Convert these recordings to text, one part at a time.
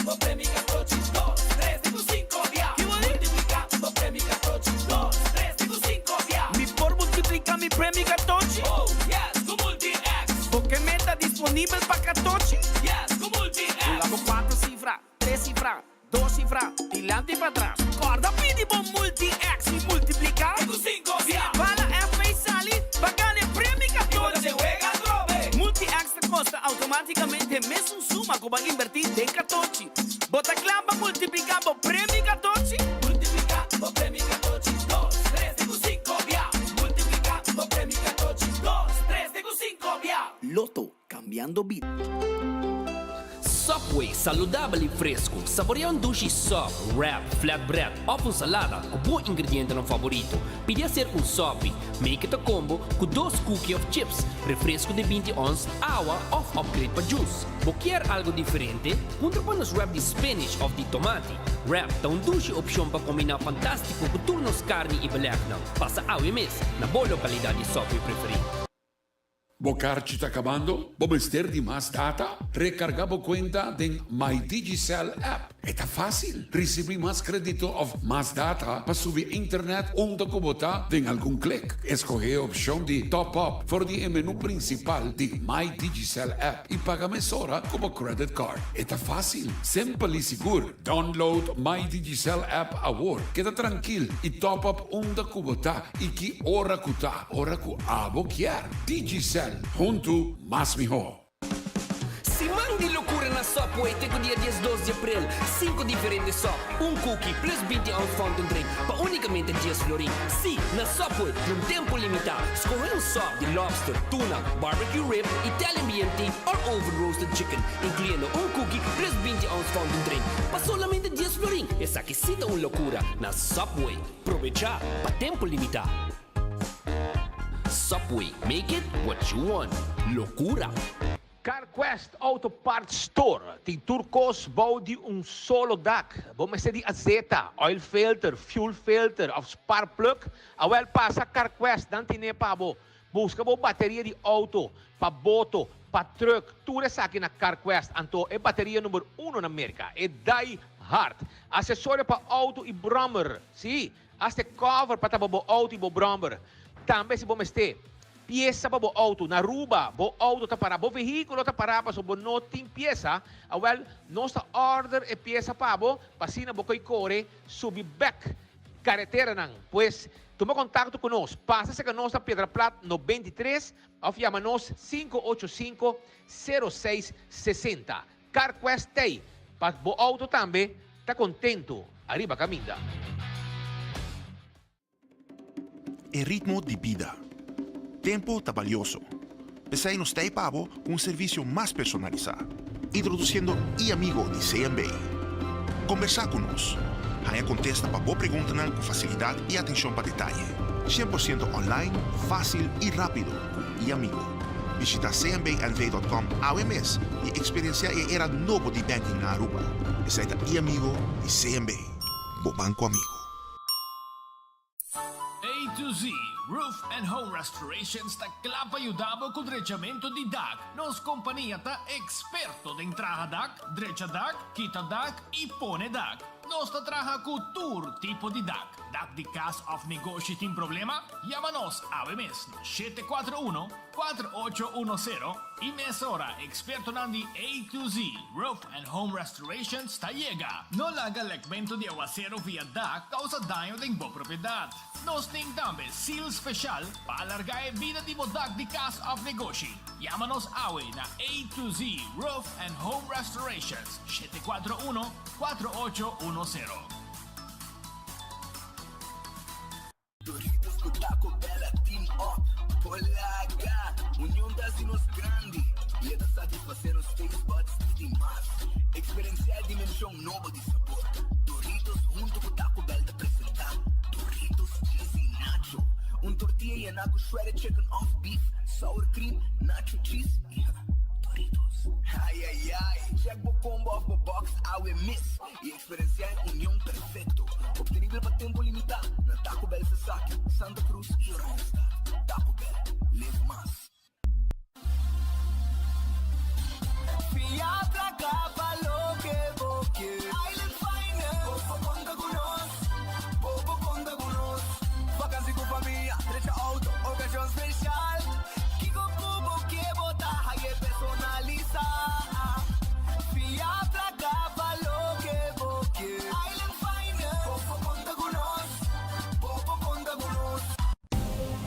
bo premio katochi dos, tres te ku sinko bia. Multipliká bo premio katochi dos, tres te ku sinko bia. Mi por multipliká mi premio katochi? Oh yes, ku Multi-X. Bo ke meta disponibel pa katochi? Yes, ku Multi-X. Bula bo kuater sifra, tres sifra, dos sifra, dilanti i patras. Kòrda pidi bo Multi-X i multipliká. Te ku sinko bia. Bala FA sali pa gana e premio katochi. I bo ta den wega atrobe. Multi-X ta kosta outomátikamente mesun suma ku bo a inbertí den katochi. Bo ta kla pa multipliká bo premio katochi? Multipliká bo premio katochi dos, tres te ku sinko bia. Multipliká bo premio katochi dos, tres te ku sinko bia. Lotto, kambiando bida. Subway, saludabel y fresco. Saborea un dushi sub, wrap, flatbread of un salada cu bo ingredientenan favorito. Pidi acerca un sopi. Make it a combo cu dos cookie of chips, refresco di 20 ons, awa of upgrade pa juice. Bo kier algo diferente? Puntra pa nos wrap di spinach of di tomati. Wrap ta un dushi opcion pa combina fantastico cu tur nos carni y belegnan. Pasa awe mes na bo localidad di Subway preferi. Bo karchi ta kabando? Bo mester di mas data? Rekargá bo kuenta den My Digicel app. E ta fásil! Risibí mas kredito òf mas data pa subi internet unda ku bo ta den algun klik. Eskohé e opshon di Top Up for di e menú prinsipal di My Digicel app i paga mesora ku bo credit card. E ta fásil, simpel i sigur! Download My Digicel app awor. Keda trankil i top up unda ku bo ta i ki ora ku ta. Ora ku abo kier. Digicel, huntu mas mihó. Siman di lokura na Subway te ku dia 12 di aprel. Sinku diferente sub, un cookie plus 20 ounce fountain drink pa unicamente 10 florin. Sí, na Subway, pa un tempu limitá. Skohe un sub di lobster, tuna, barbecue rib, Italian BMT or oven roasted chicken, incluyendo un cookie plus 20 ounce fountain drink pa solamente 10 florin. Esaki sí ta un lokura na Subway. Probechá pa tempu limitá. Subway, make it what you want. Locura! CarQuest Auto Parts Store tin tur kos bou di un solo dak. Bo mester di azeta, oil filter, fuel filter of spark plug? Awel pasa CarQuest, nan tine pa bo. Buska bo bateria di auto, pa boto, pa truck, tur esaki na CarQuest. Anto e bateria number uno na Merca, e Die Hard. Asesorio pa auto y brommer, si. Hasta e cover pa tapa bo auto y bo bromber. Tambe si bo mester pieza pa bo auto na Aruba, bo auto ta para, bo vehiculo ta para pasobra bo no tin pieza, awel nos ta order e pieza pa bo pa asina bo koy kore subi bek careteranan. Pues tuma contacto cu nos, pasa cerca nos na Piedra Plat 93 of yama nos 585 06 60. CarQuest t'ei pa bo auto tambe ta contento ariba caminda. E ritmo di bida. Tempo ta balioso. P'esei nos t'ei pa bo ku un servisio mas personalisá. Introdusiendo E-Amigo di CMB. Kombersá ku nos. Haña kontesta pa bo preguntanan ku fasilidat i atenshon pa detaye. 100% online, fásil i rápido ku E-Amigo. Bishita cmbnv.com awe mes y experiencia e era nobo di banking na Aruba. Esai ta e-amigo di CMB, bo banco amigo. A to Z Roof and Home Restorations ta kla pa yuda bo ku drechamentu di dak. Nos kompania ta eksperto den traha dak, drecha dak, kita dak i pone dak. Nos ta traha ku tur tipo di dak. Dak di kas òf negoshi tin problema? Yama nos awe mes na 741 4810 i mesora ekspertonan di A to Z Roof and Home Restorations ta yega. No laga lekmentu di awasero via dak kousa daño den bo propiedat. Nos tin tambe seal speshal pa alargá e bida di bo dak di kas òf negoshi. Yama nos awe na A to Z Roof and Home Restorations, 741 4810. Doritos cu Taco Bell a team up por laga Union ta haci nos grandi y e ta satisface nos taste buds y di mas. Experiencia e dimension nobo di sabor. Doritos hunto cu Taco Bell ta presenta Doritos Cheesy Nacho, un tortilla yena cu shredded chicken of beef, sour cream, nacho cheese y Doritos. Ay ay ay, check bo combo of bo box awe mes y Experenciá e union perfecto, obtenibel pa tempo limitá na Taco Bell Sasaki, Santa Cruz y Oranjestad. Taco Bell, live mas. Fia placa pa loke bo ke.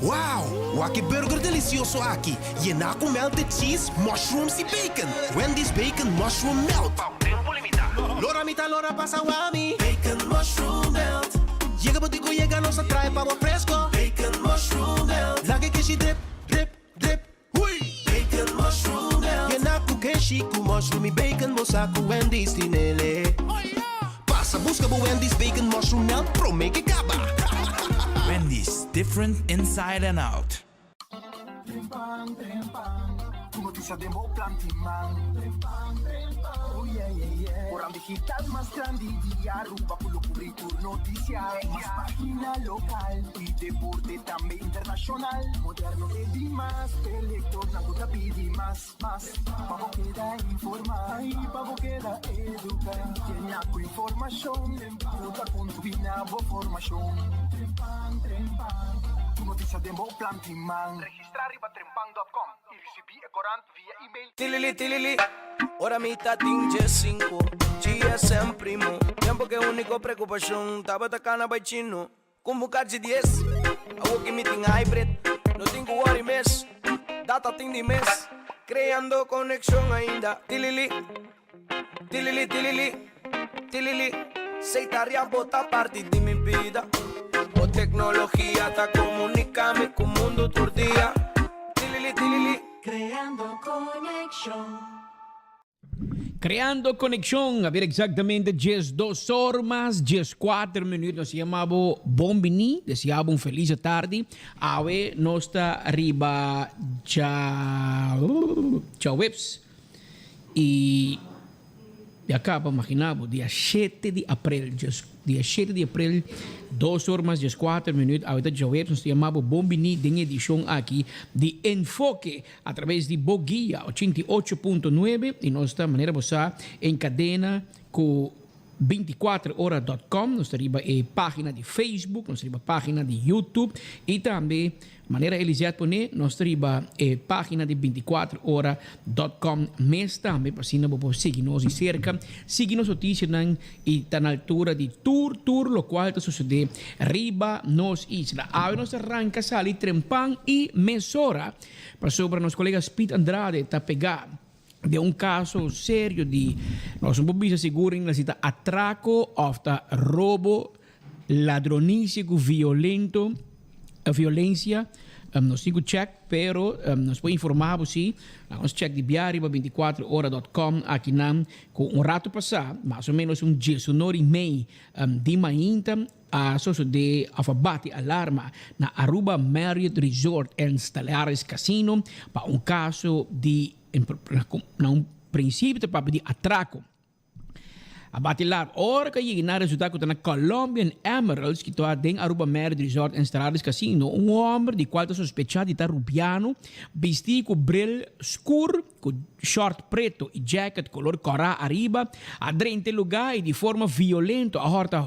Wow! Wak e burger delicioso aki, yená cu melted cheese, mushrooms y bacon! Wendy's Bacon Mushroom Melt! Pa un tempo limita. Lora mi ta lora pasa wami. Bacon Mushroom Melt. Yega bo di cu yega nos a trae pa bo fresco. Bacon Mushroom Melt. Laga e keshi drip, drip, drip. Hui! Bacon Mushroom Melt. Yená cu keshi cu mushroom y bacon bo sa cu Wendy's tinele. Pasa busca bo Wendy's Bacon Mushroom Melt prome ke caba. Wendy's, different inside and out. Trempan, trempan, ku notisia den bo plan tin man. Trempan, trempan, oh yeah, yeah, yeah. Koran digital mas grandi di Aruba ku lo kubri tur notisia. Mas pagina lokal i deporte tambe internashonal. Moderno e dimas, p'e lektornan ku ta pidi mas. Mas pa bo keda informá i pa bo keda eduká. Yena ku informashon ku ta kontribuí na bo formashon. Trempan, trempan, ku notisia den bo plan tin man. Registrá riba trempan dòt kòm i risibí e korant via email. Tilili tilili, ora mi ta tin diesinco, GSM primo, tempo ke unico preocupacion tabata cana bay chino. Con bo cachi dies, awo ki mi tin hybrid, no tin cu worry mes, data tin di mes, creando conexion ainda, tilili, tilili tilili, tilili, sey ta ria bo ta parti di mi bida, bo tecnologia ta comunica mi cu mundo tur dia, tilili tilili. Creando conexion. Creando Conexion a bira exactamente 12 or mas 14 minuut. Nos yama bo bon bini, desea bo un feliz tardi. Awe nos ta riba dja djaweps y ya caba imagina bo dia shete di april, dia shete di april dos or mas 14 minuut. Awe ta djaweps, nos ta yama bo bon bini den edicion aki di Enfoke. A traves di bo guia 88.9 y nos ta manera bo sa en cadena cu 24ora dot com, nos ta riba e pagina di Facebook, nos ta riba pagina di YouTube y tambe manera Elisette pone nos ta riba e pagina di 24ora dot com mes tambe pa asina bo por sigui nos di cerca, sigui nos noticianan y ta na altura di tur tur locual ta sucede riba nos isla. Awe nos ta ranca sali trempan y mesora. Pasobra nos colega Speed Andrade ta pega den un caso serio di, nos no por bisa sigur ainda si ta atraco of ta robo, ladronicia cu violento, violencia, nos tin cu check, pero nos por informa bo si, laga nos check di bia riba 24 ora dot com akinan cu un rato pasa, mas o menos un diesunor y mei di mainta, A sosodé òf a bati alarma na Aruba Marriott Resort and Stellaris Casino pa un kaso di na un prinsipio ta papia di atrako. A bati alarma ora ku a yega na resultá ku ta na Colombian Emeralds ki ta den Aruba Marriott Resort and Stellaris Casino un hòmber di kual ta sospechá di ta rubiano bistí ku bril skur Ku short preto i jacket kolor kòrá ariba, a drenta e lugá i di forma violento a hòrta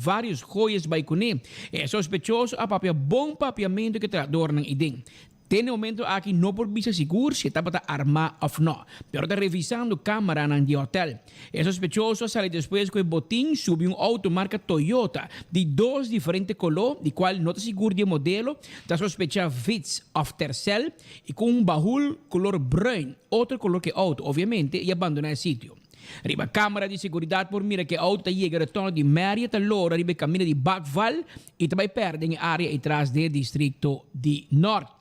vários joyas bai kuné. E sospechoso a papia bon papiamentu ku e trahadornan i den. Te n'e momento aki no por bisa sigur si e tabata armá òf nò, pero ta revisando kámaranan di e hòtèl. E sospechoso a sali despues ku e botin subi un outo marka Toyota di dos diferente koló, di kual no ta sigur di e modelo, ta sospechá Vitz òf Tercel, i ku un bahul kolor bruin, otro kolor ku e outo, obviamente, i a bandoná e sitio. Riba kámara di seguridat por mira ku e outo ta yega retorno di Marriott ta lora riba e kaminda di Bakval i ta bai pèrdè den e área ei tras den e distrikto di Nort.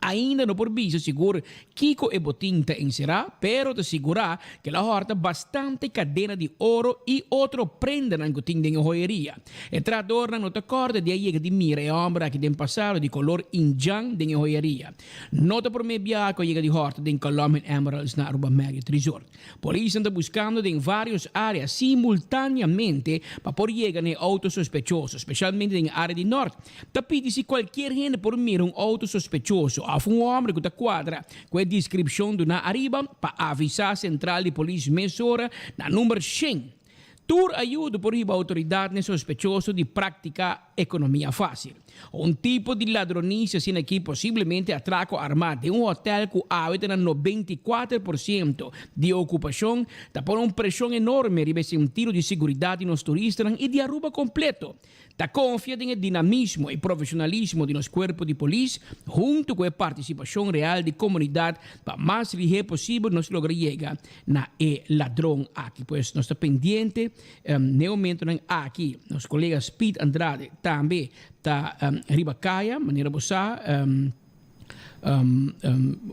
Ainda no por bisa sigur kiko e botin ta enserá, pero ta sigurá ku el a hòrta bastante kadena di oro i otro prendanan ku tin den e hoyeria. E trahadornan no ta kòrda di a yega di mira e hòmber aki den pasado di kolor indjan den e hoyeria. No ta promé biaha ku a yega di hòrta den Colombian Emeralds na Aruba Marriott Resort. Polisnan ta buskando den vários área simultáneamente pa por yega na e outo sospechoso, spesialmente den e área di nòrt. Ta pidi si kualkier hende por mira un outo sospechoso òf un hòmber ku ta kuadra ku e deskripshon duná ariba pa avisá sentral di polis mesora na number shen. Tur ayudo por hiba autoridadnan sospechoso di practica economia facil. Un tipo di ladronisia asina aki posiblemente atrako armá den un hotel ku awe ta na 94% di okupashon ta pone un preshon enorme riba e sentido di siguridat di nos turistanan i di Aruba kompleto. Ta konfia den e dinamismo i profeshonalismo di nos kuerpo di polis huntu ku e partisipashon real di komunidat pa mas lihé posibel nos logra yega na e ladron aki. Pues nos ta pendiente n'e momentonan aki. Nos kolega Speed Andrade tambe ta riba kaya, manera bo sa,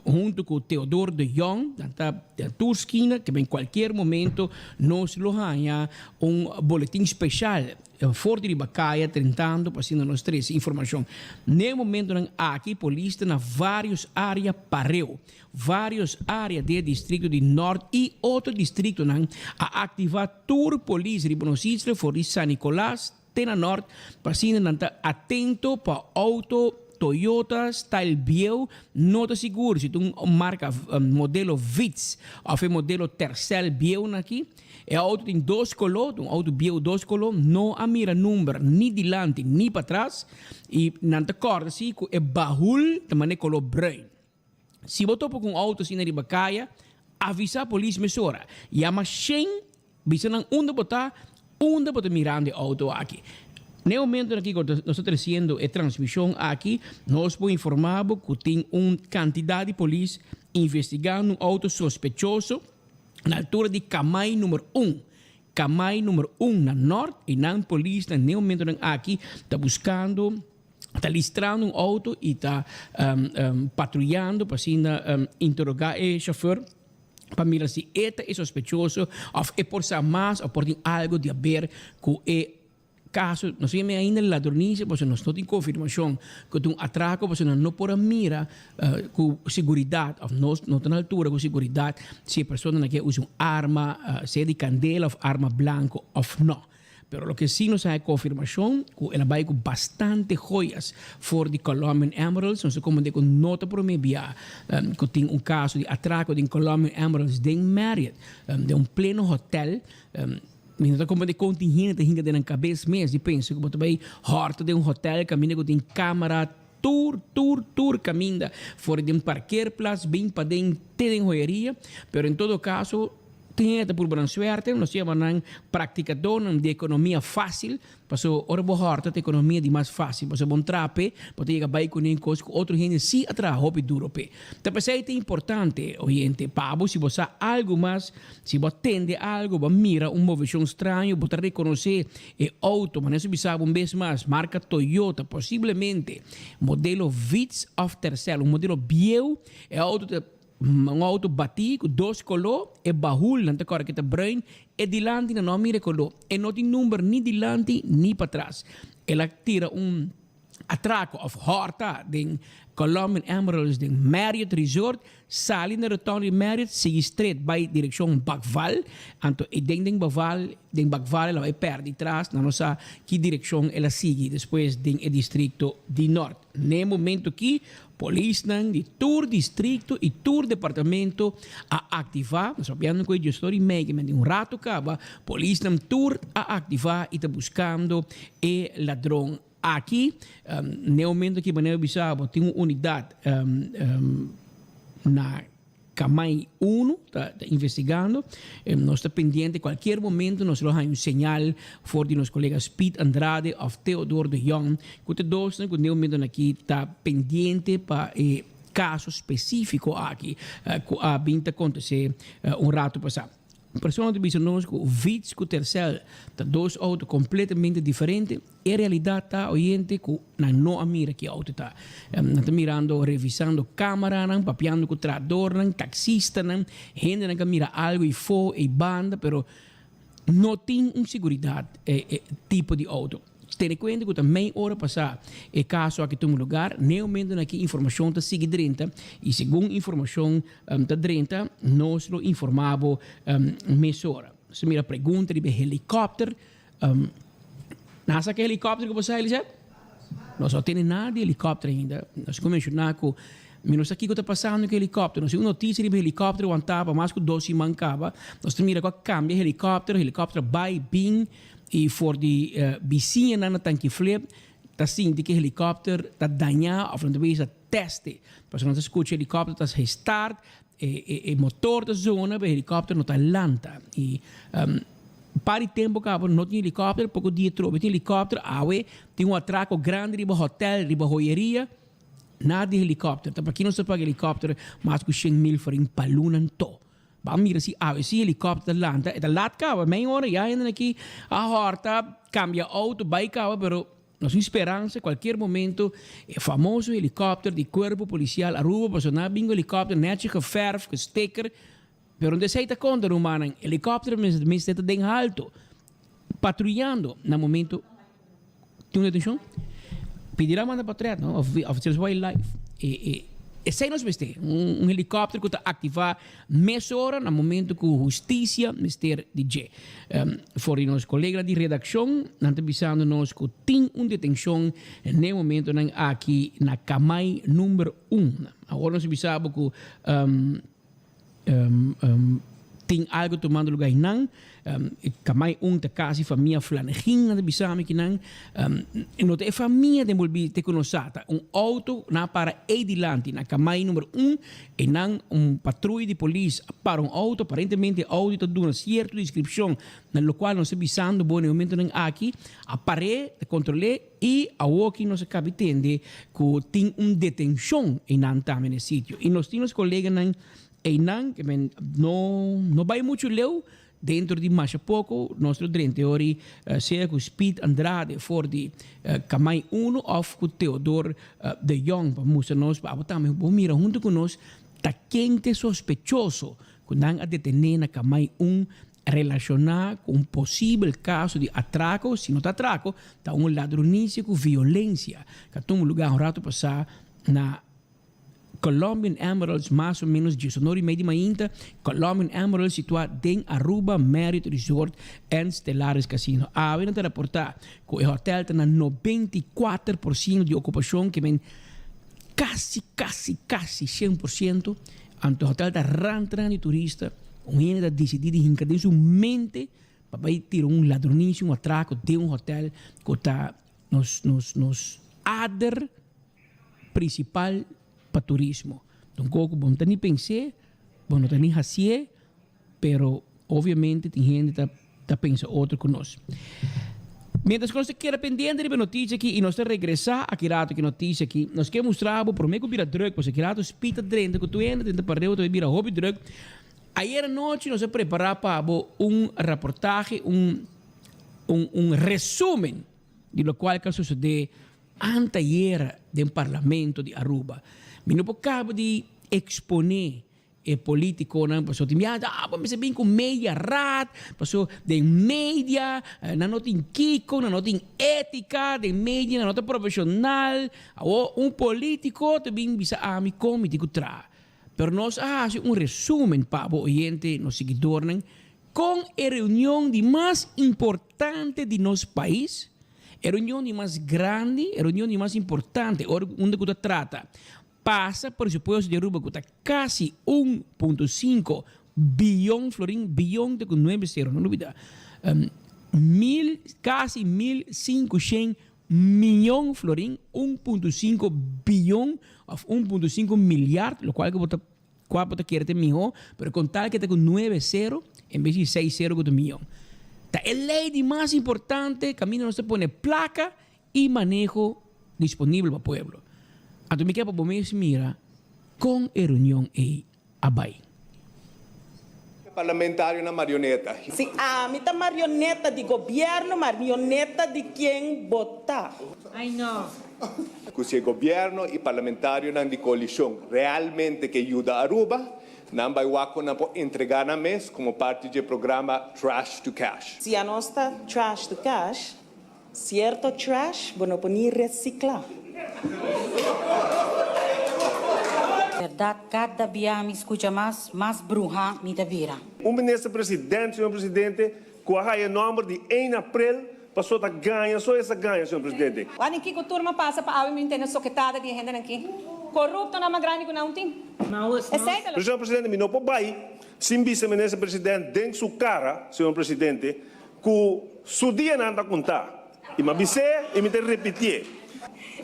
huntu ku Theodor de Jong. Nan ta den tur skina, ke ben kualkier momento nos lo haña un boletin speshal For di riba kaya trentando pa asina nos trese informashon. N'e momentonan aki polis ta na varios area pareu. Varios area den e distrikto di Nort i otro distriktonan a aktivá tur polis riba nos isla for di San Nicolas te na Nort pa asina nan ta atento pa outo Toyota style bieu no ta sigur si ta un marka modelo Vitz of e modelo Tercel bieunan aki. E auto tin dos coló, un auto bieu dos coló, no a mira number ni dilanti ni patras y nan ta corda si cu e bahul ta mane coló bruin. Si bo topa cu un auto asina riba caya, avisa polis mesora. Yama shen, bisa nan unda bo ta, unda bo ta mirando e auto aki. Na e momentonan aki cu nos ta treciendo e transmision aki, nos por informa bo cu tin un cantidad di polis investigando un auto sospechoso, na altura di Kamai number un, Kamai number un na Nort y nan polisnan den momentonan aki ta buscando, ta listrando un auto y ta patruyando pa asina interroga e chauffeur pa mira si e ta e sospechoso of e por sa mas of por tin algo di haber cu e Caso, nos yama ainda ladronisia pasobra nos no tin confirmacion cu ta un atraco pasobra nan no por a mira cu seguridad of nos no ta na altura cu seguridad si e personanan ke usa un arma sea di candela of arma blanco of no. Pero loke si nos a haya confirmacion cu el a bay cu bastante joyas for di Colombian Emeralds, nos a comprende cu no ta prome bia cu tin un caso di atraco den Colombian Emeralds den Marriott, den un pleno hotel. Mi no ta comprende kon tin hende ta hinka den nan kabes mes di pensa ku bo ta bai hòrta den un hotèl kaminda ku tin kamera tur tur tur kaminda for di den parkeerplaats bin paden te den hoyeria pero en todo kaso tin hende ta purba nan suerte nos yama nan praktikadónan di ekonomia fásil Paso ora bo hòrta ta ekonomia di mas fásil, paso bo ntra p'e, bo ta yega bai kuné kos ku otro hende sí a traha hopi duro p'e. Ta p'esei ta importante, oyente, pa bo si bo sa algu mas, si bo a tende algu, bo a mira un moveshon straño, bo ta rekonosé e outo, manera su bisa bo un bes mas, marka Toyota, posiblemente modelo Vitz òf Tercel, un modelo bieu, e outo ta. Un auto batí ku dos koló, e bahul nan ta kòrda ke ta bruin, e dilanti nan no a mira e koló. E no tin number ni dilanti ni patras. El a tira un atrako òf hòrta den Colombian Emeralds den Marriott Resort, sali na rotonde di Marriott, sigui stret bai direkshon Bakval, anto e den den Baval den Bakval el a bai pèrdí tras, nan no sa ki direkshon el a sigui despues den e distrikto di Nort. N'e momento ki Polisnan di tur districto y tur departamento a activa, nos papiando cu e gestor y mei di un rato caba, polisnan tur a activa y ta buscando e ladron aki. N'e momento aki manera bisa bo tin un unidad na. Kamai Uno ta investigando. Nos ta pendiente cualkier momento nos lo haña un señal for di nos colega Speed Andrade of Theodor de Jong cu ta dosnan cu den momentonan aki ta pendiente pa e caso specifico aki cu a bin ta acontece un rato pasa. Un persona ta bisa nos cu Vitz cu Tercel ta dos auto completamente diferente. E realidad ta, oyente, cu nan no a mira ki auto ta. Nan ta mirando, revisando camaranan, papiando cu trahadornan, taxistanan, hendenan cu a mira algo eyfo, eybanda, pero no tin un seguridad e tipo di auto. Tene cuenta cu ta mei ora pasa e caso aki tuma lugar, n'e momentonan aki informacion ta sigui drenta y segun informacion ta drenta nos lo informa bo mesora. Nos ta mira pregunta riba e helicopter. Nan sa ki helicopter ku bo sa, Elisabeth? Nos no tene nada di helicopter ainda. Nos ku menshoná ku mi no sa kiko ta pasando ku helicopter. Nos tin un notisia riba helicopter wantá pa mas ku dos siman kaba. Nos ta mira ku a kambia helicopter, helicopter bai bin i for di bisiñanan na Tankiflip. ta sinti ku e helikòpter ta dañá òf nan ta bisa tèst e. Pasobra nan ta skucha e helikòpter ta gestart, e motor ta zona, pero e helikòpter no ta lanta. I un par di tempu kaba no tin helikòpter, poko dia trobe tin helikòpter, awe tin un atrako grandi riba hotèl, riba hoyeria, nada di helikòpter. Ta paki nos ta paga helikòpter mas ku 100,000 florin pa luna anto? Ban mira si awe si helikòpter ta lanta, e ta lat kaba, mei ora ya hende aki a hòrta, kambia outo, bai kaba, pero nos tin speransa kualkier momento e famoso helikòpter di Kuerpo Polisial Aruba, pasobra nan a bin ku helikòpter nèchi geferf, gesticker, pero no esei ta konta rumannan, helikòpter mester ta den halto, patruyando na momento. Tin un detenshon? Pidi nan manda portret no of of zelfs bai live. E e esei nos mester, un un helikòpter ku ta aktivá mesora na momento ku hustisia mester di dje. For di nos koleganan di redakshon nan ta bisando nos ku tin un detenshon n'e momentonan aki na Kamai number un. Awor nos a bisa bo ku Tin algo tumando lugar einan. E kamai un ta kasi famia Flanegin, nan ta bisa mi kinan. No ta e famia ta envolvi te ku nos sa. Ta un auto nan a para ei dilanti na kamai number un. Einan un patruya di polis a para un auto. Aparentemente e auto ta duna sierto deskripshon na lokual nos ta bisando bo na e momentonan aki. A par'é, ta kontrol'é. I awoki nos a kabi tende ku tin un detenshon einan tambe na e sitio. I nos tin nos koleganan einan ke men no no bai muchu leu, dentro di masha poko nos lo drenta e ora sea ku Speed Andrade for di Kamai Uno òf ku Theodor de Jong pa mustra nos pa abo tambe bo mira huntu ku nos ta ken ta e sospechoso ku nan a detené na Kamai Un Relashoná ku un posibel kaso di atrako, si no ta atrako, ta un ladronisia ku violensia ku a tuma lugá un ratu pasá na Colombian Emeralds mas o ménos diesonor i mei di mainta. Colombian Emeralds situá den Aruba Marriott Resort and Stellaris Casino. Awe nan ta raportá ku e hòtèl ta na 94% di okupashon, ke men kasi kasi kasi 100%. Anto hotel ta rantran di turista, un hende ta disidí di hinka den su mente pa bai tira un ladronisia, un atrako den un hotel ku ta nos nos nos ader prinsipal pa turismo. Don koko bo no ta ni pens'é, bo no ta ni hasié, Pero obviamente tin hende ta ta pensa otro ku nos. Mientras ku nos ta keda pendiente riba e noticia aki i nos ta regresa aki rato ku e noticia aki, nos ke mustra bo prome ku bira druk pasobra aki rato speed ta drenta ku tur hende drenta pareu ta bira hopi druk. Ayer anochi nos a prepara pa bo un raportahe, un un un resumen di lokual ku a sosode anteayer den parlamento di Aruba. Mi no por kaba di expone E politiconan paso tin biaha ta ah bo mester bin cu media raad paso den media nan no tin kico nan no tin etica den media nan no ta profesional awor un politico ta bin bisa ami con mi tin cu traha pero nos a haci un resumen pa bo oyente nos siguidornan con e reunion di mas importante di nos pais e reunion di mas grandi e reunion di mas importante ora unda cu ta trata Pasa presupuesto di Aruba cu ta casi 1.5 biyon florin, biyon ta cu nuebe cero, no lubida, mil, casi 1500 miyon florin, 1.5 biyon of 1.5 milyard, locual cu bo ta, cua bo ta kere ta miho, pero con tal cu ta cu nuebe cero en bes di seis cero cu ta miyon. Ta e ley di mas importante caminda nos ta pone placa y maneho disponibel pa pueblo. Anto mi ke pa bo mes mira con e reunion ey a bay. Parlamentarionan marioneta. Si ami ta marioneta di gobierno, marioneta di ken bo ta? Ay no. Cu si e gobierno y parlamentarionan di coalicion realmente ke yuda Aruba, nan bay wak con nan por entrega nan mes como parti dje programa Trash to Cash. Si anos ta trash to cash, Cierto trash bo no por ni recicla. Berdad cada bia mi scucha mas, mas bruha mi ta bira. Un minister president, señor presidente, cu a haya nomber di een april paso ta gaña so es a gaña, señor presidente. Wak kiko tur ma pasa pa awe mi tene soketada di e hendenan ki. Koruptonan mas grandi ku nan tin. Esei ta Pero señor presidente mi no por bay sin bisa minister president den su cara, señor presidente, Ku su dianan ta kontá. I mi a bis'é i mi ta ripitié.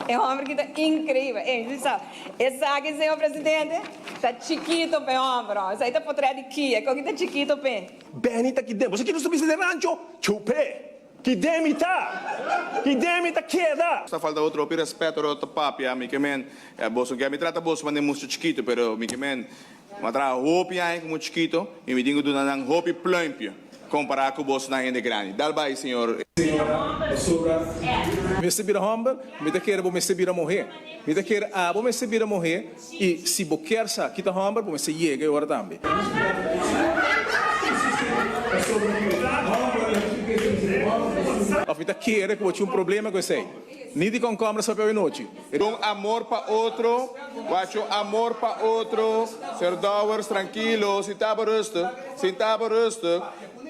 E homber ki ta increibel. Ey, mi sa, esaki, señor presidente, ta chikito p'e homber, oh. Esaki ta potret di Kia, e koki ta chikito p'e. Benny ta ki den. Boso ki nos ta bisa den rancho? Chupé! Ki den mi ta! Ki den mi ta keda! Ta falta otro hopi respet ora ta papia, mi ke men, boso ke mi trata boso manera mucho chikito, pero mi ke men, mi a traha hopi aña komo chikito y mi tin ku duna nan hopi pluimpje kompara ku boso nan hende grandi. Dal bai, señor. Señora, pasobra mi mester bira homber, mi ta kere bo mester bira muher. Mi ta kere abo mester bira muher y si bo kier sa ki ta homber, bo mester yega e ora tambe. Of mi ta kere ku bo tin un problema ku esei. Ni di konkomber sa p'e nochi. Don amor pa otro, wacho amor pa otro, Señor Dowers trankilo, sinta bo rustig, sinta bo rustig,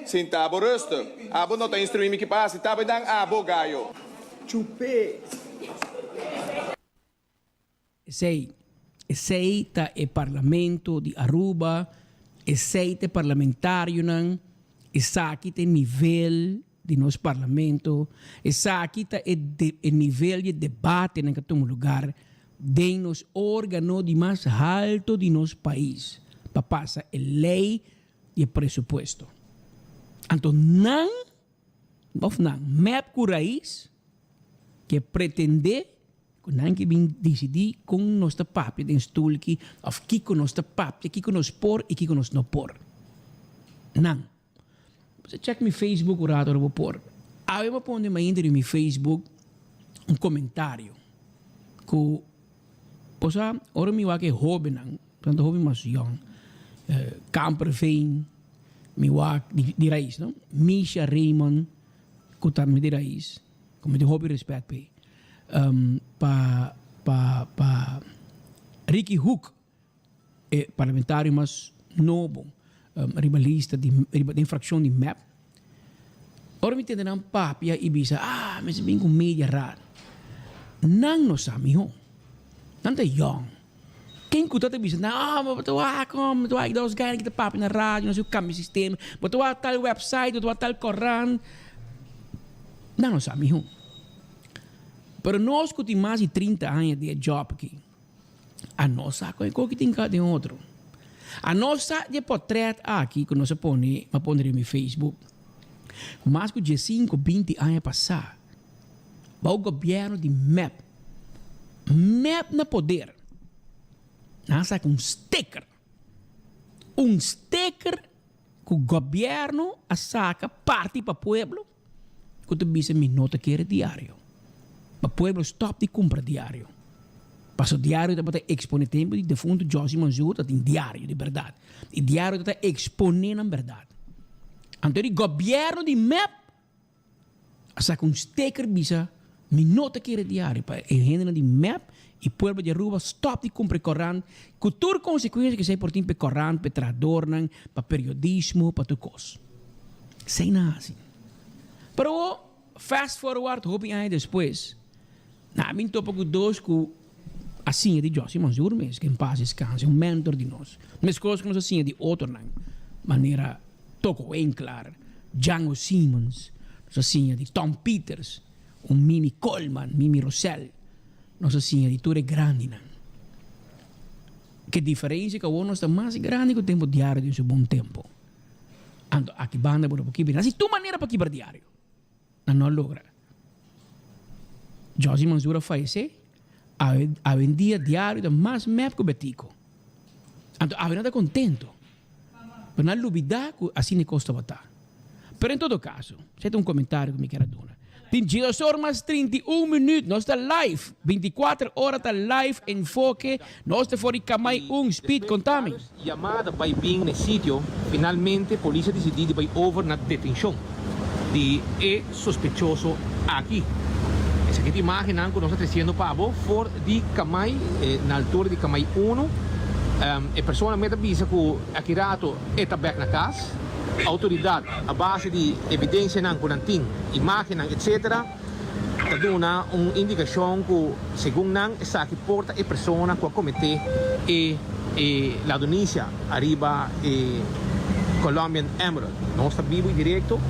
sinta bo rustig. Abo no ta instrui mi ki pa hasi, ta bo dan abo gayo. Chupé. Esey, esey ta e Parlamento di Aruba, esey ta e parlamentarionan, esaki ta e nivel di nos Parlamento, esaki ta e e nivel di e debatenan ku a tuma lugar den nos organo di mas halto di nos pais pa pasa e ley di e presupuesto. Anto nan of nan mep ku rais ke pretende Ku nan ke bin disidí kon nos ta papia den stulki òf kiko nos ta papia, kiko nos por i kiko nos no por. Nan. Bo sa chèk mi Facebook un rato ora bo por. Awe bo pone mainta riba mi Facebook un komentario ku bo sa ora mi wak e hóbennan, tantu hóben mas yòn, Kamperveen, mi wak di rais no, Misha Raymond ku ta di rais. Ku mi tin hopi respet p'e. Pa pa pa Ricky Hoek, e parlamentario mas nobo riba lista di riba den frakshon di mep. Ora mi tende nan papia i bisa, ah, mester bin ku media raad. Nan no sa mihó. Nan ta yòn. Ken ku ta ta bisa nan, ah, bo ta wak hom, bo ta wak dos gana ki ta papia na radio, nos a kambia sistema, bo ta wak tal website, bo ta wak tal korant. Nan no sa miho. Pero nos ku tin mas di trinta aña di e job aki, a nos sa kon e koki tin ka den otro. A nos sa di e potret aki ku nos a pone, mi a pone riba mi Facebook, ku mas ku diesinko, binti aña pasá, Bou gobierno di mep. Mep na poder. Nan a saca un sticker. Un sticker cu gobierno a saca parti pa pueblo cu ta bisa mi no ta kere diario. Pa pueblo stop di cumpra diario. Paso diario tabata expone tempo di defunto Jossy Mansur tatin diario di berdad. Y diario tabata expone nan berdad. Anto di gobierno di mep A saka un steker bisa mi no ta kere diario pa e hendenan di mep y pueblo di Aruba stop di cumpra e corant cu tur consecuencia cu esey por tin pa e corant, pa e trahadornan, pa periodismo, pa tur cos. Esey nan haci. Pero awo, fast forward hopi aña despues, nan a bin topa cu dos cu a siña di Jossy Mansur mes, que en paz descanse, un mentor di nos. Mescos cu nos a siña di otronan, manera Toko Winklaar, Django Simons, nos a siña di Tom Peters, un Mimi Coleman, Mimi Rosell, nos a siña di tur e grandinan. Ke diferencia ku awor nos ta mas grandi ku tempo diario den su bon tempo. Anto aki banda bo no por kibra. Nan si tur manera pa kibra diario. Nan no a logra. Jossy Mansur a fayesé, awe awendia diario ta mas mep ku Betico. Anto awe nan ta kontento. Pero nan lubidá ku asina e kos tabata. Pero en todo kaso, esei ta un komentario ku mi kier a duna. Tin diesor mas 31 minüt, nos ta live, 24 ora ta live Enfoke, nos ta for di Kamai un, Speed, konta mi. Yamada bai bin n'e sitio, finalmente polis a disidí di bai over na detenshon di e sospechoso aki. Esaki ta imágennan ku nos a tresiendo pa bo for di Kamai, na altura di Kamai unu. E persona mester a bisa ku aki rato e ta bèk na kas. Outoridat a base di evidensianan ku nan tin, imágennan etsetera, ta duna un indikashon ku segun nan esaki por ta e persona ku a kometé e e ladronisia ariba e Colombian Emerald. Nos ta bibu i direkto.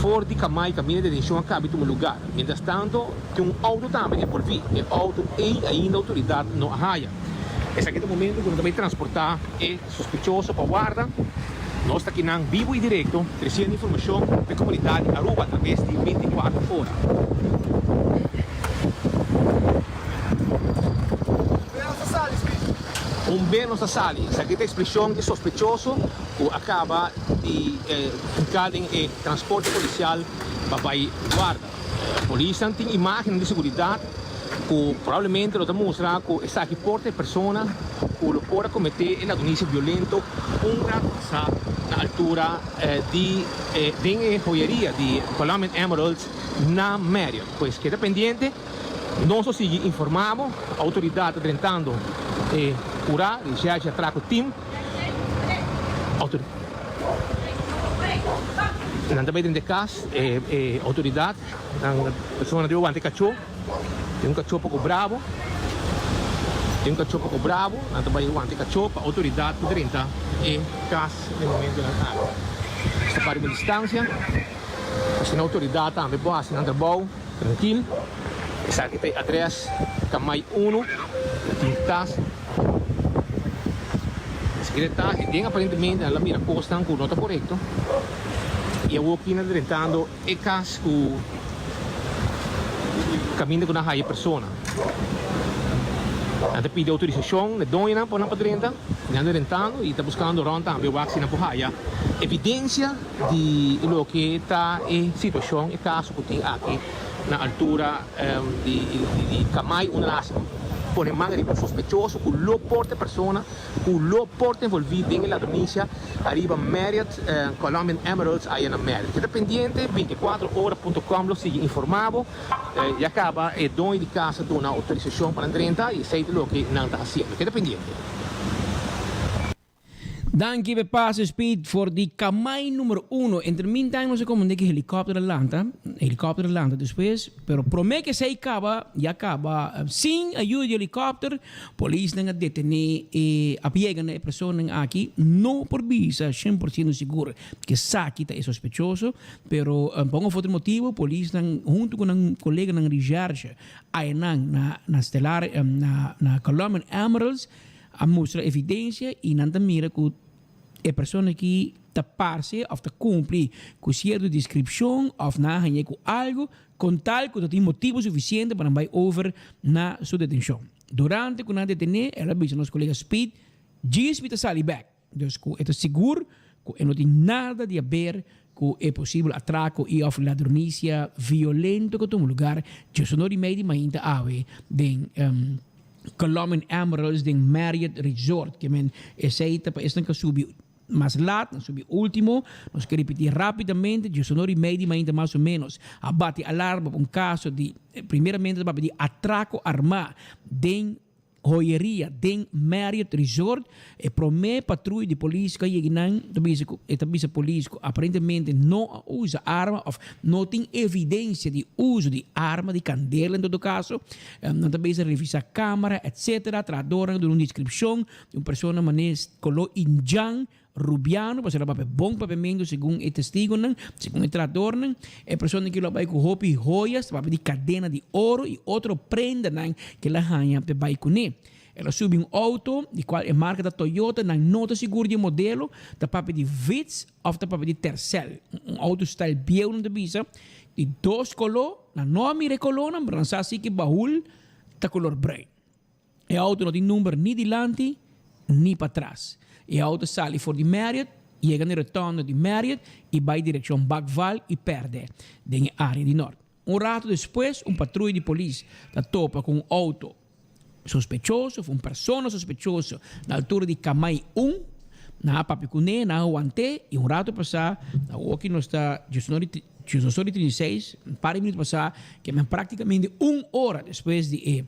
For di Kamai kaminda e detenshon a kabi tuma lugar. Mientras tanto tin un outo tambe envolví. E outo ei ainda outoridat no a haya. Esaki ta momento ku nan ta bai transportá e sospechoso pa warda. Nos ta kinan bibo i direkto tresiendo informashon pa e komunidat di Aruba atraves di 24 ora. Un be nos ta sali. Esaki ta ekspreshon di sospechoso ku a kaba di hinká den e transporte polisial pa bai warda. Polisnan tin imágennan di seguridat ku probablemente lo ta mustra ku esaki por ta e persona ku lo por a kometé e ladronisia violento un rato pasá na altura di den e hoyeria di Colombian Emeralds na Marriott. Pues keda pendiente, nos lo sigui informá bo. Outoridat ta drentando e kurá di Recherche Atraco Team. Nan ta bai drenta e kas, e outoridat, nan persona riba wanta e kachó, tin un kachó poko brabo, tin un kachó poko brabo, nan ta bai wanta e kachó pa outoridat por drenta e kas den momentonan aki. Nos ta para riba un distansia, asina outoridat tambe por hasi nan trabou trankil. Esaki ta e adres Kamai Uno, nan tin tas. Esaki ta e tas y den aparentemente nan la mira cosnan cu no ta corecto y awor aki nan ta drentando e cas cu caminda cu nan haya persona. Nan ta pidi autorisacion na e doñonan pa nan por drenta y nan ta drentando y ta buscando rond tambe wak si nan por haya evidencia di loke ta e situacion, e caso cu tin aki na altura di Kamai unda nan a hasi pone man riba un sospechoso cu lo por ta e persona cu lo por ta envolvi den e ladronisia ariba Marriott Colombian Emeralds aya na Marriott. Keda pendiente, 24 ora punto com lo sigui informa bo. Ya caba e doño di casa duna autorisacion pa nan drenta y esey ta loke nan ta haciendo. Keda pendiente. Danki p'e pase Speed for di Kamai numero uno. Entre min time nos a komand'é ku helikòpter a lanta, helikòpter a lanta despues, pero promé ku esei kaba, ya kaba sin ayuda di helikòpter, polisnan a detené e a yega na e personanan aki. No por bisa shen por siento sigur ku esaki ta e sospechoso, pero pa un of otro motibu polisnan huntu ku nan koleganan recherche ayanan na na Stellar na na Colombian Emeralds A mustra evidencia y nan ta mira cu e persona aki ta parce of ta cumpli cu cierto descripcion of nan a hañ'é cu algo con tal cu ta tin motibo suficiente pa nan bay over na su detencion. Durante cu nan a detené, el a bisa nos colega Speed, Djis mi ta sali bek. Dus cu e ta sigur cu e no tin nada di haber cu e posibel atraco y of ladronicia violento cu a tuma lugar djesonor y mei di mainta awe den Colombian Emeralds den Marriott Resort. Ke men esey ta pa esnan cu a subi mas laat, nan subi ultimo. Nos ke ripiti rapidamente, djesonor y mei di mainta mas o menos a bati alarma pa un caso di, primeramente ta papia di atraco arma den Hoyeria den Marriott Resort. E prome patruya di polis ku a yega nan ta bisa ku e ta bisa polis ku aparentemente no a usa arma of no tin evidensia di uso di arma di kandela en todo kaso. Nan ta bisa revisa kamera etcetera. Trahadornan a duna un deskripshon di un persona mane kolo indjan Rubiano, pasobra el a papia bon papiamentu segun e testigonan, segun e trahadornan. E persona ki lo a bai ku hopi hoyas, ta papia di kadena di oro i otro prendanan ku el a haña p'e bai kuné. El a subi un outo, di kual e marka ta Toyota, nan no ta sigur di e modelo, ta papia di Vitz òf ta papia di Tercel. Un outo style bieu nan ta bisa, di dos koló, nan no a mira e kolónan, pero nan sa si ku e bahul ta kolor bruin. E auto no tin number ni dilanti ni patras. E auto sali for di Marriott, yega na e rotonde di Marriott y bay direccion Bakval y perde den e area di Noord. Un rato despues un patruya di polis ta topa cu un auto sospechoso of un persona sospechoso na altura di Kamai un. Nan a papia cune, nan a want'e y un rato pasa, awoki nos ta 19:36, un par di minuut pasa, ke men practicamente un ora despues di e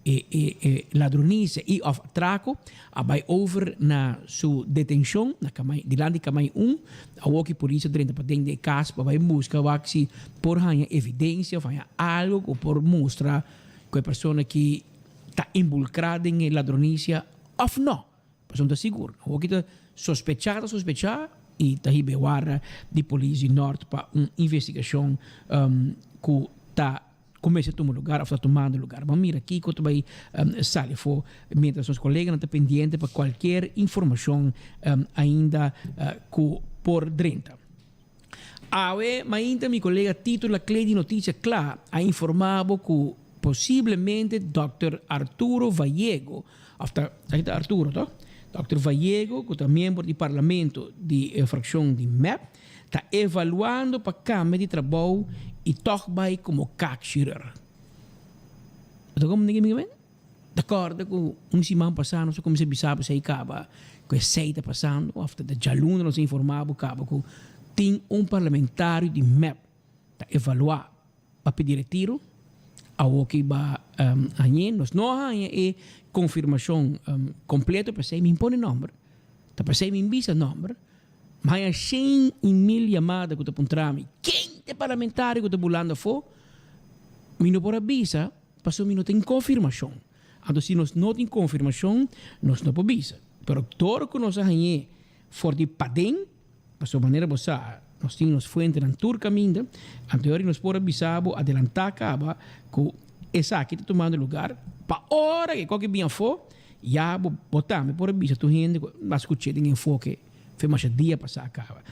E e ladronisia y of atraco a bay over na su detencion na Kamai dilanti Kamai un. Awoki polis a drenta paden di e cas pa bay busca wak si por haña evidencia of haña algo cu por mustra cu e persona aki ta involucra den e ladronisia of no. Pasobra no ta sigur. Awoki ta sospecha ta sospecha. y ta hiba e warda di polis di Nort pa un investigacion cu ta cuminsa tuma lugar of ta tumando lugar. Bo a mira kico ta bay sali afo mientras nos coleganan ta pendiente pa cualkier informacion ainda cu por drenta. Awe mainta mi colega Tito Laclé di Noticia Cla a informa bo cu posiblemente Dòkter Arturo Vallego, of ta, esaki ta Arturo toch? Dòkter Vallego cu ta miembro di parlamento di e fraccion di mep ta evaluando pa cambia di trabou y toch bay como kaakchirurg. Bo ta comprende kico mi ta Ta corda cu un siman pasa nos a cuminsa bisa bo esey caba cu esey ta pasando of ta djaluna nos a informa bo caba cu tin un parlamentario di mep ta evalua pa pidi retiro. Awoki ba hañ'é nos no a haña e confirmacion completo p'esey mi pone nomber ta p'esey mi bisa nomber mi haña shen y mil yamada cu ta puntra mi ken ta e parlamentario cu ta bulando afo mi no por a bisa. Pasobra mi no tin konfirmashon. Anto si nos no tin konfirmashon, nos no por bisa. Pero tur ku nos a hañ'é for di paden, pasobra manera bo sa, nos tin nos fuentenan tur kaminda, anto yori nos por a bisa bo adelantá kaba ku esaki ta tumando lugar, pa ora ke koke bin afó, ya bo bo tambe por a bisa tur hende ku a skuch'é den enfoke fe masha dia pasá kaba.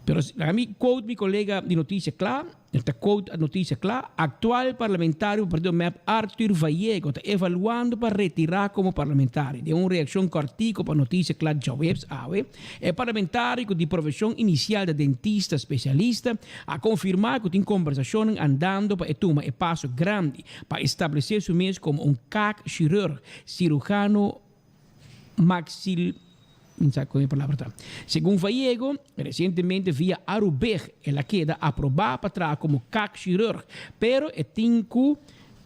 Pero laga mi quote mi kolega di Noticia Kla. El ta quote a noticia cla, Actual parlamentario pa partido mep Arthur Vallego ta evaluando pa retira como parlamentario. Den un reaccion cortico pa Noticia Cla djaweps awe, e parlamentario cu di profesion inicial ta dentista specialista a confirma cu tin conversacionnan andando pa e tuma e paso grandi pa establece su mes como un kaakchirurg, cirujano maxil mi sa con e palabra ta. Segun Vallego, recientemente via Arubeg el a keda aproba pa traha como kaakchirurg, pero e tin cu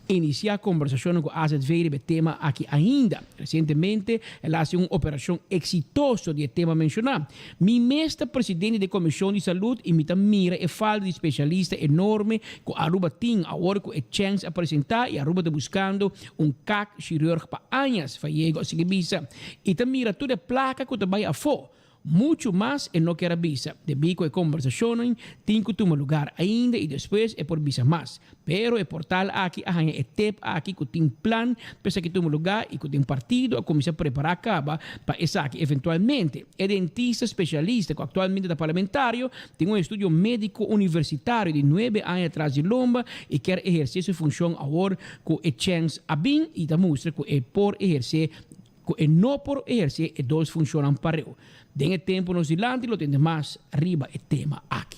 inicia conversacionnan cu AZV riba e tema aki ainda. Recientemente el a haci un operacion exitoso di e tema menciona. Mi mes ta presidente di e comision di salud y mi ta mira e falta di specialista enorme cu Aruba tin awor cu e chens a presenta y Aruba ta buscando Un kak chirurg pa añas, Vallego a sigui bisa, i ta mira tur e plaka ku ta bai afó. Muchu mas e no kier a bisa, debí ku e kombersashonnan tin ku tuma lugar ainda i despues e por bisa mas. Pero e portal aki a haña e tep aki ku tin plan pa esaki tuma lugá i ku den partido a kuminsá prepará kaba pa esaki eventualmente. E dentista spesialista ku aktualmente ta parlamentario tin un estudio médiko universitario di nuebe aña tras di lomba i kier ehersé su funshon awor Ku e chèns a bin i ta mustra ku e por ehersé ku e no por ehersé e dos funshonnan pareu. Den e tempu nos dilanti lo tende mas riba e tema aki.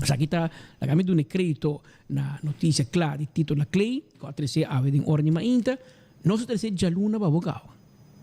Esaki ta laga mi duna e kredito na Noticia Cla di Tito Laclay ku a tresé awe den ora di mainta. Nos a tresé djaluna pa bo gau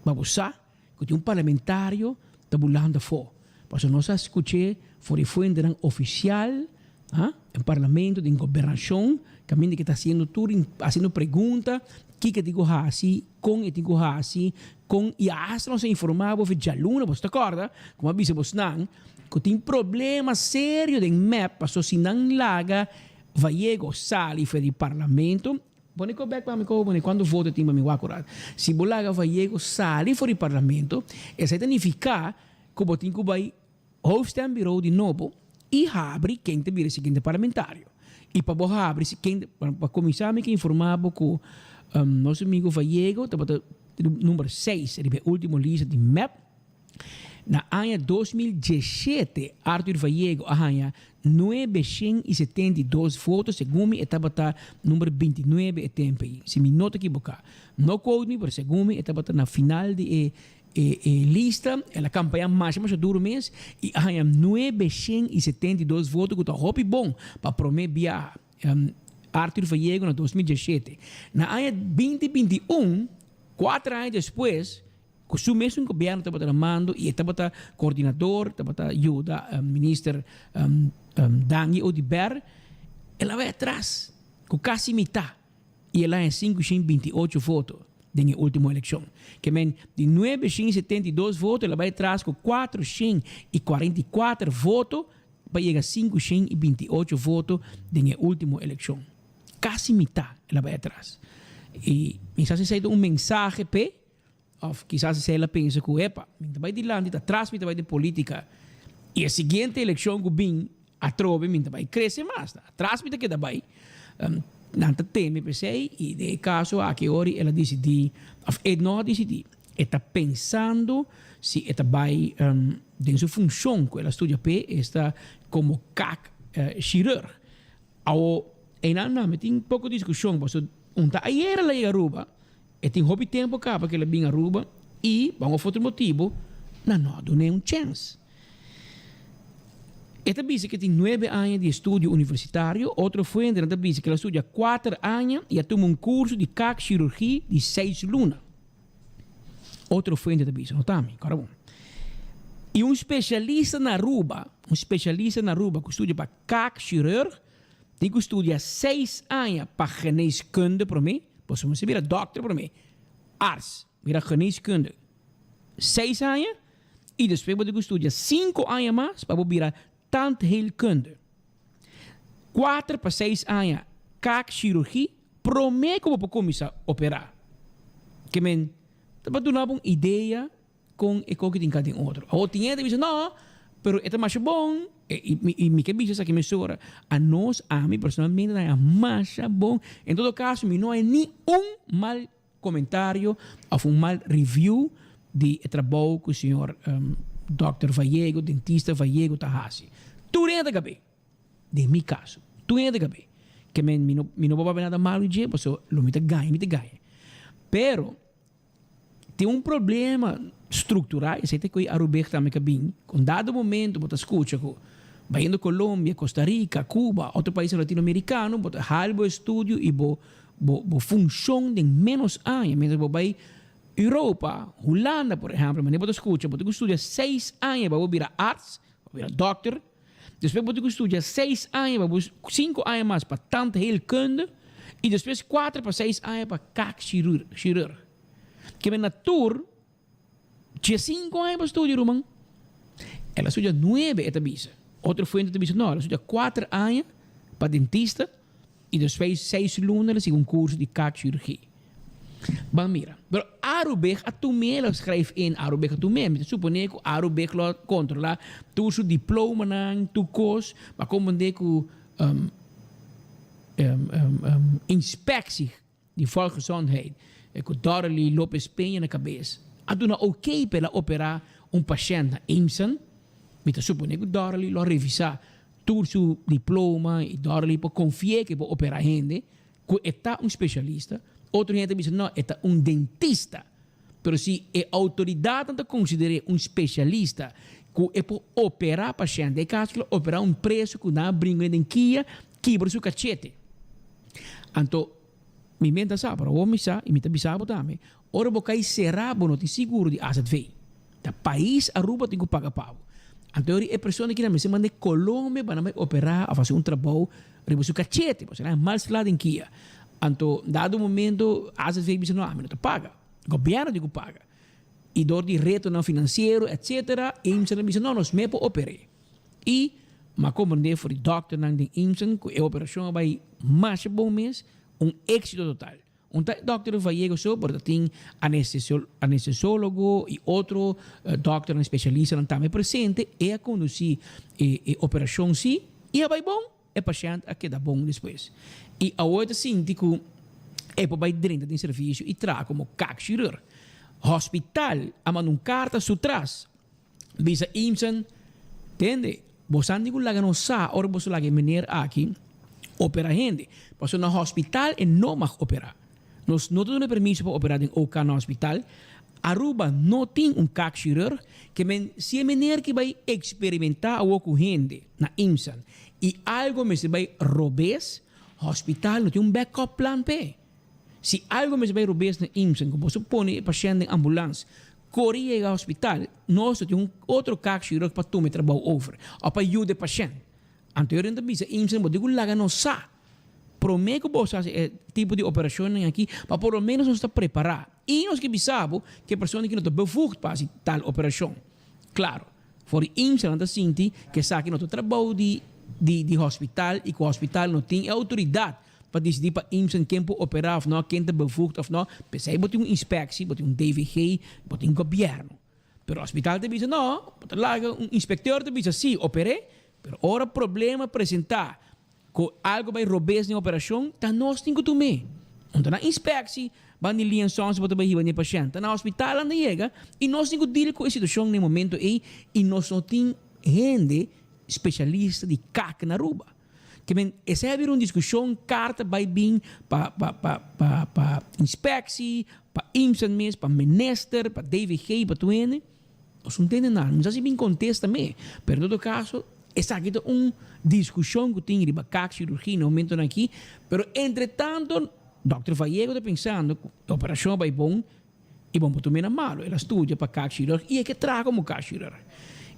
pa bo sa ku tin un parlamentario ta bulando afó. Pasobra nos a skuch'é for di fuentenan ofisial, ha, den parlamento, den gobernashon, kaminda ke ta hasiendo tur, hasiendo pregunta, kiko e tin ku hasi, kon e tin ku hasi, kon, i asta nos a informá bo djaluna, bo ta kòrda, ku mi a bisa bosnan, ku tin problema serio den mep, pasobra si nan laga Vallego sali for di parlamento, Pone ko bek pa mi ko pone cuanto voto tin pa mi wak ora. Si bo laga Vallego sali for di parlamento, esai ta nifica cu bo tin cu bay hoofdstembureau di nobo y habri ken ta bira e siguiente parlamentario. Y pa bo habri si ken pa cuminsa mi ke informa bo cu nos amigo Vallego tabata number seis riba e ultimo lista di mep. Na aña 2017 Arthur Vallego a haña 972 voto, segun mi e tabata number 29 e tempo ei, si mi no ta ekiboká. No quote mi, pero segun mi e tabata na final di e e e lista. El a kampañá masha masha duru mes i a haña 972 voto ku ta hopi bon pa promé biaha. Arthur Vallego na 2017. Na aña 2021, kuater aña despues, Cu su mesun gobierno tabata na mando y e tabata coordinador, tabata yuda minister Dangui Oduber, el a bay atras cu casi mitad y el a haña 528 voto den e ultimo eleccion. Ke men di 972 voto el a bay atras cu 444 voto pa yega 528 voto den e ultimo eleccion. Casi mitad el a bay atras. Y mi sa si esey ta un mensahe p'e. Of kisas esei el a pensa ku, Epa, mi ta bai dilanti, ta tras mi ta bai den politika. I e siguiente elekshon ku bin atrobe mi ta bai krese mas. Atras mi ta keda bai. Nan ta teme p'esei i den e kaso aki ora el a disidí òf e no a disidí, e ta pensando si e ta bai den su funshon ku el a studia p'e, esta komo kak shirurg. Awo einan nan mi tin poko diskushon pasobra un ta ayer el a yega Aruba, e tin hopi tempu kaba ku el a bin Aruba i pa un of otro motibu nan no a dun'é un chèns. E ta bisa ku e tin nuebe aña di estudio universitario, otro fuentenan ta bisa ku el a studia kuater aña i a tuma un kurso di kaakchirurgi di seis luna. Otro fuente ta bisa, no ta mi, kòrda bon. I un spesialista na Aruba, un spesialista na Aruba ku studia pa kaakchirurg, tin ku studia seis aña pa geneeskunde promé, pasobra mester bira dòkter promé, arts, bira geneeskunde, seis aña, i despues bo tin ku studia sinku aña mas pa bo bira tandheelkunde. Kuater pa seis aña kaakchirurgie promé ku bo por kuminsá operá. Ke men ta pa duna bo un idea kon e koki tin ka den otro. Awor tin hende ta bisa no, pero e ta masha bon i mi ke bisa esaki mesora, anos, ami personalmente ta haña masha bon. En todo kaso mi no hay ni un mal komentario òf un mal review di e trabou ku señor dòkter Vallego, dentista Vallego ta hasi. Tur hende ta gab'é. Den mi kaso, tur hende ta gab'é. Ke men mi no mi no por papia nada malu dje pasobra lo mi ta gaña mi ta gaña. Pero tin un problema struktural, esei ta ku e Arubeg tambe ka bin, ku un dado momento bo ta skucha ku bayendo Colombia, Costa Rica, Cuba, otro paisnan latinoamerikano bo ta hal bo estudio i bo Bo bo funshon den ménos aña. Mientras bo bai Europa, Hulanda por ehèmpel, manera bo ta skucha, bo tin ku studia seis aña pa bo bira arts, pa bo bira dòkter. Despues bo tin ku studia seis aña pa bo, sinku aña mas pa tandheelkunde i despues kuater pa seis aña pa kaakchirurg. Kimen na tur Diesinku aña pa studia, ruman. El a studia nuebe, e ta bisa. Otro fuente ta bisa, no, el a studia kuater aña pa dentista i despues seis luna el a sigui un kurso di kaakchirurgie. Ban mira. Pero Arubeg a tum'é, el a schrijf in, Arubeg a tum'é. Mi ta suponé ku Arubeg lo a kontrolá tur su diplomanan, tur kos, pa komprendé ku inspectie Di Volksgezondheid, ku Dorely Lopez Peña na kabes, a duna ok pa el a operá un pashènt na Eemsen. Mi ta suponé ku Dorely lo a revisá tur su diploma i Dorely por konfi'é ku e por operá hende, ku e ta un spesialista. Otro hende ta bisa no, e ta un dentista. Pero si e outoridatnan ta konsider'é un spesialista ku e por operá pashènt, den e kaso ku el a operá un preso ku nan a bringa den kia, kibra su kachete. Anto, mi menta sa, pero awor mi sa i mi ta bisa bo tambe, ora bo kai será bo no tin siguro di azv. Ta pais Aruba tin ku paga pa bo. Anto e persona kinan mester manda e Colombia pa nan bai operá òf hasi un trabou riba su kachete, pasobra nan e mal sla den kia. Anto, dado momento azv bisa no, ami no ta paga. Gobièrnu tin ku paga. I dor di retonan finansiero etcetera, IMSA a bisa no, nos me por oper'é. I m'a komprendé for di dòkternan den IMSA ku e operashon a bai masha bon mes, un éksito total. Un ta e dòkter Vallego so, pero ta tin anestesiólogo i otro dòkternan spesialistanan tambe presente. E a kondusí e operashon sí i a bai bon. E pashènt a keda bon despues. I awor e ta sinti ku e por bai drenta den servisio i traha komo kaakchirurg. Hospital a manda un karta su tras bisa Imsen, Tende, bosan tin ku laga nos sa ora boso laga e meneer aki opera hende. Pasobra na hospital e no mag opera. Nos no ta duna permiso pa opera den OK na hospital. Aruba no tin un kaakchirurg, ke men si e meneer ki bai eksperimentá awor ku hende na Imsan i algo mester bai robes, hospital no tin un backup plan p'e. Si algo mester bai robes na Imsan ku boso pone e pashènt den ambulans kore yega hospital, nos no tin un otro kaakchirurg pa tuma e trabou over òf pa yuda e pashènt. Anto e ta bisa Imsan bo tin ku laga nos sa. Promé ku boso hasi e tipo di operashonnan aki, pa por lo ménos nos ta prepará. I nos ke bisa bo ku e persona aki no ta bevoegd pa hasi tal operashon. Klaro, for di IMSA nan ta sinti ku esaki no ta trabou di di di hospital i ku hospital no tin e outoridat pa disidí pa IMSA ken por operá òf no, ken ta bevoegd òf no. P'esei bo tin un inspeksie, bo tin un DVG, bo tin gobièrnu. Pero hospital ta bisa no, bo ta laga un inspecteur ta bisa si, oper'é, pero ora problema presentá ku algo bai robes den operashon, ta nos tin ku tum'é. No ta na inspectie ban di liansons bo ta bai hiba n'e pashènt, ta na hospital nan ta yega i nos tin ku deal ku e situashon n'e momento ei i nos no tin hende specialista di kak na Aruba. Ke men esei a bira un diskushon, karta bai bin pa pa pa pa pa inspectie, pa IMSEN mes, pa minister, pa DVG, pa tur hende. Nos no tende nada, no sa si bin kontesta me, pero en todo kaso esaki ta un diskushon ku tin riba kak chirurgia na momentonan aki, pero entre tanto dòkter Vallego ta pensando ku e operashon a bai bon I bon por tum'é na malo, el a studia pa kaakchirurg i e ke traha komo kaakchirurg.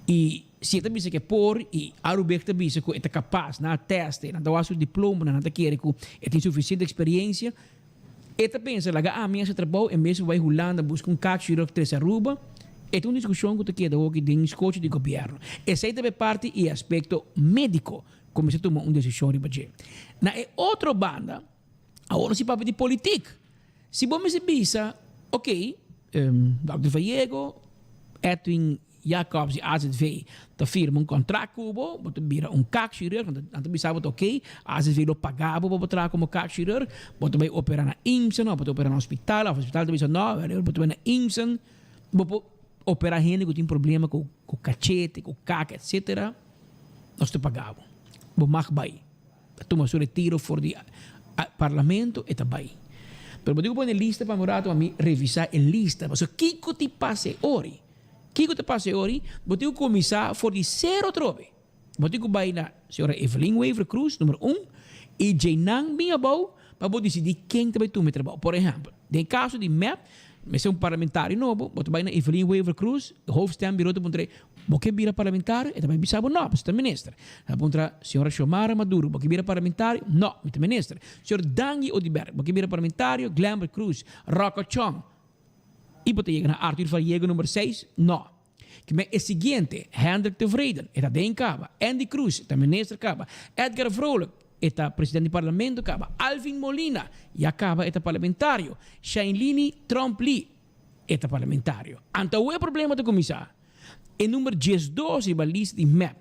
I si e ta bisa ku e por i Arubeg ta bisa ku e ta kapas, nan a tèst e, nan ta wak su diplomanan, nan ta kere ku e tin sufisiente eksperensia, e ta pensa laga ami hasi trabou en bes di bai Hulanda buska un kaakchirurg trese Aruba. E ta un diskushon ku ta keda hoki den skochi di gobièrnu. Esei ta be parti i e aspekto médiko ku mester tuma un desishon riba dje. Na e otro banda, Awor nos papia di politik. Si bo mester bisa, ok, Dòkter Vallego, Edwin Jacobs di AZV ta firma un kontrakt ku bo, bo ta bira un kaakchirurg, nan ta bisa bo ta ok, AZV lo paga bo pa bo traha komo kaakchirurg, bo ta bai opera na Imsen òf bo ta opera na hospital, òf hospital ta bisa no, bo ta bai na Imsen, bo por opera hende ku tin problema ku kachete, ku kak, etcetera, nos ta paga bo, bo mag bai. Ta tuma su retiro for di parlamento e ta bai. Pero bo tin ku pone lista pa mi un rato pa mi revisa e lista pasobra kiko ti pasa e ori? Kiko ta pasa e ori? Bo tin ku kuminsá for di sero atrobe. Bo tin ku bai na señora Evelyn Wever Croes numero un i djeinan bin abou pa bo disidí ken ta bai tuma e trabou. Por ehèmpel, den e kaso di mep Mester un parlamentario nobo, bo ta bai na Evelyn Wever Croes, hoofdstembureau ta puntra bo ke bira parlamentario? E ta bai bisa bo no, pasobra ta minister. Ta puntra señora Xiomara Maduro, bo ke bira parlamentario? No, mi ta minister. Señor Dangui Oduber, bo ke bira parlamentario? Glenbert Croes, Rocco Chong, y bo ta yega na Arthur Variego number seis? No. Kimen e siguiente, Hendrik Tevreden, e ta den kaba, Endy Croes, e ta minister kaba, Edgar Vrolijk, e ta presidente di parlamento kaba, Alvin Molina, ya kaba e ta parlamentario, Shainlini Tromp-Lee, e ta parlamentario. Anto awe e problema ta kuminsá. E number 12 riba lista di mep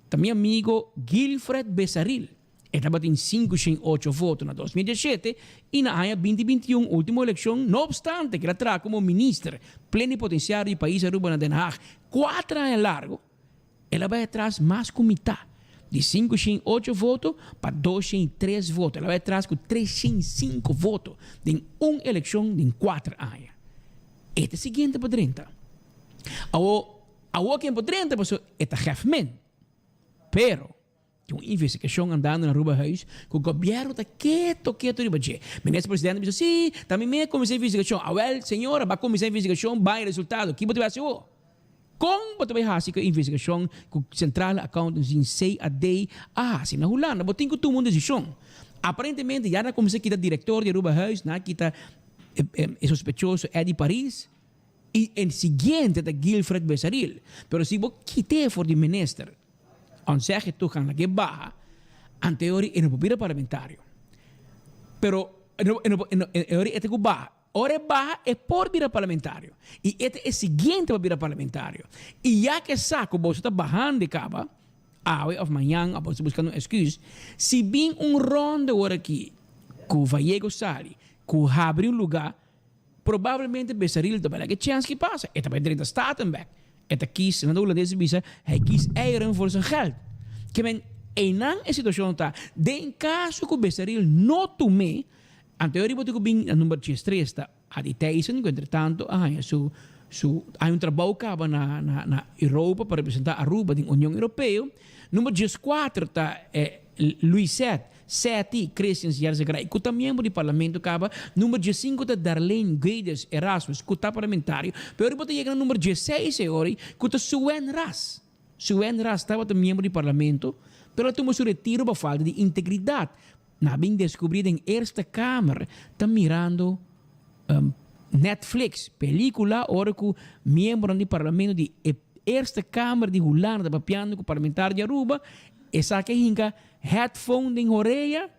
ta mi amigo Guilfred Besaril. E tabatin 508 voto na 2017 y na aña 2021, ultimo eleccion, no obstante cu el a traha como minister plenipotenciario di pais Aruba na Den Haag cuater aña largo, el a bay atras mas cu mitad, di 508 voto pa 203 voto. El a bay atras cu 305 voto den un eleccion den cuater aña. E ta e siguiente pa drenta. Awo, awo ken por drenta pasobra e ta gef min. Pero. Tin un investigashon andando na Aruba Huis ku gobièrnu ta keto keto riba dje. Minister presidente a bisa, Si, ta mi mes a kuminsá investigashon. Awèl, señora, bo a kuminsá investigashon, bai resultado. Ki bo ta bai hasi awor? Kon bo ta bai hasi ku e investigashon ku Centrale Accountancy, CAD, a hasi na Hulanda? Bo tin ku tuma un desishon. Aparentemente ya nan a kuminsá kita direktor di Aruba Huis, nan a kita e sospechoso Eddy Paris i e siguiente ta Guilfred Besaril. Pero si bo kit'é for di minister, Onzeg toegang na ke baha, anteori e no por bira parlamentario. Pero e no, e no, e no, e ori e ta ku baha. Ora e baha e por bira parlamentario. I e ta e siguiente pa bira parlamentario. I ya ke sa ku boso ta bahando e kaba, awe of mañan, of boso ta buskando un excuse, si bin un ronde ora aki ku Vallego sali, ku habri un luga, Probablemente Besaril ta bai laga e chèns ki pasa, e ta bai drenta Staten bèk. E ta kies, nan ta hulandes ta bisa, hij kiest eieren voor zijn geld. Ke men, einan e situashon ta, den kaso ku Besaril no tum'é, anto riba tin ku bin na number diestres ta Adi Thijssen, ku entretanto a haña su su haña un trabou kaba na na na Europa pa representá Aruba den Union Europeo. Number dieskuater ta e Luisette Seti, Christians Yerzegray, ku ta miembro di parlamento kaba. Number diesinku ta Darlene Guedes Erasmus, ku ta parlamentario. Pero bo ta yega na number dieseis e ora, ku ta Suen Ras. Suen Ras tabata miembro di parlamento, pero a tuma su retiro pa falta di integridat. Nan a bin deskubrí den Eerste Kamer ta mirando Netflix, pelikula, ora ku miembronan di parlamento di e Eerste Kamer di Hulanda ta papiando ku parlamentario di Aruba, esaki a hinka headphone den horea.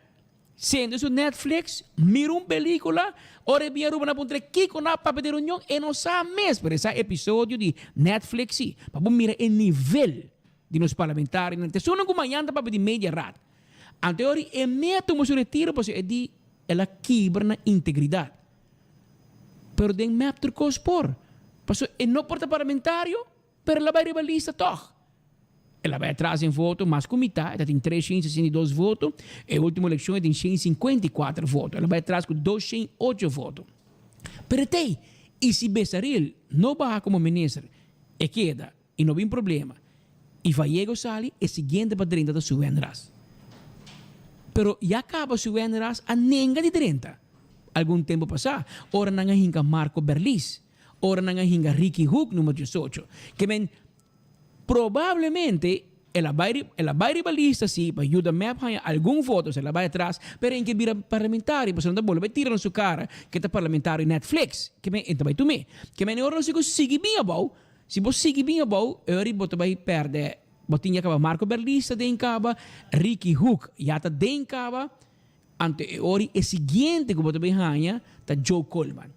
Sende su Netflix, mira un pelicula, ora e bin Aruba nan puntra kico nan a papia den reunion, e no sa mes, pero e sa episodio di Netflix si, pa bo mira e nivel di nos parlamentarionan. Te esunnan cu mañan ta papia di media raad. Anto e ora e me a tuma su retiro pasobra e di el a kibra nan integridad. Pero den mep tur cos por, pasobra e no por ta parlamentario, pero el a bay riba lista tog. El a bai atras den voto mas ku mitá, e ta tin 362 voto. E último elekshon e tin 154 voto. El a bai atras ku 208 voto. Pero t'ei, i si Besaril no baha komo minister, e keda i no bin problema, i Vallego sali, e siguiente pa drenta ta Suen Ras. Pero ya kaba Suen Ras a nenga di drenta algun tempu pasá, ora nan a hinka Marco Berlis, ora nan a hinka Ricky Hoek numero 18. Ke men Probablemente el a bai el a bai riba lista si pa yuda mep haña algun voto, el a bai atras, pero en ke bira parlamentario pasobra nan ta bolbe tira na su kara ke ta parlamentario Netflix, ke men e ta bai tum'é. Ke men e ora nos tin ku sigui bin abou, si bo sigui bin abou e ora bo ta bai pèrdè, bo tin ya kaba Marco Berlista den kaba, Ricky Hoek ya ta den kaba, Anto e ora e siguiente ku bo ta bay haña ta Joe Coleman.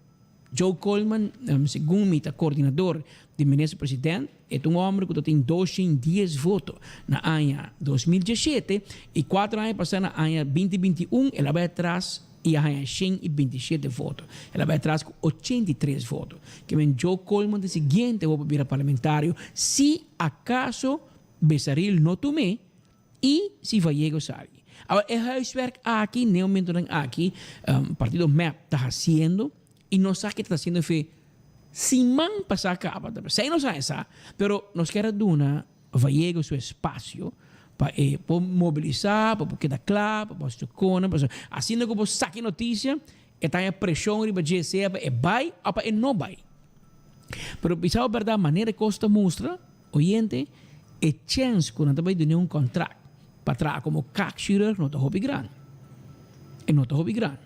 Joe Coleman, segun mi ta koordinador di Minister President, e ta un homber ku ta tin 210 voto na aña 2017 i kuater aña pasá na aña 2021 el a bay atras i a haña 127 voto. El a bay atras ku 83 voto. Ke men Joe Coleman ta e siguiente bo pa bira parlamentario si akaso Besaril no tum'é. I si Vallego sali. Awor e huiswerk aki, n'e momentonan aki, partido mep ta hasiendo i nos sa ke ta hasiendo fe siman pasá kaba. Ta p'esei nos a hesa, pero nos kier a duna Vallego su espasio pa e por mobilisá, pa por keda kla, pa por hasi su kona, pasobra asina ku bo saki notisia e ta haña preshon riba dje sea pa e bai o pa e no bai. Pero bisa bo bèrdat manera e kos ta mustra, Oyente, e chèns ku nan ta bai dun'é un kòntrakt pa traha komo kaakchirurg no ta hopi gran. E no ta hopi gran.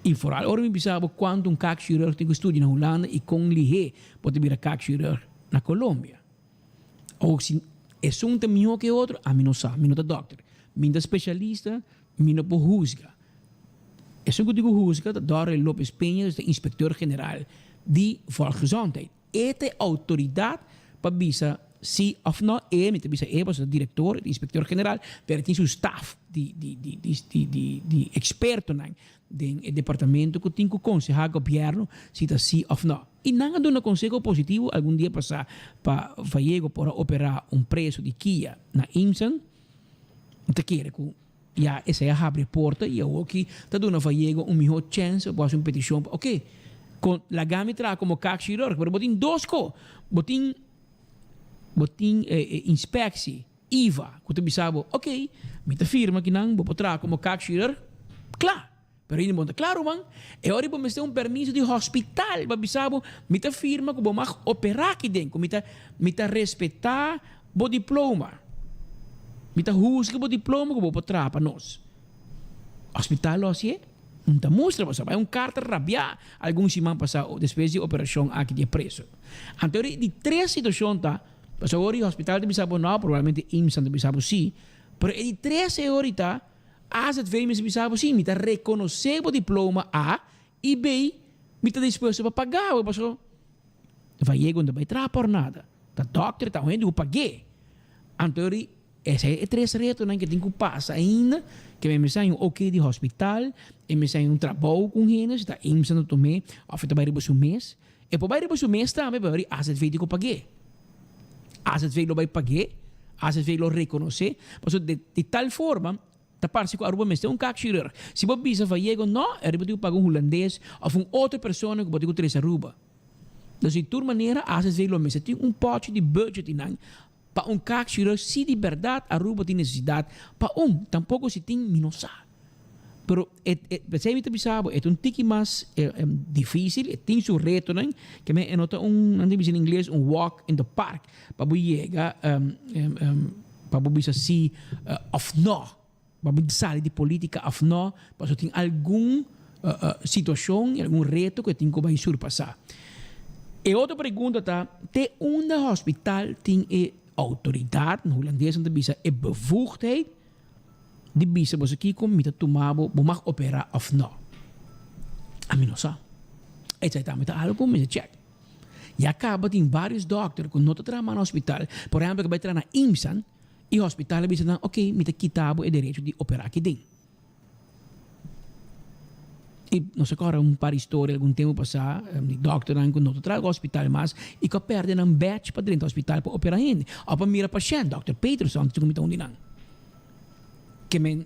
I foral ora mi bisa bo kuantu un kaakchirurg tin ku studia na Hulanda i kon lihé bo ta bira kaakchirurg na Colombia. Awor si esun ta mihó ku e otro, ami no sa, mi no ta dòkter. Mi no ta spesialista, mi no por husga. Esun ku tin ku husga ta Dorrel Lopez Peña, ta inspektor general di Volksgezondheid. E ta e outoridat pa bisa si òf nò. E, mi ta bisa e pasobra ta direktor, e ta inspektor general, pero e tin su staf di di di di di di di ekspertonan den e departamento ku tin ku konsehá gobièrnu si ta si òf nò. I nan a duna konseho positivo algun dia pasá pa Vallego por a operá un preso di kia na Imsan. Mi ta kere ku ya esei a habri e porta i awoki ta duna Vallego un mihó chèns pa por hasi un petishon pa oke kon laga mi traha komo kaakchirurg pero bo tin dos ko bo tin bo tin e inspeksie IVA ku ta bisa bo oke mi ta firma kinan bo por traha komo kaakchirurg kla pero ainda bo no ta kla ruman e ora bo mester un permiso di hospital pa bisa bo mi ta firma ku bo mag operá aki den ku mi ta mi ta respetá bo diploma. Mi ta husga bo diploma ku bo por traha pa nos. Hospital lo hasié? N ta mustra bo sa. Bai un karta rabiá algun siman pasá despues di e operashon aki di e preso. Anto e di tres situashon ta, pasobra ora di hospital ta bisa bo nò, probablemente IMSA ta bisa bo sí, pero e di tres e ora ta, AZV mester bisa bo sí, mi ta rekonosé bo diploma A i B, mi ta dispuesto pa paga bo pasobra Vallego no ta bai traha por nada. Ta dòkter ta un hende ku pag'é. Anto ori esei e tres retonan ke tin ku pasa ainda, ke mi mester haña un oké di hospital, e mester haña un trabou ku un hende, si ta IMSA ta tum'é òf e ta bai riba su mes. E por bai riba su mes tambe, pero ori AZV tin ku pag'é. AZV lo bai pag'é, AZV lo rekonosé, pasobra di di tal forma ta parse ku Aruba mester un kaakchirurg. Si bo bisa Vallego no, e riba tin ku paga un hulandes òf un otro persona ku bo tin ku trese Aruba. Dus di tur manera ACC lo mester tin un pochi di budget di nan pa un kaakchirurg si di berdad Aruba tin necesidad pa un, tampoco si tin mi no sa. Pero e e pesey mi ta bisa bo e ta un tiki mas dificil, e tin su retonan ke men e no ta un nan ta bisa na ingles un walk in the park pa bo yega pa bo bisa si of no. Bo a sali di politica of no, pasobra tin algun situacion y algun reto cu e tin cu bay surpasa. E otro pregunta ta, te unda hospital tin e autoridad, na Hulandes nan ta bisa e bevoegdheid, di bisa boso kiko mi ta tuma bo, bo mag opera of no. Ami no sa. Esei tambe ta algo ku mi mester check. Ya kaba tin varios dokter ku no ta traha mas na hospital, por ehempel ku bai traha na IMSAN i hospital a bisa nan ok mi ta kita bo e derecho di opera aki den. I nos a kòrda un par historia algun tempu pasá di dòkternan ku no ta traha ku hospital mas i ku a pèrdè nan bèch pa drenta hospital pa operá hende òf pa mira pashènt. Dòkter Peterson ta ku mi ta un di nan. Ke men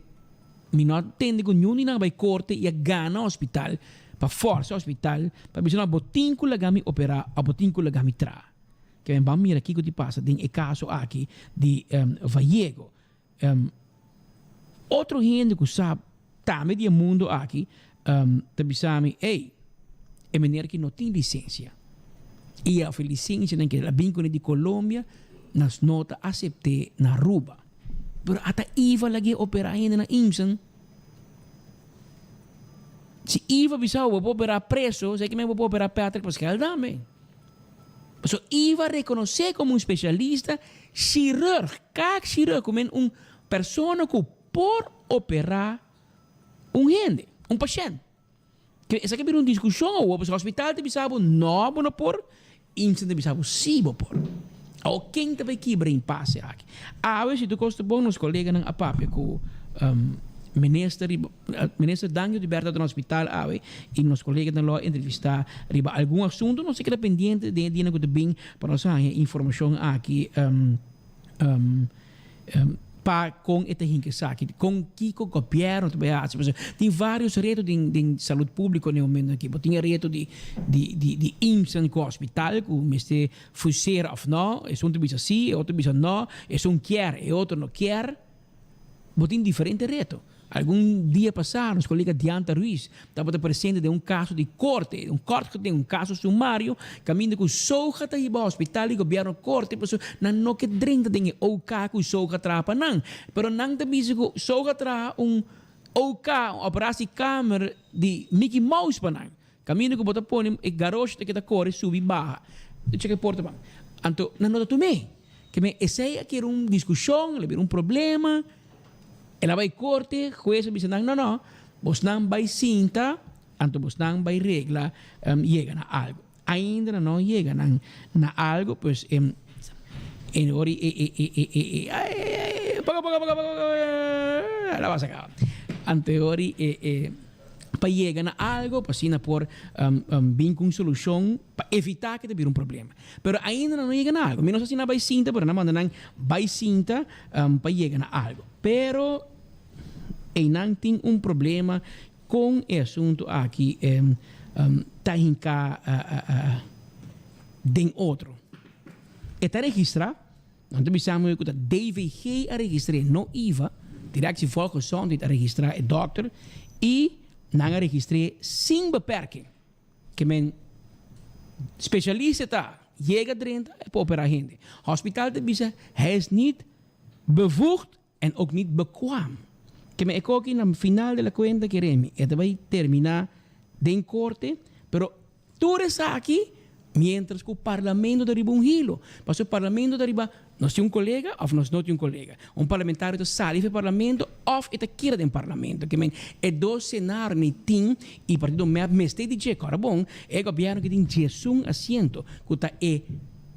mi no a tende ku niun di nan a bai korte i a gana hospital pa fòrsa hospital pa bisa nan bo tin ku laga mi operá òf bo tin ku laga mi traha. Ke men ban mira kiko di pasa den e kaso aki di Vallego. Otro hende ku sa tambe di e mundo aki ta bisa mi, ey, e meneer aki no tin lisensia. I of e lisensianan ke el a bin kuné di Colombia, nos no ta asept'é na Aruba. Pero ata Iva lag'é operá hende na IMSN. Si Iva bisa bo, bo por operá preso, sa kimen bo por operá Patrick Pascal tambe. Pasobra Iva rekonosé komo un spesialista chirurg, kaakchirurg, ku men un persona ku por operá un hende, un pashènt. Ke esaki a bira un diskushon awor, pasobra hospital ta bisa bo nò bo no por, IMSA ta bisa bo sí bo por. Awor ken ta bai kibra impase aki? Awe si tur kos ta bon nos koleganan a papia ku Minister riba Minister Dangio di Berta ta na hospital awe y nos coleganan lo a entrevista riba algun asunto. Nos ta keda pendiente den e dianan cu ta bin pa nos haña informacion aki pa con e ta hinca esaki, con kico gobierno ta bay haci. Pasobra tin varios reto den den salud publico na e momento aki. Bo tin e reto di di di di IMSA cu hospital cu mester fusera of no, esun ta bisa si, e otro ta bisa no, esun kier, e otro no kier. Bo tin diferente reto. Algun dia pasá nos kolega Diantha Ruiz tabata presente den un kaso di korte, un kort geding, un kaso sumario, kaminda ku SOGA ta hiba hospital di gobièrnu korte pasobra nan no ke drenta den e OK ku SOGA traha pa nan. Pero nan ta bisa ku SOGA traha un OK, un operatiekamer di Mickey Mouse pa nan. Kaminda ku bo ta pone e garoshi ta keda kore subi baha. Ta cheka e porta ban. Anto nan no ta tum'é. Ke men esei a kere un diskushon, el a bira un problema. El a bai korte, hues a bisa nan, no no, bosnan bai sinta, anto bosnan bai regla yega na algu. Ainda nan no yega nan na algu, pues e e ora e e e e e e ai poco poco poco poco la basa kaba. Anto e ora e e. pa yega na algo pa asina por bin cu un solucion pa evita cu ta bira un problema. Pero ainda nan no yega na algo. Mi no sa si nan a bay sinta pero nan manda nan bay sinta pa yega na algo. Pero eynan tin un problema con e asunto aki ta hinca den otro. E ta registra. Nan ta bisa mi ku ta DVG a registr'é, no iva. Directie Volksgezondheid a registrá e dòkter i nan a registr'é sin beperking. Ke men spesialista ta yega drenta e por operá hende. Hospital ta bisa hij is niet bevoegd En ook niet bekwaam. Ke men e koki na final de la cuenta kere mi e ta bay termina den corte, pero tur esaki mientras cu parlamento ta riba un hilo. Pasobra parlamento ta riba nos tin un colega of nos no tin un colega. Un parlamentario ta sali for e parlamento of e ta keda den parlamento. Ke men e dos scenario ni tin y partido mep mester di dje. Kora bon, e gobierno ki tin diesun asiento cu ta e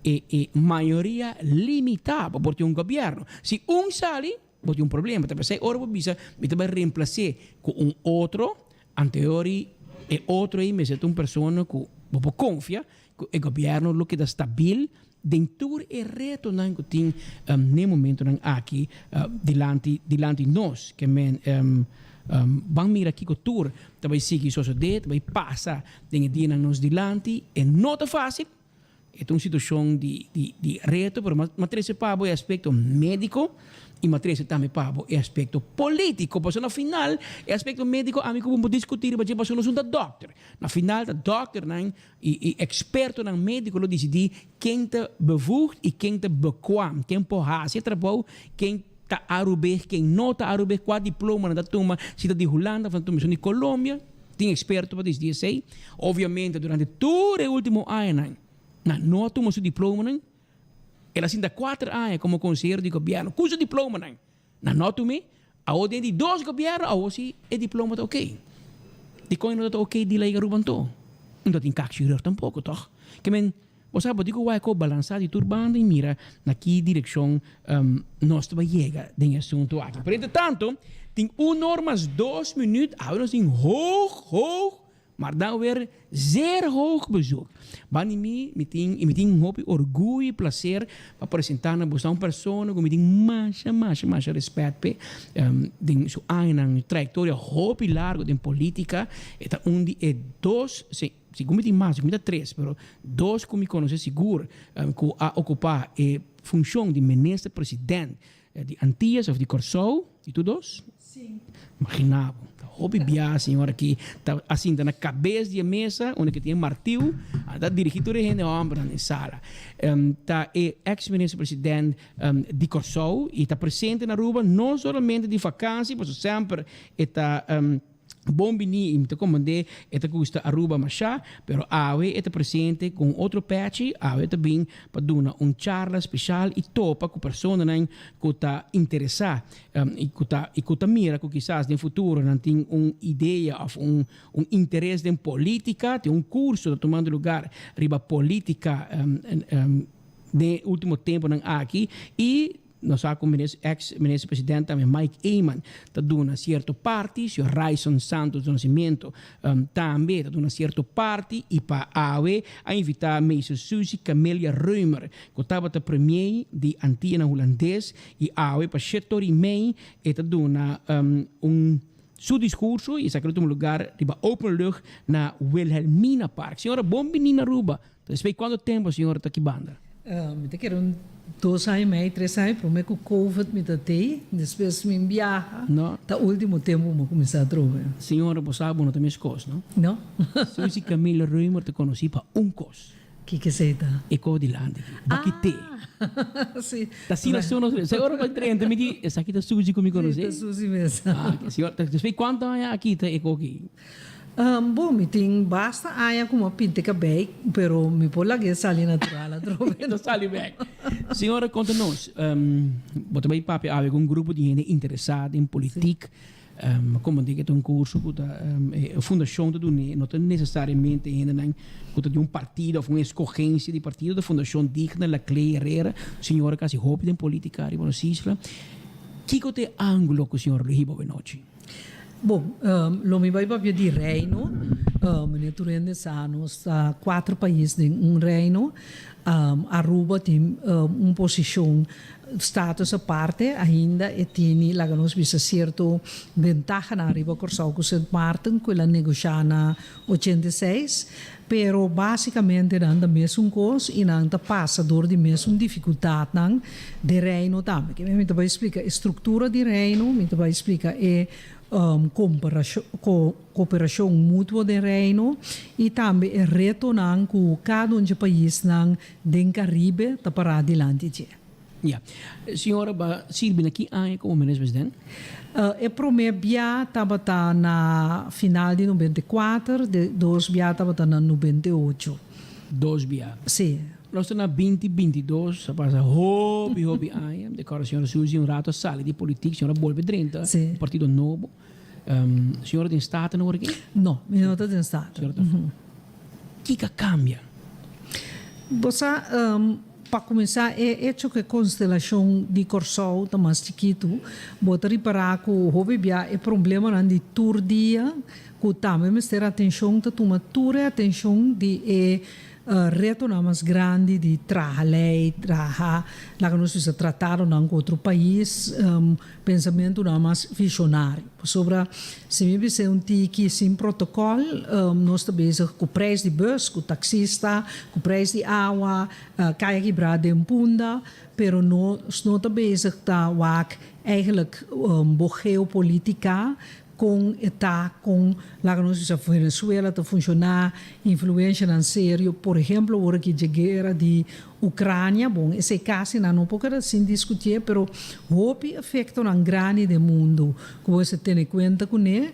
E e mayoria limitá pa por tin un gobièrnu. Si un sali, bo tin un problema. Ta p'esei ora bo bisa mi ta bai remplas'é ku un otro, anteori e otro ei mester ta un persona ku bo por konfia ku e gobièrnu lo keda stabil den tur e retonan ku tin n'e momentonan aki dilanti dilanti nos. Ke men ban mira kiko tur ta bai sigui sosodé, ta bai pasa den e dianan nos dilanti. E no ta fásil. E ta un situacion di di di reto, pero m'a trece pa bo e aspecto medico y m'a trece tambe pa bo e aspecto politico. Pasobra na final e aspecto medico ami cu bo por discuti riba dje pasobra nos no ta dokter. Na final ta dokternan y y expertonan medico lo dicidi ken ta bevoegd y ken ta bekwaam, ken por haci e trabou, ken ta Arubeg, ken no ta Arubeg, cua diploma nan ta tuma, si ta di Hulanda of nan ta tuma esun di Colombia. Tin experto pa dicidi esey. Obviamente durante tur e ultimo añanan nan no a tuma su diplomanan. El a sinta cuater aña como consehero di gobierno cu su diplomanan. Nan no a tum'e. Awor den di dos gobierno awor si e diploma ta ok. Dikon e no ta ok di ley Aruba anto? No ta tin kakshirurg tampoco toch? Ke men bo sa bo tin ku wak balansa di tur banda i mira na ki direkshon nos ta bai yega den e asuntu aki. Pero entre tanto tin un or mas dos minuut awe nos tin hoog hoog maar dan weer zeer hoog bezoek. Banda di mi mi tin i mi tin hopi orguyo i placer pa presenta na boso un persona ku mi tin masha masha masha respet p'e den su añanan trayectoria hopi largo den politica e ta un di e dos Sigur mi tin mas, sigur mi ta tres, pero dos ku mi konosé sigur ku a okupá e funshon di minister president di Antias òf di Kòrsou, i tur dos? Imaginá bo, ta hopi biaha señor aki ta a sinta na kabes di e mesa unda ke tin e martiu, a ta dirigí tur e hende hòmbernan den sala. Ta e eks minister president di Kòrsou i ta presente na Aruba no solamente di vakansi, pasobra semper e ta. Bon bini y mi ta comprende e ta gusta Aruba masha, pero awe e ta presente cu un otro pechi, awe e ta bin pa duna un charla special y topa cu personanan cu ta interesa y cu ta y cu ta mira cu kisas den futuro nan tin un idea of un un interes den politica, tin un curso ta tumando lugar riba politica den e ultimo temponan aki y Nos sa ku ex minister president tambe Mike Eman ta duna sierto parti, señor Ryson Santos do Nascimento tambe ta duna sierto parti y pa awe a invita meester Suzy Camelia Römer ku tabata premier di Antianan Hulandes y awe pa shetor y mei e ta duna un su discurso y esaki lo tuma lugar riba open lucht na Wilhelmina Park. Señora bon bini na Aruba. Despues cuanto tempo señor ta ki banda? Mi ta kere un dos aña y mei, tres aña, prome cu covid mi ta tey, despues mi biaha, ta ultimo tempo mi a cuminsa atrobe. Señora bo sa bo no ta mes cos no? No. Suzy Camille Römer ta conoci pa un cos. Kiko esey ta? E cos dilanti aki, bakite. Ah, si. Ta asina su nos, señora pa drenta mi di esaki ta Suzy cu mi conoce? Si, ta Suzy mes. Ah, señora, despues cuanto aña aki ta e cos aki? Bon, mi tin basta aña ku mi a pinta e kabei, pero mi por lag'é sali natural atrobe. E ta sali bek. Señora, konta nos, bo ta bai papia awe ku un grupo di hende interesá den politik. Komo den ke ta un kurso ku ta e fundashon ta dun'é, no ta nesesariamente hendenan ku ta di un partido òf un eskogensia di partido, ta Fundashon Digna Laclé Herrera. Señora kasi hopi den politika riba nos isla. Kiko ta e ángulo ku señora lo hiba awenochi? Bon, lo mi bai papia di reino. Meneer tur hende sa nos ta cuater pais den un reino. Aruba tin un posicion, status aparte, ainda e tini, laga nos bisa, cierto bentahanan riba Corsou cu Sint Maarten cu el a negosha na 86. Pero basicamente nan ta mesun cos y nan ta pasa door di mesun dificultadnan den Reino tambe. Ke mi ta bay splica e structura di Reino, mi ta bay splica e cooperacion mutuo den Reino y tambe e retonan cu cada un dje paisnan den Caribe ta para dilanti dje. Ya. Señora ba sirbi na ki aña como minister president? E prome bia tabata na final di 94, de dos bia tabata na 98. Dos bia. Si. Nos ta na binti 22, a pasa hopi hopi aña. De kòrda señora Suzy un rato a sali di politik, señora a bolbe drenta un partido nobo. Señora den Staten awor aki? No, mi no ta den Staten. Señora ta. Kiko a kambia? Bo sa, pa kuminsá e echo ku e konstelashon di Kòrsou ta mas chikitu, bo ta ripará ku hopi bia e problemanan di tur dia ku tambe mester atenshon ta tuma tur e atenshon di e retonan mas grandi di traha lei, traha, laga nos bisa tratadonan ku otro pais, Pensamentunan mas visionario. Pasobra si mi bis'é un tiki sin protocol, nos ta bezig cu prijs di bus, cu taxista, cu prijs di awa, caya kibrá den Punda, pero nos no ta bezig ta wak eigenlijk bo geopolitica Kon e ta, kon, laga nos bisa, Venezuela ta funshoná, influenshanan serio, por ehemplo ora ki dje guera di Ucrania, bon, esei kasi nan no por keda sin diskutié, pero hopi efektonan grandi den mundu ku bo mester tene kuenta kuné,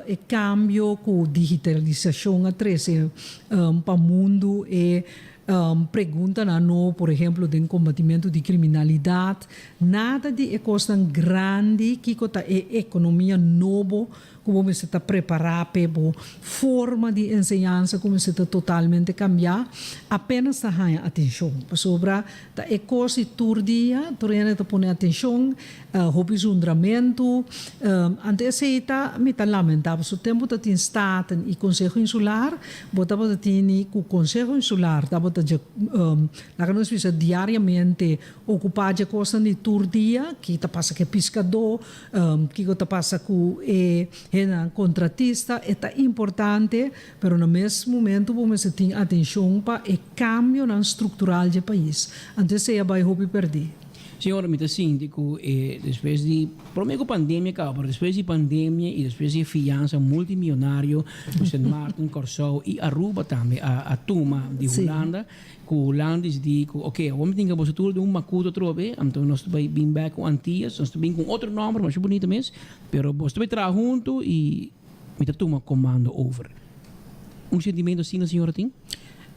e kambio ku digitalisashon a trese pa mundu, e. Preguntanan nobo, por ehemplo den kombatimentu di kriminalidat, nada di e kosnan grandi kiko ta e ekonomia nobo ku bo mester ta prepará p'e bo forma di enseñansa ku mester ta totalmente kambiá, apenas ta haña atenshon. Pasobra ta e kos di tur dia, tur hende ta pone atenshon, hopi zundramentu. Anto esei ta mi ta lamentá pasobra tempu ta tin Staten i Konseho Insular, bo tabata tini ku Konseho Insular tabata dje, laga nos bisa diariamente okupá dje kosnan di tur dia, ki ta pasa ku e piskadó, Kiko ta pasa ku e hendenan kontratista? E ta importante, pero na mes momento bo mester tin atenshon pa e kambionan struktural dje pais. Anto esei a bai hopi pèrdí. Señor, mi ta sinti ku e despues di, prome ku pandemia kaba, pero despues di pandemia i despues di e fiansa multimionario ku Sint Maarten, Kòrsou i Aruba tambe a tuma di Hulanda, Ku Hulanda disidí ku oke, awor mi tin ke boso tur den un makutu atrobe, anto nos ta bai bin bek ku Antillas, nos ta bin ku un otro nòmber masha bunita mes, pero boso ta bai traha huntu i mi ta tuma komando over. Un sentimentu asina señora tin?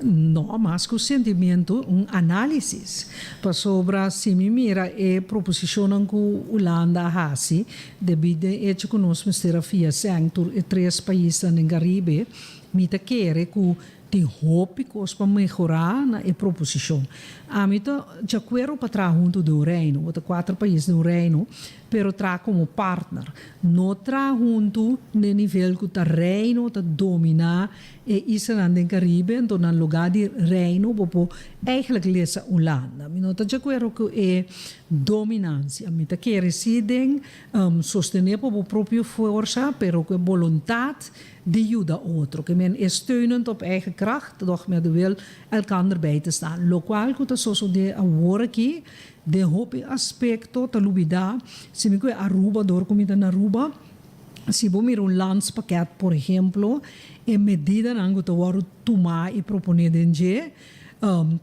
No, mas ku sentimentu, un análisis. Pasobra si mi mira e proposishonnan ku Hulanda a hasi, debí den echo ku nos mester a fia sèn tur e tres paisnan den Karibe, mi ta kere ku Tin hopi kos pa mehorá na e proposishon. Ami ta djakuerdo pa traha huntu den un reino, bo ta kuater pais den un reino, pero traha komo partner. No traha huntu n'e nivel ku ta reino ta dominá e islanan den Karibe, anto na lugá di reino bo por eigentlik lesa Hulanda. Mi no ta djakuerdo ku e dominansia. Mi ta kere si den sostené pa bo propio forsa, pero ku e boluntat di yuda otro, ke men e steunend op eigen kracht, doch met de wil elkander bij te staan. Lokual ku ta sosodé awor aki den hopi aspekto ta lubidá, si mi kue Aruba dor ku mi ta na Aruba, si bo mira un landspakket por ehemplo, e medidanan ku ta wòrdu tumá i proponé den dje,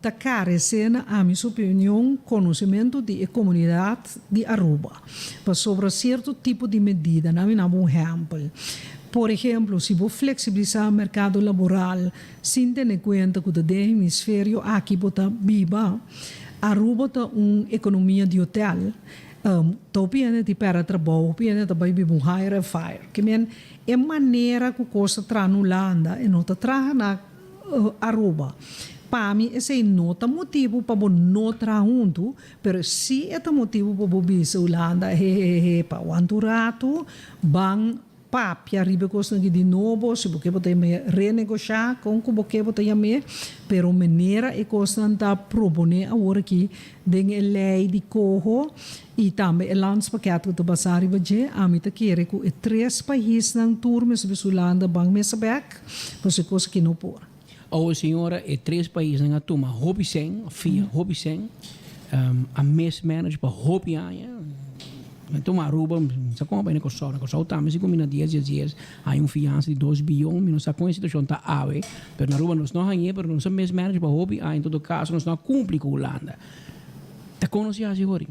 ta karesé na ami su opinion konosementu di e komunidat di Aruba pasobra sierto tipo di medidanan, mi naba un ehèmpel, por ehemplo si bo fleksibilisá merkado laboral sin tene kuenta ku ta den hemisferio aki bo ta biba, Aruba ta un ekonomia di hotel, ta hopi hende ti pèrdè trabou, hopi hende ta bai biba un hire and fire, ke men e manera ku kos ta traha na Hulanda e no ta traha na. Aruba. Pa mi esei no ta motibu pa bo no traha huntu, pero si e ta motibu pa bo bisa Hulanda, hehehe, pa wanta un ratu, ban papia riba e kosnan aki di nobo, si bo ke bo ta yam'é renegoshá, kon ku bo ke bo ta yam'é, pero manera e kosnan ta proponé awor aki den e lei di koho i tambe e landspakket ku ta basá riba dje, ami ta kere ku e tres paisnan tur mester bisa Hulanda ban mesa bèk. Pasobra e kos aki no por. Awo señora e tres paisnan a tuma hopi sen, a fia hopi sen, a mismanage pa hopi aña. Mi tuma Aruba, mi sa kon a bai na Kòrsou. Na Kòrsou tambe si ku mi na dies dies dies haña un fiansa di dos biyon. Mi no sa kon e situashon ta awe, pero na Aruba nos no hañ'é, pero nos a mismanage pa hopi aña. En todo kaso nos no a kumpli ku Hulanda. Ta kon nos yasi hori?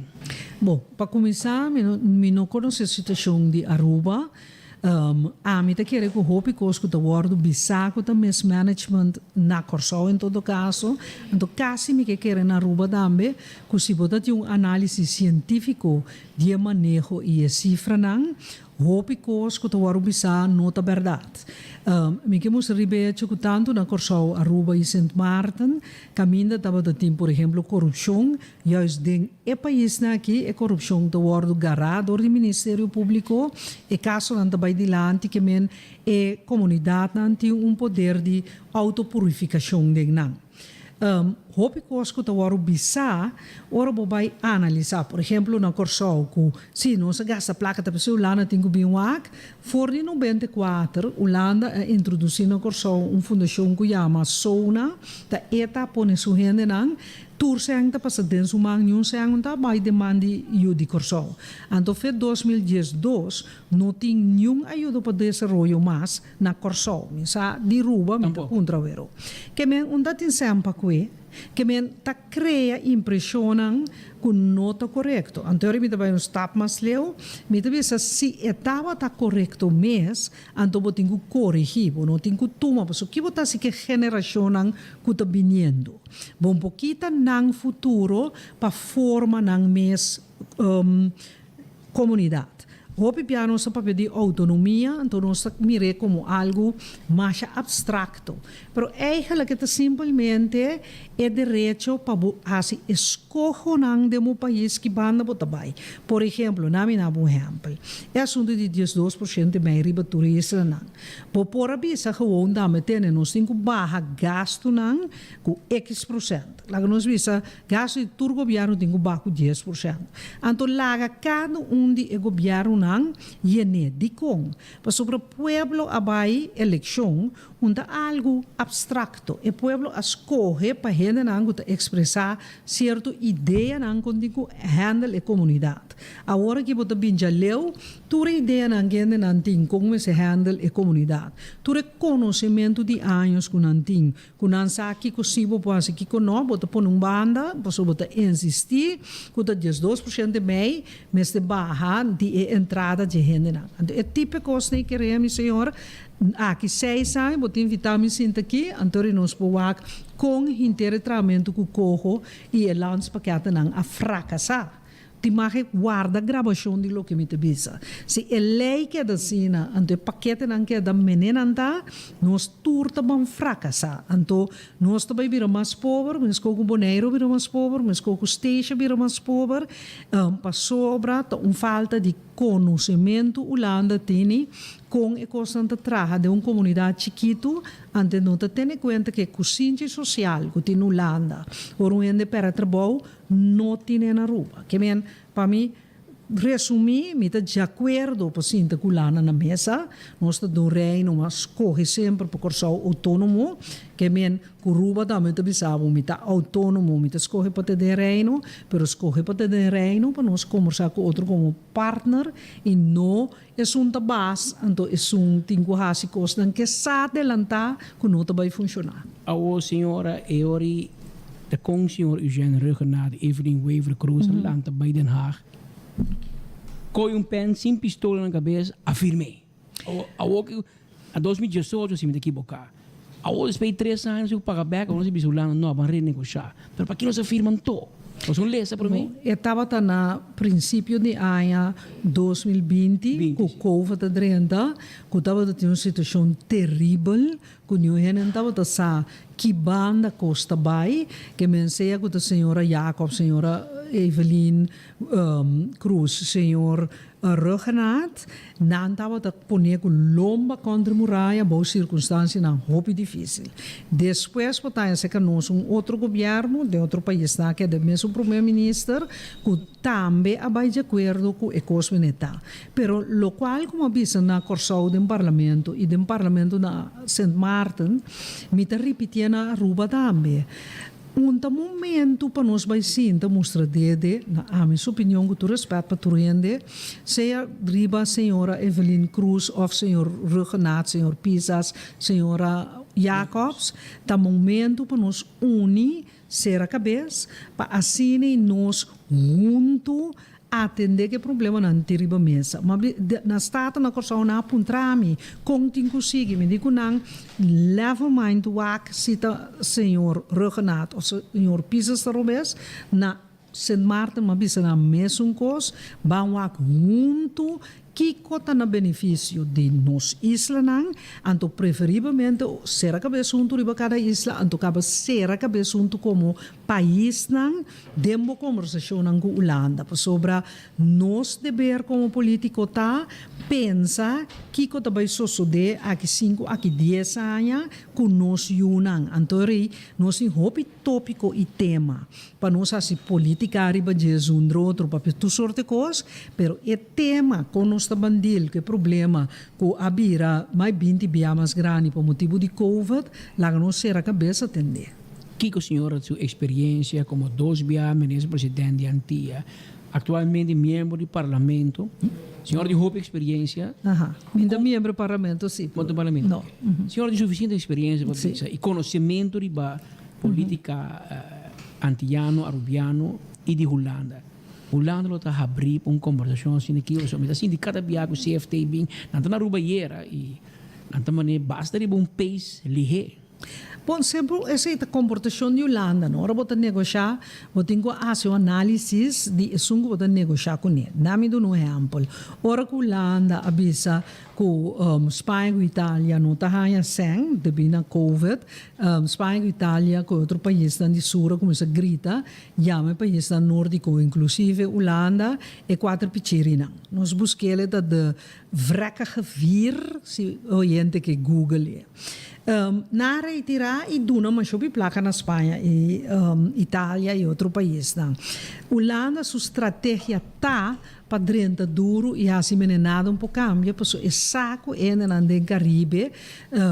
Bon, pa kuminsá mi no mi no konosé situashon di Aruba. Ami ta kere ku hopi kos ku ta wòrdu bisá ku ta mismanagement na Kòrsou en todo kaso, anto kasi mi ke kere na Aruba tambe, ku si bo ta tin un análisis sientífiko di e maneho i e sifranan, hopi kos ku ta wòrdu bisá no ta bèrdat. Mi ke mustra riba e hecho ku tantu na Kòrsou, Aruba i Sint Maarten kaminda tabata tin por ehemplo korupshon, Juist den e paisnan aki e korupshon ta wòrdu gará dor di Ministerio Públiko, e kasonan ta bai dilanti ke men e komunidatnan tin un poder di outopurifikashon den nan. Hopi kos ku ta wòrdu bisá ora bo bai analisá, por ehemplo na Kòrsou ku si nos a gasta plaka ta p'esei Hulanda tin ku bin wak, for di 94 Hulanda a introdusí na Kòrsou un fundashon ku yama SONA, ta e ta pone su hendenan Tur sèn ta pasa den su man, niun sèn no ta bai den man di yu di Kòrsou. Anto fe 2012 no tin niun ayudo pa desaroyo mas na Kòrsou. Mi sa di Ruba, mi ta puntra wero. Ke men un ta tin sèn pa kue? Ke men ta krea impreshonnan ku no ta korekto. Anto ora mi ta bai un stap mas leu, mi ta bisa si e tabata korekto mes, anto bo tin ku korigí, bo no tin ku tuma, pasobra ki bo ta hasi ku e generashonnan ku ta biniendo? Bo por kita nan futuro pa forma nan mes komunidat. Hopi bia nos ta papia di outonomia, anto nos ta mir'é komo algu masha abstrakto. Pero eigenlijk e ta simpelmente e derecho pa bo hasi eskohonan den bo pais ki banda bo ta bai. Por ehemplo, na mi na bo un ehempel, e asuntu di diesdos por shento i mei riba tur islanan. Bo por a bisa gewoon dame tene nos tin ku baha gastunan ku ekis prosent. Laga nos bisa Gasto di tur gobièrnu tin ku baha ku 10%. Anto laga kada un di e gobièrnunan yen'é. Dikon? Pasobra pueblo a bai elekshon un ta algu abstrakto. E pueblo a skohe pa hendenan ku ta ekspresá sierto ideanan kon tin ku handle e komunidat. Awor aki bo ta bin djaleu tur e ideanan ku hendenan tin kon mester handle e komunidat. Tur e konosementu di años ku nan tin Ku nan sa kiko si bo por hasi kiko no, bo ta pone un banda, pasobra bo ta insistí ku ta 12% e mei mester baha di e entrada dje hendenan. Anto e tipo e kosnan ei kere mi señor, aki seis aña bo ta invitá mi sinta aki, anto ri nos por wak kon henter e trahamentu ku koho i e landspakketennan a frakasá. Tin mag e warda grabashon di loke mi ta bisa. Si e lei keda asina, anto e paketenan keda mene nan ta, nos tur ta ban frakasá. Anto nos ta bai bira mas pober, meskos ku Boneiru bira mas pober, meskos ku Statia bira mas pober, pasobra ta un falta di konosementu Ulanda tini kon e kosnan ta traha den un komunidat chikitu, ante no ta tene kuenta ku e kusinchi sosial ku tin Ulanda, ora un hende pèrdè trabou, No tin en Aruba. Ke men, pa mi resumí, mi ta djakuerdo pa sinta ku Lana na mesa. Nos ta dun reino, ma skohe semper pa Kòrsou outónomo. Ke men, ku Ruba tambe ta bisa bo, mi ta outónomo, mi ta skohe pa ta den reino, pero skohe pa ta den reino pa nos kombersá ku otro komo partner i no esun ta bas, anto esun tin ku hasi kosnan ke sa delantá ku no ta bai funshoná. Awor, señora, e ora ei ta kon señor Eugène Rhuggenaath, Evelyn Wever Croes a lanta bai Den Haag, koe un pen sin pistola na kabes, a firm'é. Awor ku na 2018, si mi ta kiboká, awor despues di tres aña nos tin ku paga bèk, awor nos a bisa Hulanda, no, ban renegoshá. Pero paki nos a firma anto? Nos un lesa promé? E tabata na prinsipio di aña 2020 ku Covid a drenta, ku tabata tin un situashon teribel, ku niun hende no tabata sa ki banda kos ta bai, ke men sea ku ta señora Jacob, señora Evelyn Croes, señor Rhuggenaath, nan tabata pone ku lomba kontra muraya bou sirkunstansianan hopi difísil. Despues por taña serka nos un otro gobièrnu den otro paisnan a keda e mesun promé minister ku tambe a bai di akuerdo ku e kos mene ta. Pero lokual ku mi a bisa na Kòrsou den parlamento i den parlamento na Sint Maarten mi ta ripitié na Aruba tambe. Un ta momento pa nos bai sinta mustra dede, na ami su opinion ku tur respet pa tur hende, sea riba señora Evelyn Croes of señor Rhuggenaath, señor Pisas, señora Jacobs, ta momento pa nos uni, sera kabes, pa asina i nos huntu Atendé ku e problemanan tin riba mesa. Ma na Staten na Kòrsou nan a puntra mi kon tin ku sigui. Mi di ku nan level mind wak si ta señor Rhuggenaath òf señor Pisas ta robes. Na Sint Maarten mi a bisa nan mesun kos. Ban wak huntu kiko ta na benefisio di nos islanan. Anto preferiblemente sera kabes huntu riba kada isla anto kaba sera kabes huntu komo paisnan. Den bo kombersashonnan ku Ulanda, pasobra nos deber komo polítiko ta pensa kiko ta bai sosodé aki sinku, aki dies aña ku nos yunan. Anto rei nos tin hopi tópiko i tema pa nos hasi polítika riba dje zundr otro, papia tur sorte kos, pero e tema kon nos ta ban deal ku e problema ku a bira mai 20 bia mas grandi pa motibu di covid, laga nos sera kabes atendé. Kiko señora su experiencia como dos bia minister president di Antia, actualmente miembro di parlamento, señora tin hopi experiencia. Aha, mi ta miembro di parlamento si. Bo ta parlamento? No. Señora tin suficiente experiencia pa bisa y conocemento riba. Politica Antiyano, Arubiano y di Hulanda. Hulanda lo ta habri pa un combersacion asina aki pasobra mi ta sinti cada bia cu CFT bin nan ta na Aruba ayera y nan ta mane basta riba un pace lihe. Bon, semper esey ta comportacion di Hulanda, no? Ora bo ta negosha, bo tin cu haci un analisis di esun cu bo ta negosha cune. Na mi duna un ehempel. Ora cu Hulanda a bisa cu Spaña cu Italia no ta haña cen debi na covid, Spaña cu Italia cu e otro paisnan di sur a cuminsa grita Yama e paisnan Nordiko, inklusive Hulanda, e kuater pichirinan. Nos buskele ta de vrekkige vier, si oyente ke google e. Nan a retirá i duna masho pi plaka na Spaña i Italia i otro paisnan. Hulanda su strategia ta pa drenta duru i hasi mene nada un por kambia, pasobra e sa ku hendenan den Karibe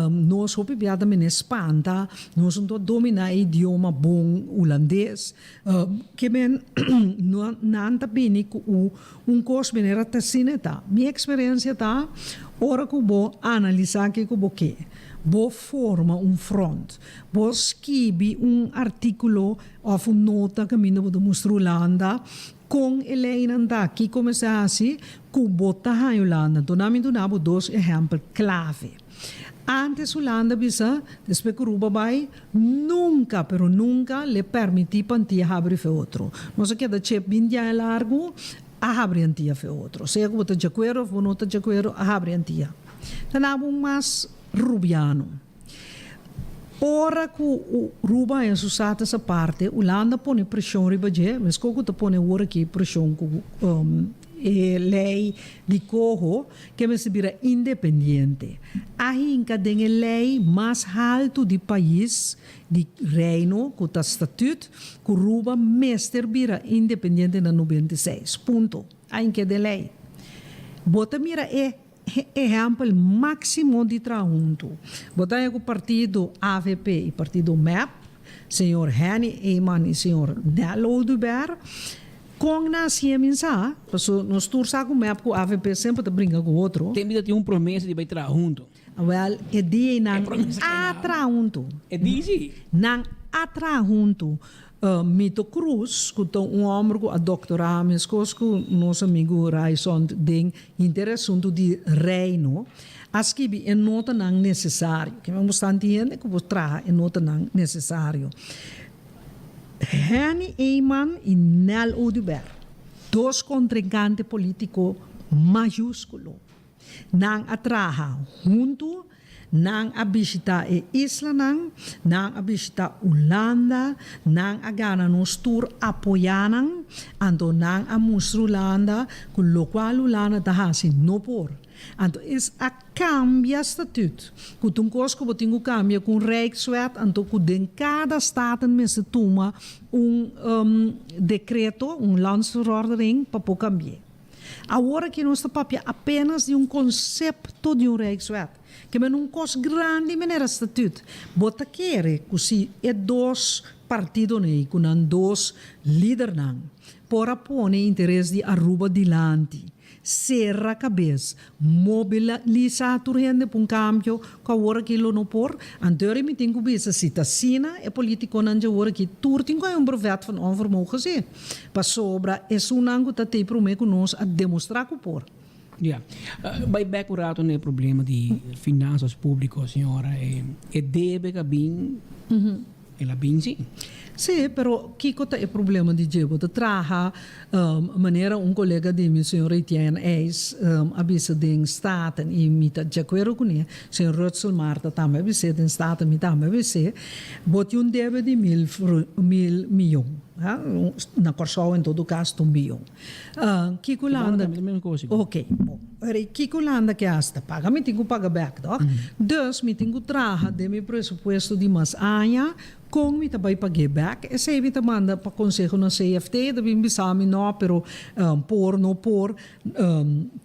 nos hopi bia ta mene spanta, nos no ta dominá e idioma bon hulandes, ke men nan ta bini ku un kos manera ta asina e ta. Mi eksperensia ta ora ku bo analisá kiko bo ke, bo forma un front, bo skibi un artíkulo òf un nota kaminda bo ta mustra Hulanda Kon e leinan ta? Kiko mester hasi ku bo ta haña Hulanda? Anto nan mi duna bo dos ehèmpel klave. Ántes Hulanda bisa, despues ku Aruba bai, nunka, pero nunka le pèrmití pa Antia habri fe otro. Nos a keda chep binti aña largu a habri Antia fe otro. Sea ku bo ta djakuerdo òf bo no ta djakuerdo, a habri Antia. Ta na bo un mas rubiano. Ora ku Ruba haña su status aparte, Hulanda a pone preshon riba dje, meskos ku ta pone awor aki preshon ku e lei di koho ke mester bira independiente. A hinka den e lei mas haltu di pais, di Reino, ku ta Statuut, ku Ruba mester bira independiente na 96. Punto. A hink'é den lei. Bo ta mira e Ehèmpel máksimo di traha huntu. Bo ta haña ku partido avp i partido mep, señor Henny Eman i señor Nel Oduber, kon nan hasié mi sa, paso nos tur sa ku mep ku avp semper ta bringa ku otro. Ten bida tin un promesa di bai traha huntu. Awèl, e dia ei nan a traha huntu. E dia si. Nan a traha huntu. Mito Cruz, ku ta un hòmber ku a doktorá meskos ku nos amigu Ryçond den henter e asuntu di Reino, a skibi e notanan nesesario. Ke men bo sta entiende ku bo traha e notanan nesesario. Henny Eman i Nel Oduber, dos kontrinkante polítiko mayúskulo. Nan a traha huntu, nan a bishitá e islanan, nan a bishitá Hulanda, nan a gana nos tur apoyá nan, anto nan a mustra Hulanda ku lokual Hulanda ta hasi no por. Anto es a kambia statut, ku ta un kos ku bo tin ku kambia ku un rijkswet, anto ku den kada staten mester tuma un dekreto, un landsverordening pa por kambi'é. Awor aki nos ta papia apenas di un konsepto di un Rijkswet. Ke men un kos grandi manera statut. Bo ta kere ku si e dos partidonan ei ku nan dos lidernan por a pone interes di Aruba dilanti, sera kabes, mobilisá tur hende pa un kambio ku awor aki lo no por? Anto mi tin ku bisa si ta asina e politikonan dje awor aki tur tin ku hay un brevet van onvermogen si. Pasobra esunnan ku ta tei promé ku nos a demostrá ku por. Ya. Bai bèk un rato na e problema di finansas públiko, señora. E debe ku a bin, el a bin sí. Sí, pero kiko ta e problema di dje? Bo ta traha manera un kolega di mi, señor Etienne IJs, a bisa den Staten i mi ta djakuerdo kuné, señor Rutsel Martha tambe a bis'é den Staten, mi tambe a bis'é, bo tin un debe di mil mil miyon. Na Kòrsou en todo kas ta un bion. Kiko Hulanda. Oké, bon. Ora kiko Hulanda ke hasi? Ta paga mi tin ku paga bèk, tòg? Dus mi tin ku traha den mi presupuesto di mas aña kon mi ta bai pag'é bèk. Esei mi ta manda pa konseho na CFT, ta bin bisa mi nò, pero por no por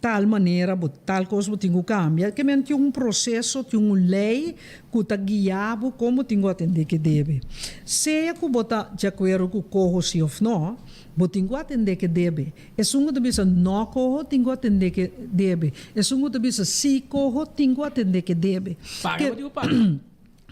tal manera bo tal kos bo tin ku kambia. Ke men tin un proseso, tin un lei ku ta guia bo kon bo tin ku atendé ke debe. Sea ku bo ta djakuerdo ku koho si òf nò, bo tin ku atendé ke debe. Esun ku ta bisa nò koho tin ku atendé ke debe. Esun ku ta bisa si koho tin ku atendé ke debe. Paga bo tin ku paga.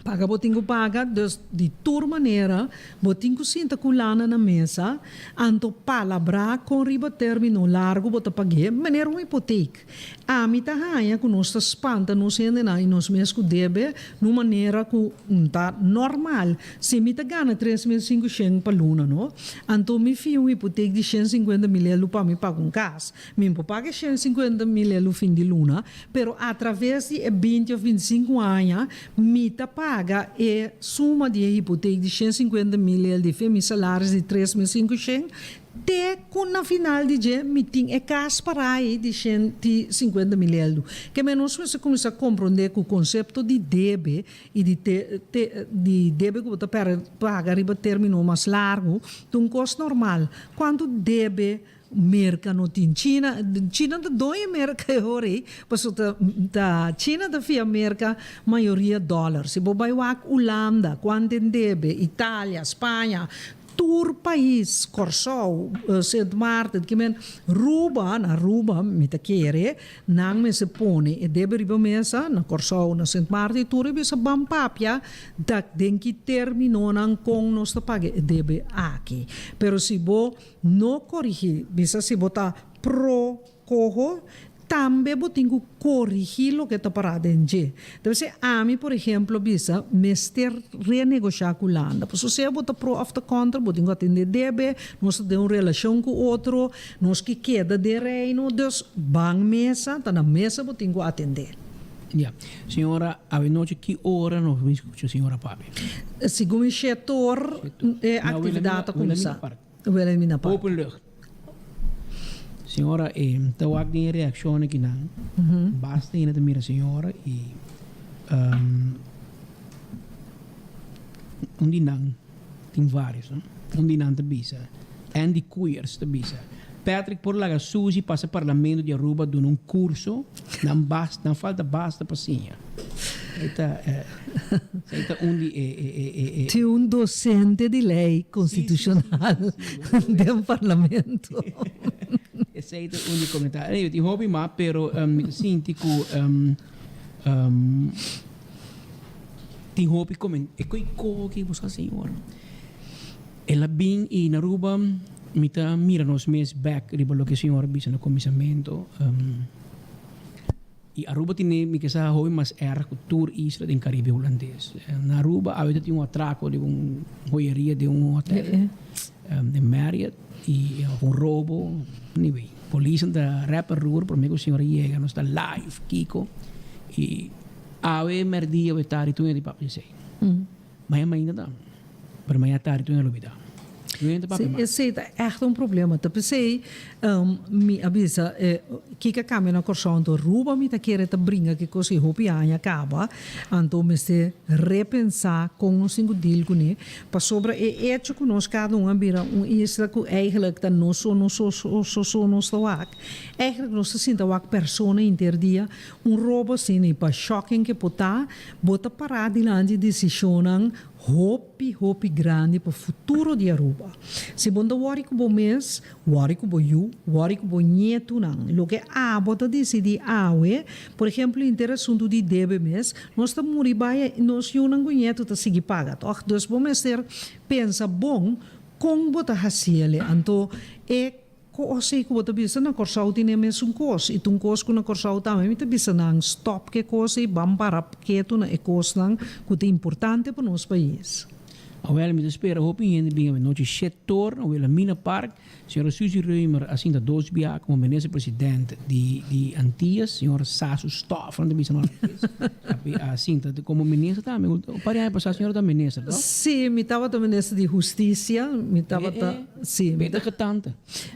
Paga bo tin ku paga, dus di tur manera bo tin ku sinta ku lana na mesa, anto palabrá kon riba término largu bo ta pag'é, manera un hipotek. Ami ta haña ku nos ta spanta nos hendenan i nos mes ku debe na un manera ku n ta normal. Si mi ta gana 3500 pa luna no, anto mi fia un hipotek di 150 mil elu pa mi paga un kas. Mi n por paga e 150 mil elu fin di luna, Pero atraves di e binti of bintisinku aña, mi ta paga e suma di e hipotek di 150 mil LDV, mi salaris di 3500, te ku na final di dje mi tin e kas pará ei di 150 mil eldu. Ke men nos mester kuminsá komprondé ku konsepto di debe i di te te di debe ku bo ta pèrdè paga riba término mas largu ta un kos normal. Kuantu debe Merka no tin China, China ta doño Merka e ora ei, paso ta ta China ta fia Merka mayoria dollar. Si bo bai wak Hulanda, kuantu den debe, Italia, Spaña, tur pais, Kòrsou, Sint Maarten, kimen Ruba, na Ruba mi ta kere nan mester pone e debe riba mesa, na Kòrsou, na Sint Maarten i tur e bisa ban papia ta den ki terminonan kon nos ta paga e debe aki. Pero si bo No korigí. Bisa si bo ta pro koho, tambe bo tin ku korigí loke ta pará den dje. Debe ser ami, por ehemplo, bisa mester renegoshá ku Hulanda. Pasobra sea bo ta pro òf ta kontra, bo tin ku atendé debe, nos ta den un relashon ku otro, nos ke keda den Reino, dus ban mesa, ta na mesa bo tin ku atendé. Ya. Señora, awenochi ki ora nos bin skucha señora papia? Segun e shetor e aktividat ta kuminsá. Wilhelmina Park. Openlucht. Señora, e ta wak den e reaccion akinan. Basta hende ta mira señora y un di nan, tin varios no, un di nan ta bisa, Andy Koeyers ta bisa, Patrick por laga Suzy pasa parlamento di Aruba duna un curso, nan basta, nan falta basta pa siña. Esei ta, esei ta un di e, e, e, e, e. Tin un docente di ley constitucional den parlamento. Esei ta un di comentario. Anyway, tin hopi mas, pero mi ta sinti cu tin hopi comen, e koe koki bo sa señor. El a bin y na Aruba mi ta mira nos mes bek riba loke señor a bisa na cuminsamento. Y Aruba tene mi ke sa hopi mas erg cu tur isla den Caribe Hulandes. Na Aruba awe ta tin un atraco den un joyeria den un hotel den Marriott y of un robo anyway polis nan ta rep en roer prome cu señor a yega nos ta live kico y awe merdia awe tardi tur hende di papia esey. Maña mainta ta, pero maña tardi tur hende lo bida. Tur hende ta papia Sí, mas. esei ta ègt un problema. Ta p'esei mi a bisa kiko a kambia na Kòrsou. Anto Aruba mi ta kere ta bringa ki kos ei hopi aña kaba. Anto mester repensá kon nos tin ku deal kuné. Pasobra e echo ku nos kada un a bira un isla ku eigentlik ta nos so nos so so so nos ta wak. Eigentlik nos ta sinta wak persona henter dia. Un robo asina i pa shocking ke por ta, bo ta pará dilanti desishonnan hopi, hopi grandi pa futuro di Aruba. Si bo no ta wòri ku bo mes, wòri ku bo yu, wòri ku bo ñetunan. Loke abo ta disidí awe, por ehemplo henter asuntu di debe mes, nos ta muri bai i nos yunan ku ñetu ta sigui paga, tòg? Dus bo mester pensa bon kon bo ta hasiel. Anto e Kos ei ku bo ta bisa na Kòrsou tin e mesun kos i ta un kos ku na Kòrsou tambe mi ta bisa nan stòp ku e kos ei ban para ketu na e kosnan ku ta importante pa nos pais. Awel mi ta spera hopi hende bin awenochi shetor na Wilhelmina Park. Señora Suzy Römer a sinta dos bia como minister president di di Antillas. Señor Sasu Stoffer nan ta bisa na holandés a sinta como minister tambe. Un par di aña pasa señora ta minister toch? Sí, mi tabata minister di Husticia, mi tabata. Sí, mi ta tanta.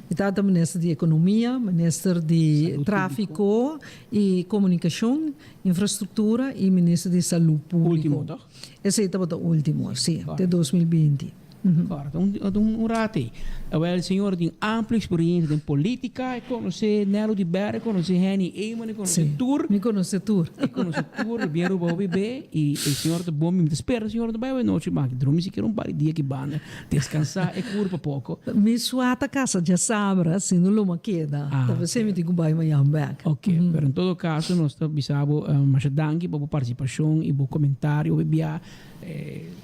Mi tabata minister di Economia, minister di Trafico y Comunicacion, Infrastructura y minister di Salud Publico. Ultimo, toch? Esey tabata ultimo, sí, te 2020. Correcto, un, un, un rato ei. Wel, señor tin amplio experiencia den politica, e conoce Nelo di Berg, e conoce Henny Eman, e conoce Sí, tur. Mi conoce tur. E conoce tur, bien Aruba hopi be, y e señor ta bon, mi ta spera señor ta bay awe nochi, ma drumi sikiera un par di dia aki banda, descansa e curpa poco. Mi sua ta casa djasabra, si no lo mi a keda. Ah, Ta p'esei mi tin cu bay mañan bek. Ok, pero en todo caso nos ta bisa bo masha danki pa bo participacion y bo comentario hopi bia.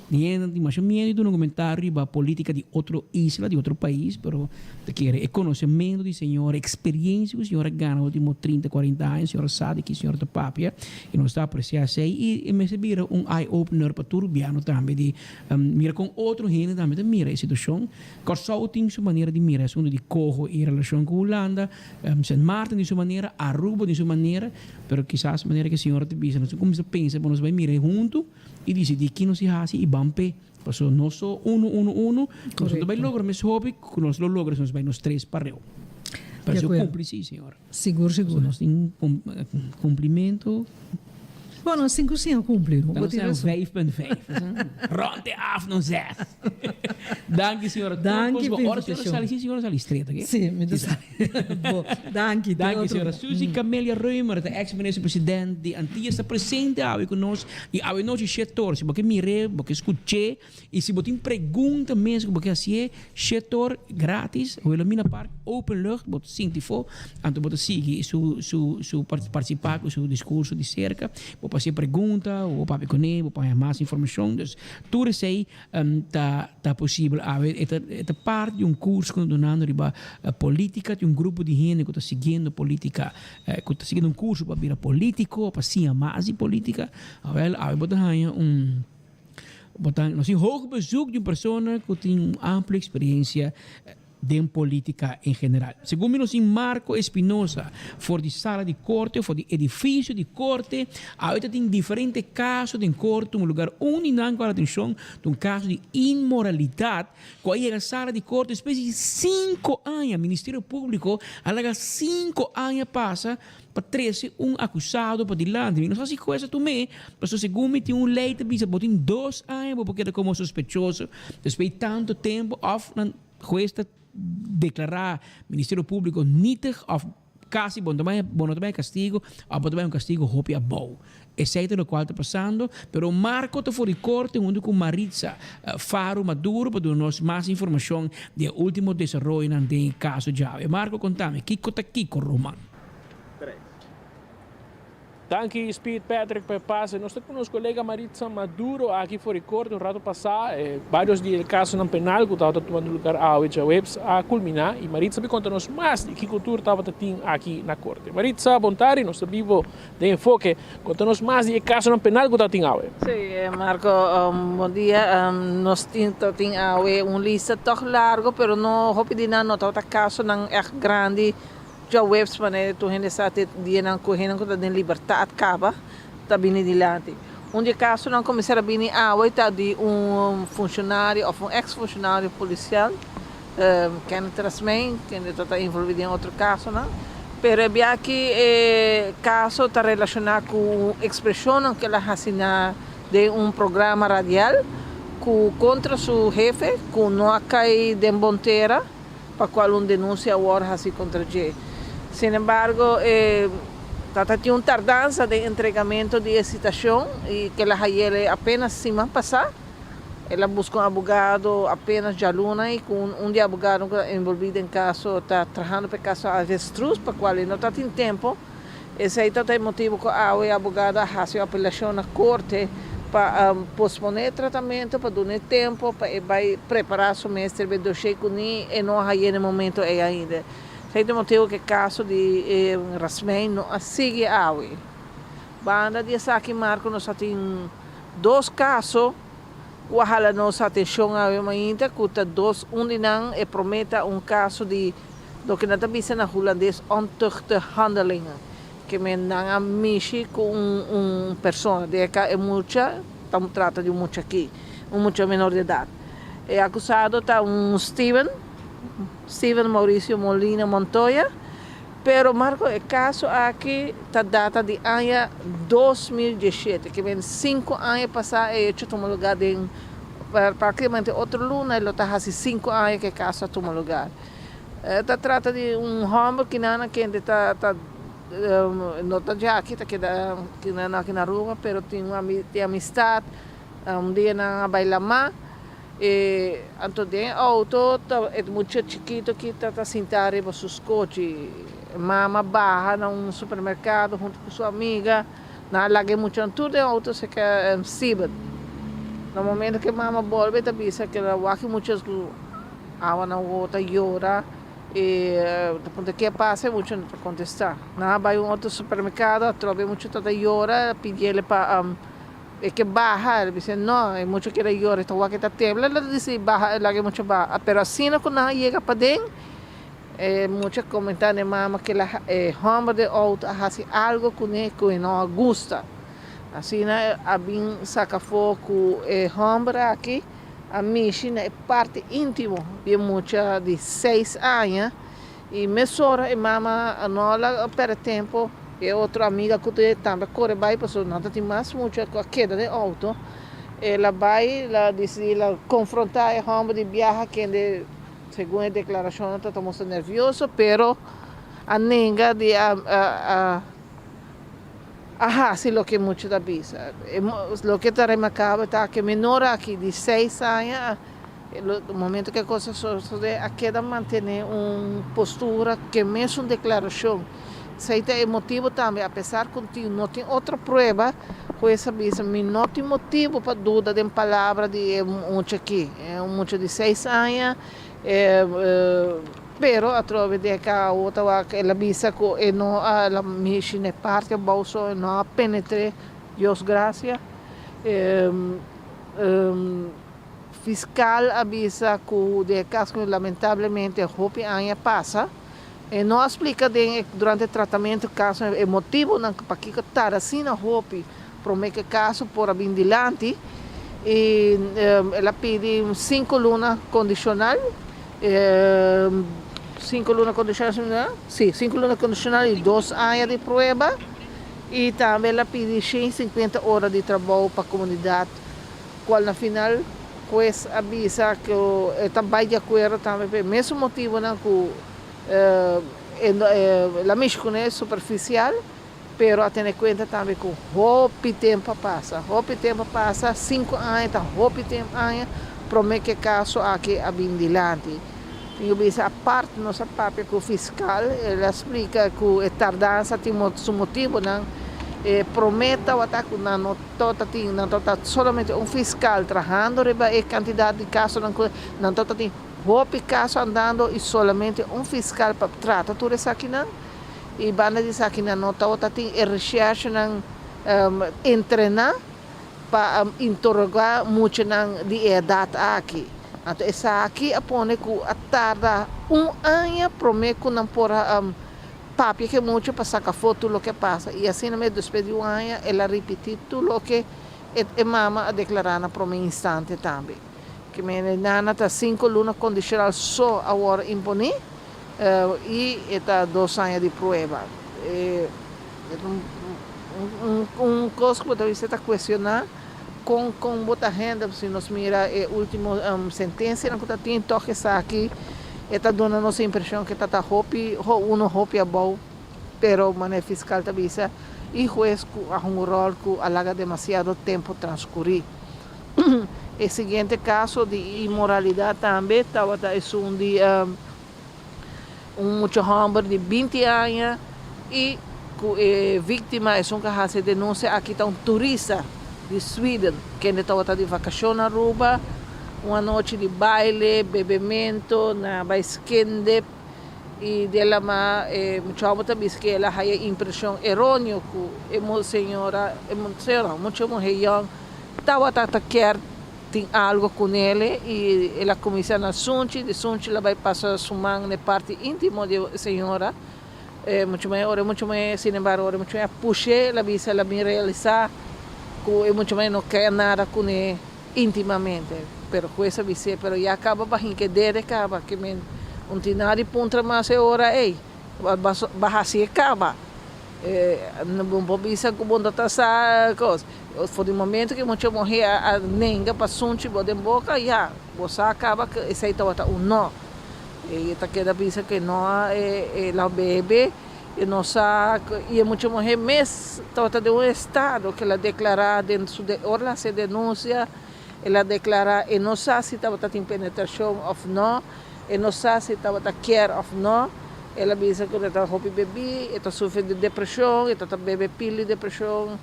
Ni hende tin masha miedo di duna un comentario riba politica di otro isla, di otro pais, pero ta kere e conocemento di señor, e experiencia cu señor a gana ultimo trinta, cuarenta aña, señor sa di ki señor ta papia y nos ta aprecia esey y e mester bira un eye opener pa tur rubiano tambe di mira con otro hende tambe ta mira e situacion. Corsou tin su manera di mira e asunto di coho y relacion cu Hulanda, Sint Maarten tin su manera, Aruba tin su manera, pero kisas manera cu e señor ta bisa nos a cuminsa pensa pa nos bay mira e hunto. I disidí ki nos i hasi i ban p'e. Pasobra nos so unu, unu, unu, nos no ta bai logra mes hopi ku nos lo logra si nos bai nos tres pareu. Pero si kumpli si, señor. Sigur, sigur. Nos tin kumplimentu. Bueno, sin ku sin a kumpli. Bo tin rason. 5.5. Rond e af nos zes. Danki, señora. Danki pa invitashon. Ora señora sali, si señora sali stret, oke? Si, mi ta sali. Bo, danki. Danki, señora. Suzy Camelia Römer, ta ex minister president di Antillas, ta presente awe ku nos. I awe nochi shetor, si bo ke mir'é, bo ke skuch'é, i si bo tin pregunta mes ku bo ke hasié, shetor, gratis, Wilhelmina Park, open lucht, bo ta sinti fo, anto bo ta sigui su su su partisipá ku su diskurso di serka, bo por hasié pregunta, bo por papia kuné, bo por haña mas informashon. Dus tur esei ta ta posibel awe. E ta e ta parti di un kurso ku nos dunando riba politika, tin un grupo di hende ku ta siguiendo politika. Ku ta siguiendo un kurso pa bira polítiko, pa siña mas di polítika, awèl awe bo ta haña un, bo ta nos tin hoog bezoek di un persona ku tin un amplio eksperensia den polítika en general. Segun mi nos tin Marco Espinosa for di sala di korte, for di edifisio di korte, awe ta tin diferente kaso den korte, un lugar un di nan ku hala atenshon ta un kaso di inmoralidat Cu a yega sala di corte despues di cinco aña. Ministerio Publico a laga cinco aña pasa pa trece un acusado padilanti. Mi no sa si juez a tum'é, pasobra segun mi tin un ley ta bisa bo tin dos aña bo por keda como sospechoso despues di tanto tempo of nan juez ta declara Ministerio Publico nietig of Casi bo no ta bay bo no ta bay castigo of bo ta bay un castigo hopi abou. Esey ta locual ta pasando, pero Marco ta for di corte hunto cu Maritza Faro Maduro pa duna nos mas informacion di e ultimo desaroyonan den e caso djawe. Marco contami, kico ta kico Roman? Danki Speed Patrick pa e pase. Nos ta ku nos kolega Maritza Maduro aki for di korte un rato pasá. E varios di e kasonan penal ku tabata tumando lugar awe djaweps a kulminá i Maritza bai konta nos mas di kiko tur tabata tin aki na korte. Maritza, bon tardi, nos ta bibo den Enfoke. Konta nos mas di e kasonan penal ku tabatin awe. Sí, Marco, bon dia. Nos tin tabatin awe un lista tòg largo, pero no hopi di nan no tabata kasonan ègt grandi. Djaweps manera tur hende sa te dianan ku hendenan ku ta den libertat kaba ta bini dilanti. Un di e kasonan kuminsá a bini awe ta di un funshonario òf un eks funshonario polisial, Kenneth Rasmijn, kende ta ta envolví den otro kasonan. Pero e bia aki e kaso ta relashoná ku un ekspreshonnan ku el a hasi na den un programa radial ku kontra su hefe ku no a kai den bon tera. pa cual un denuncia a worde haci contra dje. Sin embargo, e tata tin un tardanza den entregamento di e citacion y kel a hayele apenas siman pasa. El a busca un abogado apenas djaluna y cu un di e abogadonan cu ta envolvi den caso ta trahando pa e caso avestruz pa cual e no ta tin tempo. Esei ta ta e motibu ku awe e abogado a hasi un apelashon na korte pa posponé e tratamentu pa dun'é tempu pa e bai prepará su mes riba e doshé ku ni e no a hañ'é na e momentu ei ainda. Esei ta e motibu ku e kaso di Rasmijn no a sigui awe. Banda di esaki Marco nos a tin dos kaso ku a hala nos atenshon awe mainta ku ta dos un di nan e promé ta un kaso di Loke nan ta bisa na hulandes ontuchte handelingen, ke men nan a mishi ku un un persona, den e ka e mucha ta trata di un mucha aki, un mucha menor di edat. E akusado ta un Steven, Steven Mauricio Molina Montoya, pero Marco e kaso aki ta data di aña 2017, ke men sinku aña pasá e hecho tuma lugá den. Prácticamente otro luna lo ta hasi 5 aña cu e caso a tuma lugar. Ta trata di un homber kinan kende ta ta no ta djaki, ta keda kinan aki na Aruba, pero tin un tin amistad. Un dia nan a bay lama y anto den e auto ta e mucha chikito aki ta ta sinta riba su scochi. Mama baha na un supermercado hunto cu su amiga. Nan a laga e muchanan tur den auto cerca Steven. Na momento cu e mama bolbe ta bisa cu el a wak e muchas cu awa nan wowo ta yora y ta puntra ke a pasa e mucha no ta contesta. Nan a bay un otro supermercado atrobe e mucha ta ta yora a pidiele pa e ke baha el bisa no e mucha keda yora e ta wak e ta tembla el a dicidi baha laga e mucha baha pero asina cu nan a yega paden E mucha comenta n'e mama cu e homber den auto a haci algo cune cu e no a gusta. Asina a bin saca afo cu e homber aki a mishi na e parti intimo di e mucha di seis aña y mesora e mama no a perde tempo e otro amiga cu te tambe a core bay pasobra no ta tin mas mucha cu a keda den auto. El a bay el a dicidi el a confronta e homber di biaha kende Segun e deklarashonnan ta ta mustra nervioso pero a nenga di a a hasi loke mucha ta bisa. Loke ta remarkabel ta ke menor aki di seis aña momento ke e kos a sosode a keda mantene un postura ke mesun deklarashon. Esei ta e motibu tambe apesar ku no tin otro prueba Hues a bisa, Mi no tin motibu pa duda den palabra di e mucha aki. E un mucha di seis aña, pero atrobe di e cao ta wak el a bisa ku e no a la mishi na e parti abou so e no a penetr'é, Dios gracia. Fiscal a bisa ku den e kas ku lamentablemente hopi aña pasa. E no a splica den e durante e tratamento caso e motibonan pakico tarda asina hopi prome cu e caso por a bin dilanti y el a pidi un cinco luna condicional, cinco luna condicional si cinco luna condicional y dos aña di prueba y tambe el a pidi shen cincuenta ora di trabou pa comunidad cual na final hues a bisa cu e ta bay di acuerdo tambe pa e mesun motibonan cu el a mishi cune superficial, pero a tene cuenta tambe cu hopi tempo a pasa, hopi tempo a pasa, cinco aña ta hopi tempo aña prome cu e caso aki a bin dilanti. Tin cu bisa apart nos a papia cu fiscal, el a splica cu e tardansa tin su motibonan, e prome tawata cu nan no Tabata tin, nan tabata solamente un fiscal trahando riba e cantidad di casonan cu nan tabata tin hopi caso andando y solamente un fiscal pa trata tur esakinan y banda di esakinan no tabata tin e recherchenan entrena pa interroga muchanan di e edad aki. Anto esaki a pone cu a tarda un aña prome cu nan por a Papia ke mucho pa saca afó tur loke a pasa y asina mes despues di un aña el a ripiti tur loke e e mama a declara na prome instante tambe. Ke mene Nana ta cinco luna condicional so a worde imponi y e ta dos aña di prueba. E ta un un cos cu bo ta bisa ta cuestiona con con bo ta handle si nos mira e ultimo sentencianan cu ta tin toch esaki e ta duna nos e impresion cu ta ta hopi uno hopi abou pero manera e fiscal ta bisa y huez cu a hunga un rol cu a laga demasiado tempo transcuri. E siguiente caso di inmoralidad tambe tabata esun di Un mucha hòmber di binti aña i ku e víktima esun ku a hasi e denunsia aki ta un turista di Sweden kende tabata di vakashon na Aruba. Un anochi di baile, bebemento, nan a bai skende i di el ama e mucha hòmber ta bisa ku el a haya impreshon eróneo ku e señora, e señora, mucha muhé yòn tabata ta kier Tin algo cunele y el a cuminsa na sunchi, di sunchi el a bay pasa su man na e parti intimo di e señora, e mucha muher, ora e mucha muher, sin embargo, ora e mucha muher a pushe, el a bisa, el a bin realisa cu e mucha muher no kaya nada cune intimamente, pero hues a bis'e, pero ya caba ba hinca e dede caba, ke men un tin nada di puntra mas e ora ey, ba haci e caba. Bo por bisa ku bo no ta sa kos. For di momento ku mucha muhé a nenga pa sunchi bo den boka, ya, bo sa kaba ku esei tabata un no. E ta keda bisa ku e no a e la bebe, e no sa i e mucha muhé mes tabata den un estado ku el a deklará den su ora el a hasi e denunsia, el a deklará e no sa si tabata tin penetrashon òf no, e no sa si tabata kier òf no. El a bisa ku e ta hopi bebí, e ta sufri di depreshon, e ta ta bebe pil di depreshon.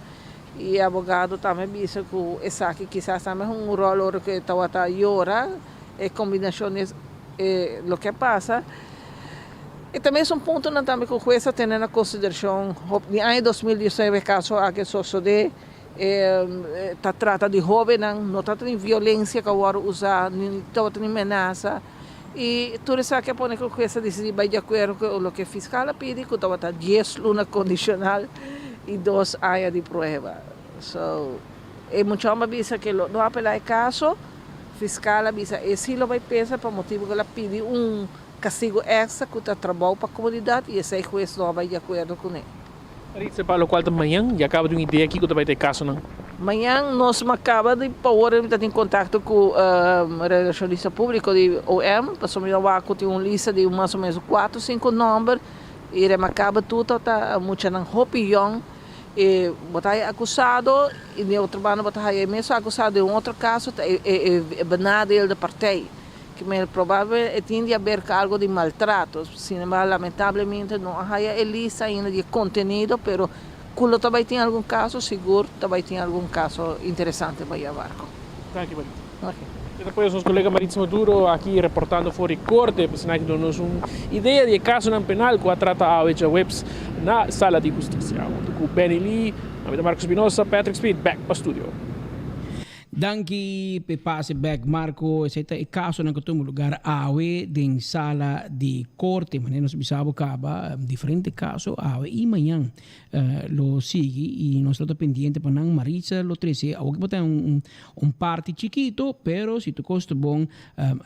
I e abogado tambe bisa ku esaki kisas tambe hunga un ròl ora ku e tabata yora, e kombinashon di e loke a pasa. E ta mes un puntonan tambe ku hues a tene na konsiderashon. Di aña 2019 e kaso aki a sosodé, e ta trata di hóbennan, no tabata tin violensia ku a wòrdu usá, ni tabata tin menasa. I tur esaki a pone ku hues a disidí bai di akuerdo ku loke fiskal a pidi, ku tabata dies luna kondishonal i dos aña di prueba. So, e mucha hòmber a bisa ku e lo no apelá e kaso. Fiskal a bisa e sí lo bai pensa pa motibu ku el a pidi un kastigu èkstra ku ta trabou pa komunidat i esei hues no a bai di akuerdo kuné. Maritza, pa lokual ta mañan, ya kaba di un idea kiko ta bai ta e kasonan? Mañan nos a kaba di pa ora mi ta tin kontakto ku relashonista públiko di OM, pasobra mi a wak ku tin un lista di mas o menos kuater o sinku nòmber i remakabel tur ta muchanan hopi yòn i bo ta haya akusado i di otro banda bo ta haya e mesun akusado den un otro kaso ta e benadeelde partij. Kimer probabel e tin di haber cu algo di maltrato. Sin embargo, lamentablemente no a haya e lista ainda di e contenido, pero cu lo ta bay tin algun caso, sigur ta bay tin algun caso interesante bay abarco. Danki, Maritza. Ok. E ta pues nos colega Maritza Maduro aki reportando for di corte, pa asina aki duna nos un idea di e casonan penal cu a trata awe djaweps na sala di husticia. Hunto cu Benny Lee, ami ta Marco Espinosa, Patrick Speed, back pa studio. Danki p'e pase bek Marco, esei ta e kasonan ku tuma lugar awe den sala di korte. Manera nos bisa bo kaba, diferente kaso awe i mañan lo sigui i nos lo ta pendiente pa nan. Maritza lo trese awor ki bo ta un un parti chikito, pero si tur kos ta bon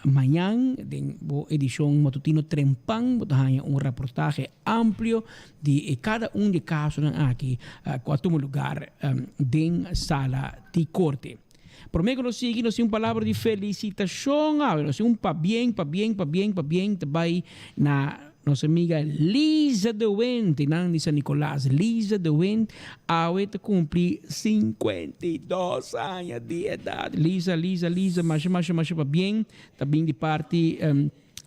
mañan den bo edishon matutino Trempan bo ta haña un raportahe amplio di e kada un di e kasonan aki ku a tuma lugar den sala di korte. Promé ku nos sigui nos tin un palabra di felisitashon awe. Nos tin un pabien, pabien, pabien, pabien ta bai na nos amiga Liza de Wind di nan di San Nicolas. Liza de Wind awe ta kumpli 52 aña di edat. Liza, Liza, Liza, masha, masha, masha pabien ta bin di parti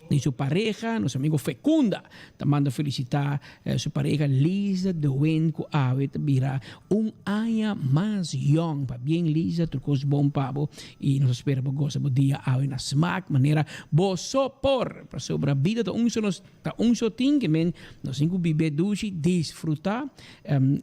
di su pareha, nos amigo Fecunda ta manda felicita su pareha Liza de Wind cu awe ta bira un aña mas yong. Pabien Liza, tur cos bon pa bo y nos ta spera bo goza bo dia awe na smaak manera bo so por, pasobra bida ta un so nos ta un so tin ke men nos tin cu bibe dushi, disfruta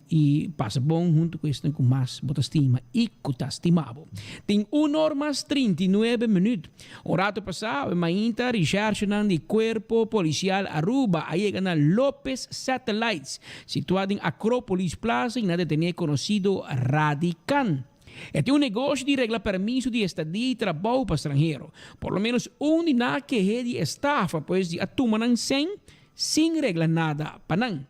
y pasa bon hunto cu esnan cu mas bo ta stima y cu ta stima bo. Tin un or mas 39 minuut. Un rato pasá, e mainta rishershenan di Cuerpo Policial Aruba a yega na Lopez Satellites, situá den Acropolis Plaza i nan a detené e konosido Radican. E tin un negoshi di regla permiso di estadia i trabou pa stranhero. Por lo ménos un di nan a keh'é di estafa, pues di a tuma nan sèn sin regla nada pa nan.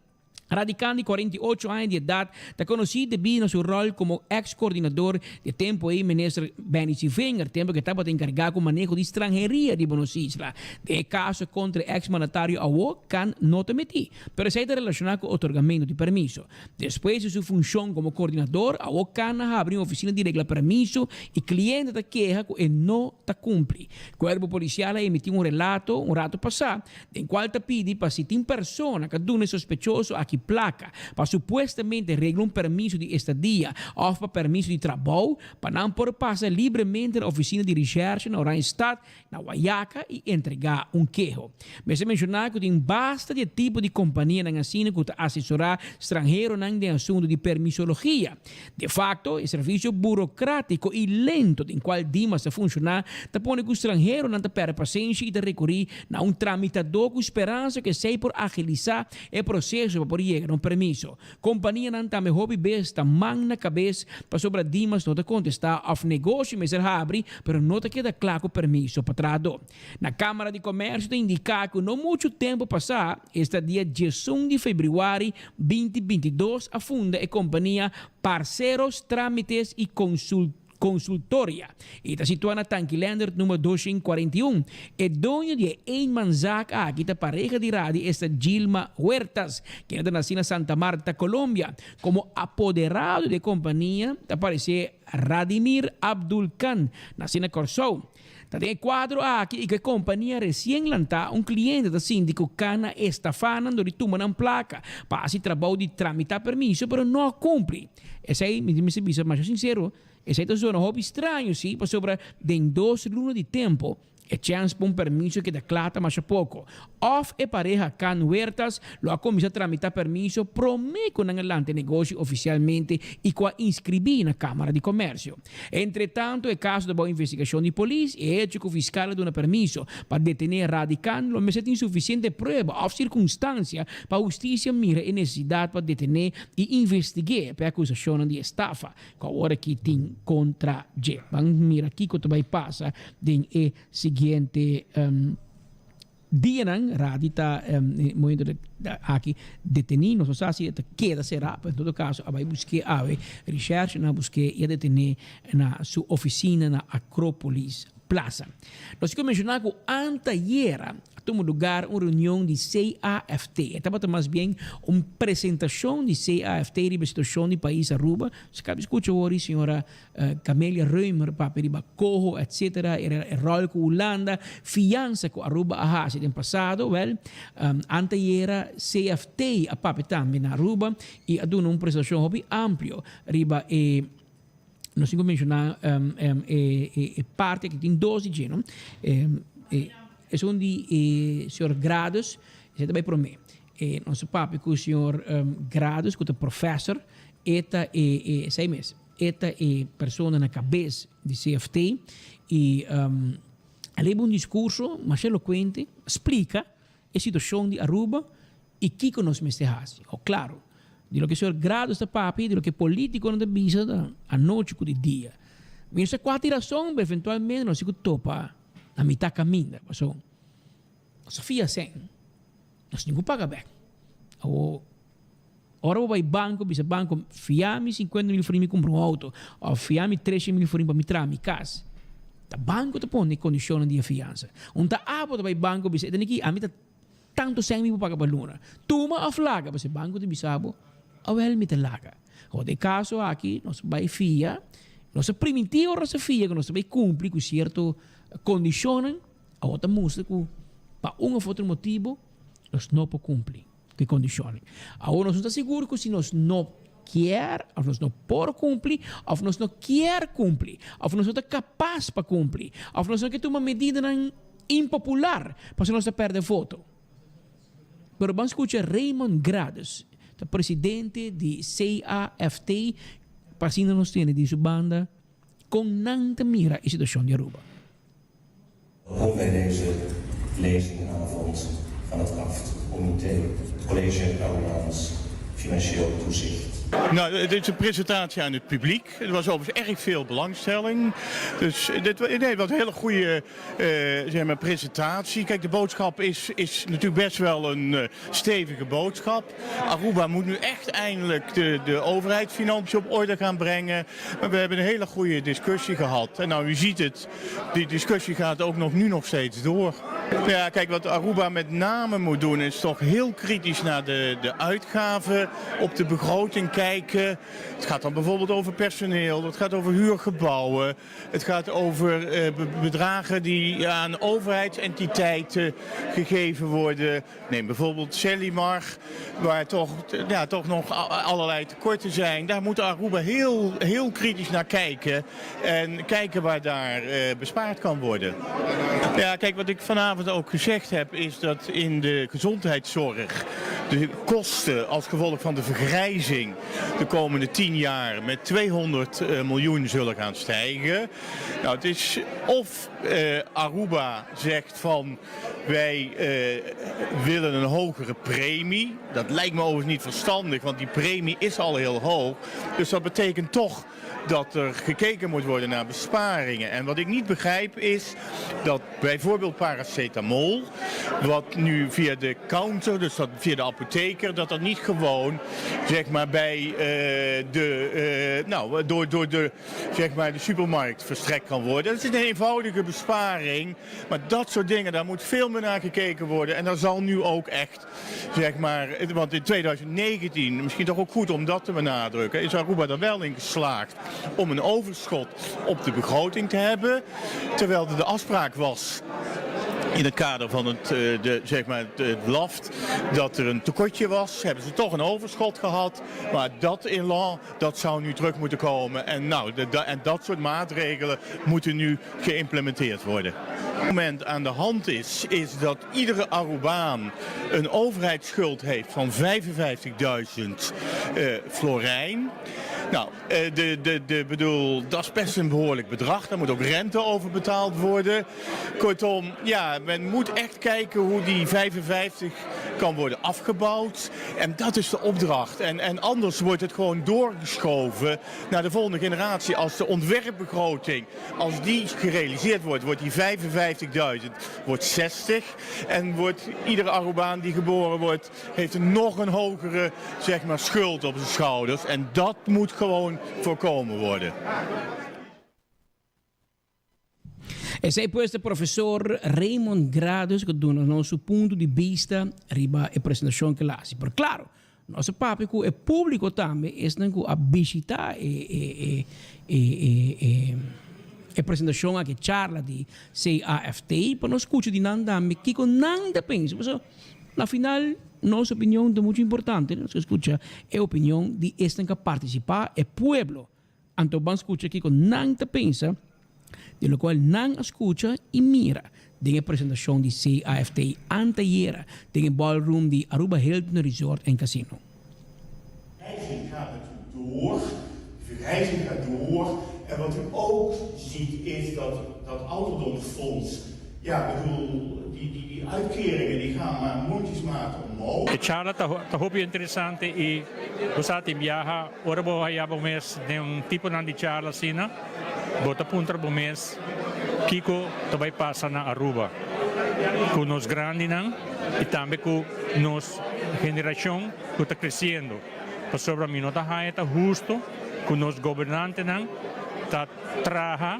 Radican di 48 aña di edad ta conoci debi na su rol como ex coordinador di e tempo ey minister Benny Sevinger, tempo cu e tabata encarga cu maneho di stranheria riba nos isla. Den e caso contra e ex mandatario awo, Khan no ta meti, pero esey ta relaciona cu otorgamento di permiso. Despues di su funcion como coordinador, awo Khan a habri un oficina di regla permiso y cliente ta keha cu e no ta cumpli. Cuerpo Policial a emiti un relato un rato pasa den cual ta pidi pa si tin persona ca duna e sospechoso aki placa pa supuestamente regla un permiso di estadia of pa permiso di trabou pa nan por pasa libremente na oficina di recherche na Oranjestad na Wayaca y entrega un keho. Mester menciona cu tin basta di e tipo di companianan asina cu ta asesora stranheronan den asunto di permisologia. De facto, e servicio burocratico y lento den cual Dimas ta funciona ta pone cu stranheronan ta perde pasenshi y ta recuri na un tramitador cu speransa cu esey por agilisa e proceso pa por. yega na un permiso. Kompanianan tambe hopi bes ta man na kabes pasobra Dimas no ta kontestá òf negoshi mester habri pero no ta keda kla ku permiso pa trahadó. Na Kámara di Komèrsio ta indiká ku no muchu tempu pasá, esta dia diesun di febrüari 2022 a funda e kompania Parceros Trámites y Consultoria i ta situá na Tanki Leendert number 241. E doño di e eenmanszaak aki ta pareha di Radi esta Gilma Huertas, kende ta nasí na Santa Marta, Colombia. Komo apoderado di e kompania ta aparesé Radimir Abdul Khan, nasí na Kòrsou. Ta den e kuadro aki i ku e kompania resien lantá, un kliente ta sinti ku kan a estafá nan dor di tuma nan plaka pa hasi trabou di tramitá permiso pero no a kumpli. Esei, mi mester bisa masha sinsero, esei ta zona hopi straño si, pasobra den dos luna di tempu e chèns pa un permiso keda kla ta masha poko. Òf e pareha Can Huertas lo a kuminsá tramitá permiso promé ku nan a lanta e negoshi ofisialmente i ku a inskribí na Kámara di Komèrsio. Entretanto e kaso ta bou investigashon di polis i e hecho ku fiskal a duna permiso pa detené Radi Khan lo mester tin sufisiente prueba òf sirkunstansia pa hustisia mira e nesesidat pa detené i investig'é pa e akusashonnan di estafa ku awor aki tin kontra dje. Ban mira kiko ta bai pasa den e siguiente Dianan Radi ta momento aki deteni, nos no sa si e ta keda sera, pero en todo caso a bay buske awe, recherche nan a buske y a detene na su oficina na Acropolis Plaza. Nos tin cu menciona cu antayera a tuma lugar un reunion di CAFT, e tabata mas bien un presentacion di CAFT riba e situacion di pais Aruba, nos a caba di scucha awor di señora Camelia Römer papia riba coho etc. E rol cu Hulanda, fiansa cu Aruba a haci den pasado. Wel, antayera CFT a papia tambe na Aruba y a duna un presentacion hopi amplio riba e, nos tin cu menciona e parti aki tin dos di dje no, esun di e señor Gradus, esey ta bay prome. Nos a papia cu señor Gradus cu ta professor, e ta e esey mes. E ta e persona na kabes di CFT i a leba un diskurso masha elokuente, a splika e situashon di Aruba i kiko nos mester hasi. O klaro, di loke señor Gradus ta papia i di loke politikonan ta bisa ta anochi ku di dia. Mi no sa kua tin rason, pero eventualmente nos tin ku topa na mitá kaminda, pasobra nos a fia sèn, nos tin ku paga bèk. Awor. Ora bo bai banco, bisa banco, fia mi 50 mil florin mi cumpra un auto, of fia mi 300 mil florin pa mi traha mi cas. Ta banco ta pone e condicionnan di e fiansa. Un ta abo ta bai banco bisa, e ta niki, ami ta tanto cen mi por paga pa luna. Tuma of laga? Pasobra e banco ta bisa bo, awel mi ta laga. Awor den e caso aki, nos bai fia, nos a priminti ora nos a fia cu nos ta bai cumpli cu cierto condicionnan, awor ta mustra cu pa un of otro motibo nos no por cumpli. Ki kondishonnan? Awor nos no ta sigur ku si nos no kier òf nos no por kumpli òf nos no kier kumpli òf nos no ta kapas pa kumpli òf nos no ke tuma medidanan impopular pasobra nos ta pèrdè voto. Pero ban skucha Raymond Gradus, ta presidente di CAFT, pa asina nos tende di su banda kon nan ta mira e situashon di Aruba. Kom bij deze lezingavond van het CAFT-comité, het College Arubaans Financieel Toezicht. Nou, dit is een presentatie aan het publiek. Er was overigens erg veel belangstelling. Dus dit nee, was een hele goede eh, zeg maar, presentatie. Kijk, de boodschap is, is natuurlijk best wel een eh, stevige boodschap. Aruba moet nu echt eindelijk de, de overheidsfinanciën op orde gaan brengen. Maar we hebben een hele goede discussie gehad. En nou, u ziet het, die discussie gaat ook nog nu nog steeds door. Ja, kijk, wat Aruba met name moet doen is toch heel kritisch naar de, de uitgaven op de begroting kijken. Het gaat dan bijvoorbeeld over personeel, het gaat over huurgebouwen, het gaat over eh, bedragen die aan overheidsentiteiten gegeven worden. Neem bijvoorbeeld Selimar, waar toch, ja, toch nog allerlei tekorten zijn. Daar moet Aruba heel, heel kritisch naar kijken en kijken waar daar eh, bespaard kan worden. Ja, kijk, wat ik vanavond gisteravond ook gezegd heb, is dat in de gezondheidszorg de kosten als gevolg van de vergrijzing de komende 10 jaar met 200 eh, miljoen zullen gaan stijgen. Nou, het is of eh, Aruba zegt van wij eh, willen een hogere premie. Dat lijkt me overigens niet verstandig, want die premie is al heel hoog. Dus dat betekent toch dat er gekeken moet worden naar besparingen. En wat ik niet begrijp is dat bijvoorbeeld paracetamol, wat nu via de counter, dus dat via de apotheker, dat dat niet gewoon zeg maar, bij eh, de, eh, nou, door, door de, zeg maar, de supermarkt verstrekt kan worden. Dat is een eenvoudige besparing, maar dat soort dingen, daar moet veel meer naar gekeken worden. En daar zal nu ook echt, zeg maar, want in 2019, misschien toch ook goed om dat te benadrukken, is Aruba er wel in geslaagd om een overschot op de begroting te hebben. Terwijl de afspraak was in het kader van het, eh, de, zeg maar, het LAFT dat er een tekortje was. Hebben ze toch een overschot gehad. Maar dat elan, dat zou nu terug moeten komen. En, nou, de, en dat soort maatregelen moeten nu geïmplementeerd worden. Wat op het moment aan de hand is, is dat iedere Arubaan een overheidsschuld heeft van 55.000 uh, florijn. Nou, eh, de, de, de, bedoel, dat is best een behoorlijk bedrag. Daar moet ook rente over betaald worden. Kortom, ja, men moet echt kijken hoe die 55 kan worden afgebouwd. En dat is de opdracht. En, en anders wordt het gewoon doorgeschoven naar de volgende generatie. Als de ontwerpbegroting, als die gerealiseerd wordt, wordt die 55.000, wordt 60. En wordt iedere Arubaan die geboren wordt, heeft nog een hogere zeg maar, schuld op zijn schouders. En dat moet gewoon voorkomen worden. Esei pues ta profesor Raymond Gradus ku duna nos su punto di bista riba e presentashon ku el a hasi. Pero klaro, nos a papia ku e públiko tambe, esnan ku a bishitá e e e e e e e presentashon aki, e charla di CAFT, pa nos skucha di nan tambe kiko nan ta pensa. Pasobra na final nos opinion ta muchu importante, nos ke skucha e opinion di esnan ku a partisipá, e pueblo. Anto ban skucha kiko nan ta pensa di lokual nan a skucha i mira den e presentashon di CAFT antayera den e ballroom di Aruba Hilton Resort en Casino. Vergrijzing gaat natuurlijk door. De vergrijzing gaat door. En wat u ook ziet is dat dat ouderdomsfonds, ja, bedoel, die, die, die uitkeringen die gaan maar mondjesmaat omhoog. E charla ta ta hopi interesante i bo sa tin biaha ora bo haya bo mes den un tiponan di charla asina bo ta puntra bo mes kiko ta bai pasa na Aruba ku nos grandinan i tambe ku nos generashon ku ta kresiendo pasobra mi no ta haya ta husto ku nos gobernantenan ta traha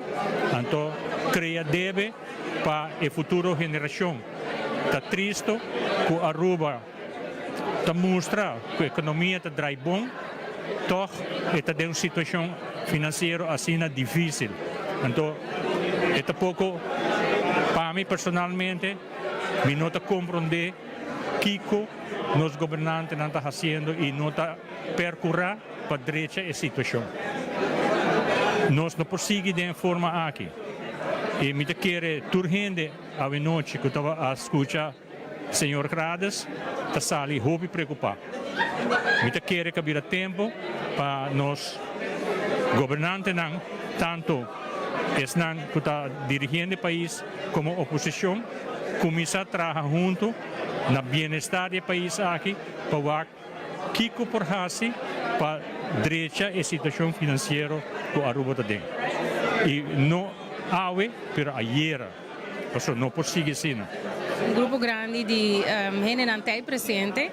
anto krea debe pa e futuro generashon. Ta tristo ku Aruba ta mustra ku ekonomia ta drai bon, tòg e ta den un situashon finansiero asina difísil. Anto e ta poko pa mi personalmente, mi no ta komprondé kiko nos gobernantenan ta hasiendo i no ta perkurá pa drecha e situashon. Nos no por sigui den e forma aki i mi ta kere tur hende awenochi ku tabata a skucha señor Grades ta sali hopi preokupá. Mi ta kere ku a bira tempu pa nos gobernantenan, tantu esnan ku ta dirigiendo e pais komo oposishon, kuminsá traha huntu na bienestar di e pais aki pa wak Kiko por hasi pa drecha e situacion financiero cu Aruba ta den? Y no awe, pero ayera, pasobra no por sigui asina. Un grupo grandi di hendenan ta ei presente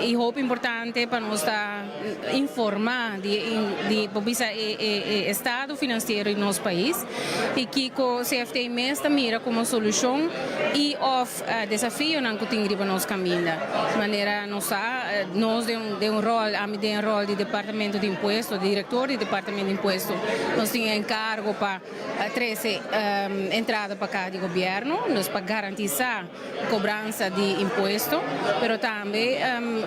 y hopi importante pa nos ta informa di di por bisa e e estado financiero di nos pais y kico CFT mes ta mira como solucion y of Desafionan ku tin riba nos kaminda. Manera nos sa, nos den un den un ròl, ami den e ròl di Departamento di Impuesto, di direktor di Departamento di Impuesto, nos tin e enkargo pa trese entrada pa kaha di gobièrnu, dus pa garantisá kobransa di impuesto. Pero tambe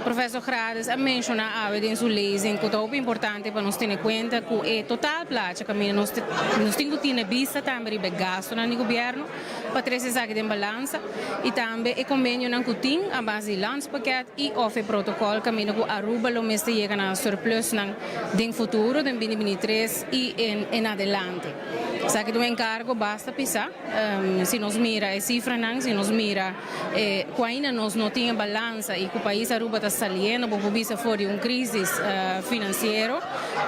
Professor Grades a menshoná awe den su. su lezing ku ta hopi importante pa nos tene kuenta ku e total placha kaminda nos nos tin ku tine bista tambe riba e gastunan di gobièrnu pa trese esaki den balansa i tambe e kombenionan ku tin a base di landspakket i òf e protokòl kaminda ku Aruba lo mester yega na surplusnan den futuro den bini bini tres i en adelante. Esaki ta un enkargo basta pisá. Si nos mira e sifranan, si nos mira ku ainda nos no tin e balansa i ku pais Aruba ta saliendo, bo por bisa for di un crisis financiero,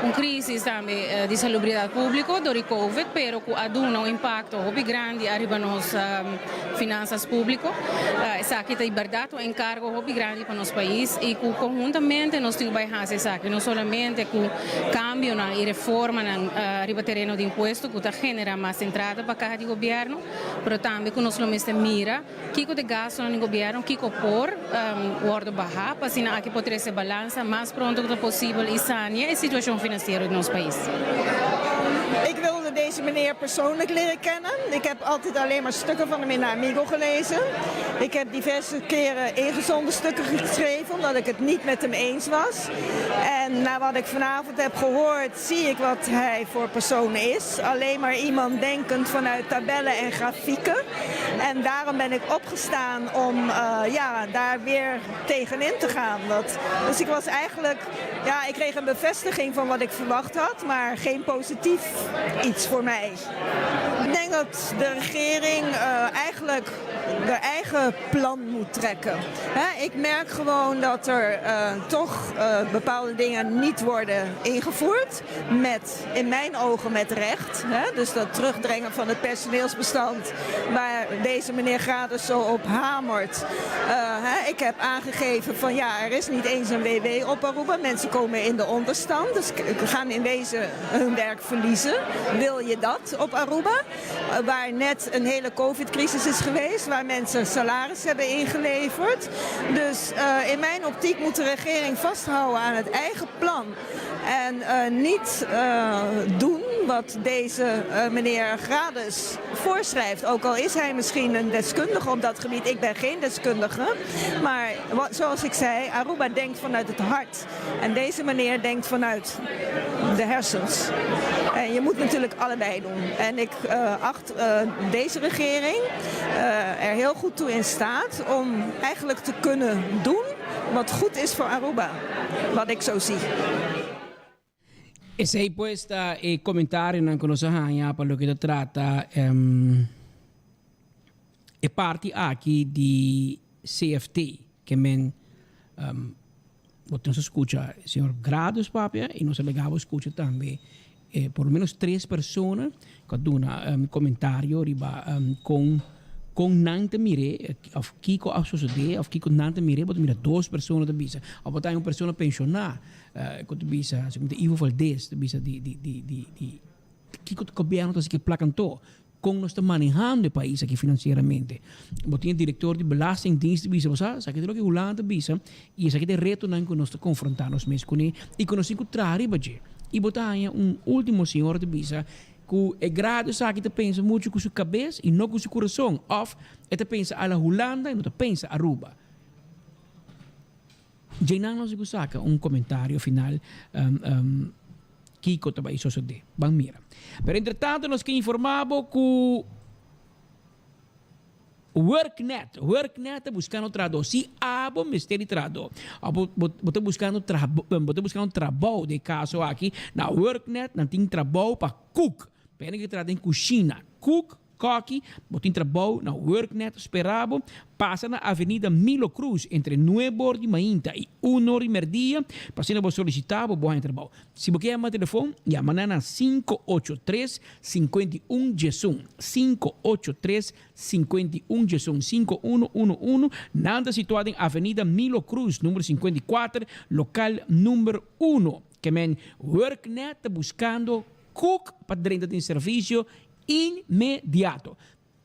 un crisis tambe di salubridat publico dor di covid, pero ku a duna un impacto hopi grandi ariba nos finansas publico. Esaki ta di berdad un encargo hopi grandi pa nos pais i ku conhuntamente nos tin ku bai haci esaki, no solamente ku cambionan i reformanan riba tereno di impuesto ku ta genera mas entrada pa caha di gobierno, pero tambe cu nos lo mester mira kico ta e gastonan di gobierno, kico por wordo baha pa asina aki por trece balansa mas pronto cu ta posibel y sania e situacion financiero di nos pais. Ik wilde deze meneer persoonlijk leren kennen. Ik heb altijd alleen maar stukken van hem in de Amigo gelezen. Ik heb diverse keren ingezonden stukken geschreven omdat ik het niet met hem eens was. En na wat ik vanavond heb gehoord zie ik wat hij voor persoon is. Alleen maar iemand denkend vanuit tabellen en grafieken. En daarom ben ik opgestaan om uh, ja, daar weer tegenin te gaan. Dat, dus ik was eigenlijk, ja, ik kreeg een bevestiging van wat ik verwacht had, maar geen positief iets voor mij. Ik denk dat de regering uh, eigenlijk haar eigen plan moet trekken. ik merk gewoon dat er uh, toch uh, bepaalde dingen niet worden ingevoerd. Met, in mijn ogen met recht. Dus dat terugdringen van het personeelsbestand waar deze meneer Gradus zo op hamert. Uh, ik heb aangegeven van ja, er is niet eens een WW op Aruba. Mensen komen in de onderstand, dus gaan in wezen hun werk verliezen. Wil je dat op Aruba? Waar net een hele covid-crisis is geweest, waar mensen salaris hebben ingeleverd. Dus uh, in mijn optiek moet de regering vasthouden aan het eigen plan. En uh, niet uh, doen wat deze meneer Grades voorschrijft. Ook al is hij misschien een deskundige op dat gebied. Ik ben geen deskundige. Maar wat, zoals ik zei, Aruba denkt vanuit het hart. En deze meneer denkt vanuit de hersens. En je moet natuurlijk allebei doen. En ik uh, acht uh, deze regering uh, er heel goed toe in staat om eigenlijk te kunnen doen wat goed is voor Aruba. Wat ik zo zie. Esey pues ta e comentarionan cu nos a haña pa loke ta trata um, e parti aki di CFT, ke men um, bo nos a scucha señor Gradus papia y nos a lega bo scucha tambe eh, por lo menos tres persona cu a duna um, comentario riba um, con con nan ta mire of kico a sucede of kico nan ta mire, bo ta mira dos persona ta bisa of bo ta un persona pensiona Ku ta bisa, segun ta Ivo Valdez ta bisa di di di di di kiko ta gobierno ta hasi ku e plaka anto? Kon nos ta manehando e pais aki finansieramente? Bo tin e direktor di belastingdienst ta bisa, bo sa, esaki ta loke Hulanda ta bisa i esaki ta e retonan ku nos ta konfrontá nos mes kuné i ku nos tin ku traha riba dje. I bo ta haña un último señor ta bisa ku e grado esaki ta pensa muchu ku su kabes i no ku su kurason òf e ta pensa a la Hulanda i no ta pensa Aruba. Djeinan nos di ku saka un komentario final kiko ta bai sosodé. Ban mira. Pero entretanto nos ke informá bo ku Worknet, Worknet ta buskando trahadó. Si abo mester di trahadó òf bo bo bo ta buskando bo ta buskando trabou den e kaso aki, na Worknet nan tin trabou pa kuk. P'e ke traha den kushina, kuk Koki, bo tin trabou na Worknet spera bo, pasa na Avenida Milo Cruz entre nuebe or di mainta y un or di merdia pa asina bo solicita bo bo haña trabou. Si bo ke yama telefon, yama nan na 583 51 diesun, 583 51 diesun, 5111, nan ta situa den Avenida Milo Cruz numero 54, local number uno. Ke men Worknet ta buscando Cook pa drenta den servicio inmediato.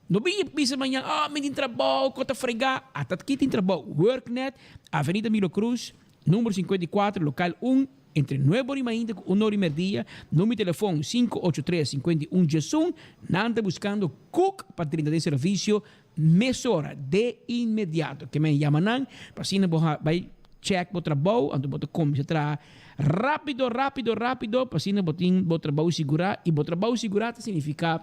No bin bisa mañan, oh, mi tin trabou, ko ta frega. Ata aki tin trabou. Worknet, Avenida Milo Cruz, numero 54, local 1, entre nuebe ora y mainta cu un ora y merdia. Numero di telefon 583 51 diesun. Nan ta buscando cook pa drenta den servicio mesora, de inmediato. Ke men yama nan pa asina bo bai. check bo trabou, anto bo ta cuminsa traha rapido, rapido, rapido, pa asina bo tin bo trabou sigura, y bo trabou sigura ta significa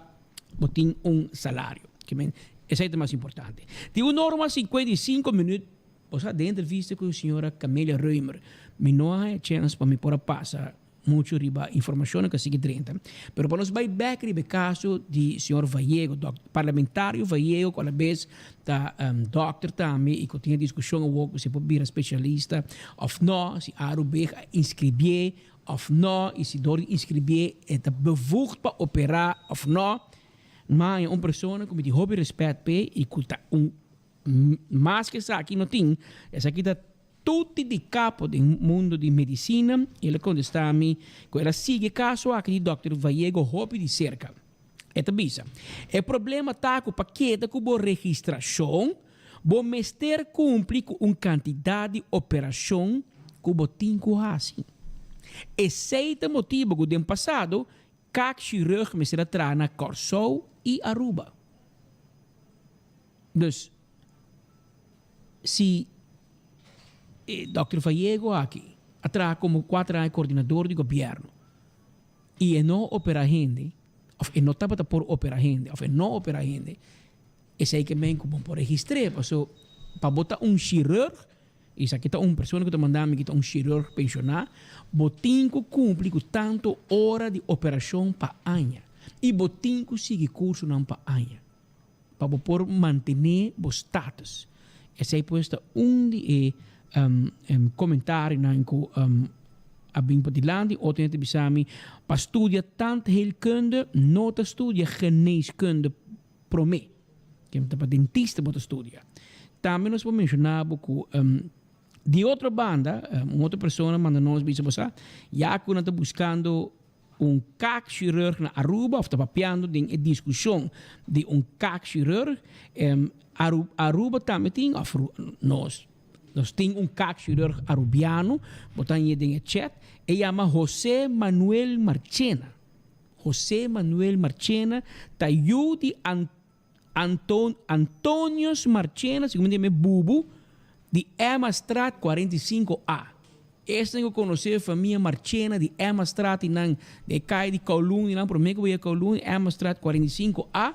bo tin un salario. Ke men, esei ta mas importante. Tin un ora mas 55 minuut, bo sa den entrevista cu señora Camelia Römer, mi no a haya chance pa mi por a pasa mucho riba informacionnan cu a sigui drenta. Pero pa nos bay bek riba e caso di señor Vallego, dok, parlamentario Vallego cu alabes ta dokter tambe y cu tin e discusion awor cu si por bira specialista of no, si ARUB a inscribie of no y si door di inscribie e ta bevoegd pa opera of no. Ma un persona cu mi tin hopi respet p'e y cu ta un mas cu esaki no tin, esaki ta Tutti di capo den mundo di medicina, el a contesta mi cu el a sigui e caso aki di Dòkter Vallego hopi di cerca. E ta bisa, E problema ta cu pa keda cu bo registracion, bo mester cumpli cu un cantidad di operacion cu bo tin cu haci. Esey ta motibo cu den pasado kaakchirurg mester a traha na Corsou y Aruba. Dus, Si e Dòkter Vallego aki a traha komo kuater aña koordinador di gobièrnu i e no operá hende òf e no tabata por operá hende òf e no operá hende, esei ke men ku bo por registr'é. Paso pa bo ta un shirurg, i esaki ta un persona ku ta manda mi ku ta un shirurg penshoná, bo tin ku kumpli ku tantu ora di operashon pa aña i bo tin ku sigui kursonan pa aña. Pa bo por mantené bo status. Esei pues ta un di e comentarionan ku a bin padilanti. Otro hende ta bisa mi, pa studia tandheelkunde no ta studia geneeskunde promé. Ken ta pa dentista bo ta studia. Tambe nos por menshoná bo ku di otro banda un otro persona manda nos bisa bo sa ya ku nan ta buskando Un kaakchirurg na Aruba of ta papiando den e discusion di un kaakchirurg. Aruba tambe tin of nos nos tin un kaakchirurg Arubiano, bo ta hañ'e den e chat, e yama Jose Manuel Marchena. Jose Manuel Marchena ta yu di Anton Antonius Marchena, segun mi ta yama e Bubu, di Emmastraat 45 A. Esnan ku konosé e famia Marchena di Emmastraat i nan den e kaya di Kowloon i nan promé ku bo yega Kowloon, Emmastraat 45 A,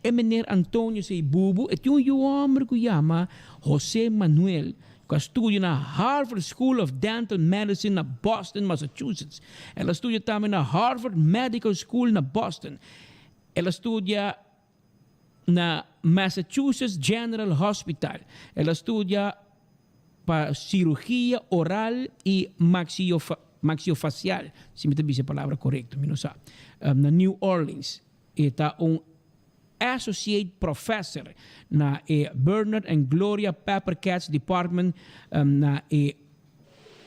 e meneer Antonius ei Bubu e tin un yu hòmber ku yama José Manuel ku a studia na Harvard School of Dental Medicine na Boston, Massachusetts. El a studia tambe na Harvard Medical School na Boston. El a studia na Massachusetts General Hospital. El a studia pa cirugia oral y maxiofacial, si mi ta bisa e palabra corecto, mi no sa, na New Orleans. E ta un associate professor na e Bernard and Gloria Pepper Katz Department na e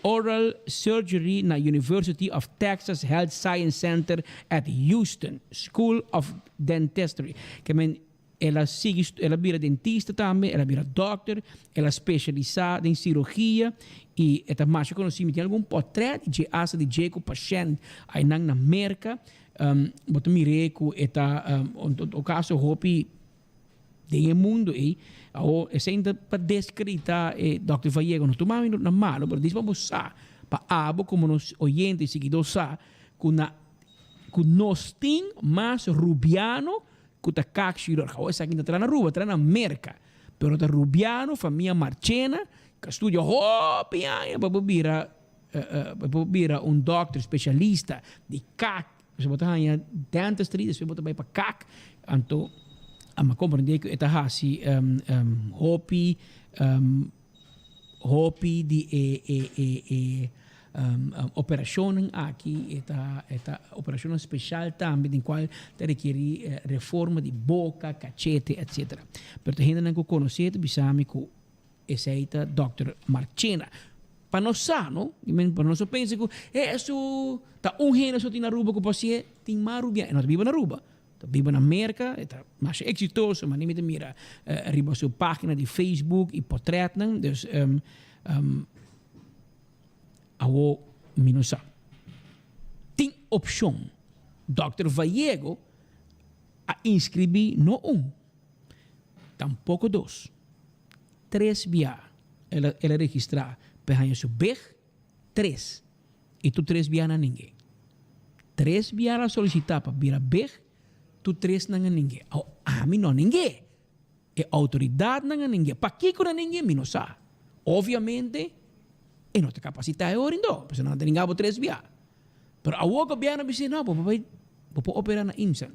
Oral Surgery na University of Texas Health Science Center at Houston School of Dentistry. Ke men el a sigui el a bira dentista tambe, el a bira dòkter, el a spesialisá den sirogia i e ta masha konosí. Mi tin algun pòtrèt di dje asta di dje ku pashènt ainan na Merka. Bo ta mir'é ku e ta un kaso hopi Den e mundo ei, awor esei ta pa descredita e Dòkter Vallego, no tuma mi na malo, pero dis pa bo sa, pa abo como nos oyente y siguidor sa, cu na cu nos tin mas rubiano cu ta kaakchirurg. Awor esaki no ta traha na Aruba, ta traha na Merca, pero ta rubiano, famia Marchena, cu a studia hopi aña pa bo bira pa bo bira un dòkter specialista di kaak. Pasobra bo ta haña dentistry, despues bo ta bai pa kak. Anto a mi a komprendé ku e ta hasi hopi hopi di e e e e operashonnan aki. E ta e ta operashonnan speshal tambe den kual ta rekerí reforma di boka, kachete, etsetera. Pero ta hendenan ku konosé ta bisa mi ku Esei ta Dòkter Marchena. Pa nos sa, no? I men, pa nos no pensa ku e su ta un hende so tin na Aruba ku por hasié, tin mas rubian. E no ta biba na Aruba, ta biba na Merka, e ta masha eksitoso, manera mi ta mira riba su página di Facebook i potrètnan. Dus, awor mi no sa. Tin opshon. Dòkter Vallego a inskribí no un, tampoko dos. Tres bia. El a el a registrá pa e haña su beg tres i tur tres bia nan ningué. Tres bia el a solisitá pa bira beg, tur tres nan a ningué. Awo ami no a ningué. E outoridatnan a ningué. Pakiko nan a ningué mi no sa. Obviamente e no ta kapasitá e ora indó, pasobra nan ta ninga bo tres bia. Pero awor gobièrnu a bisa no, bo por bai, bo por operá na IMSA.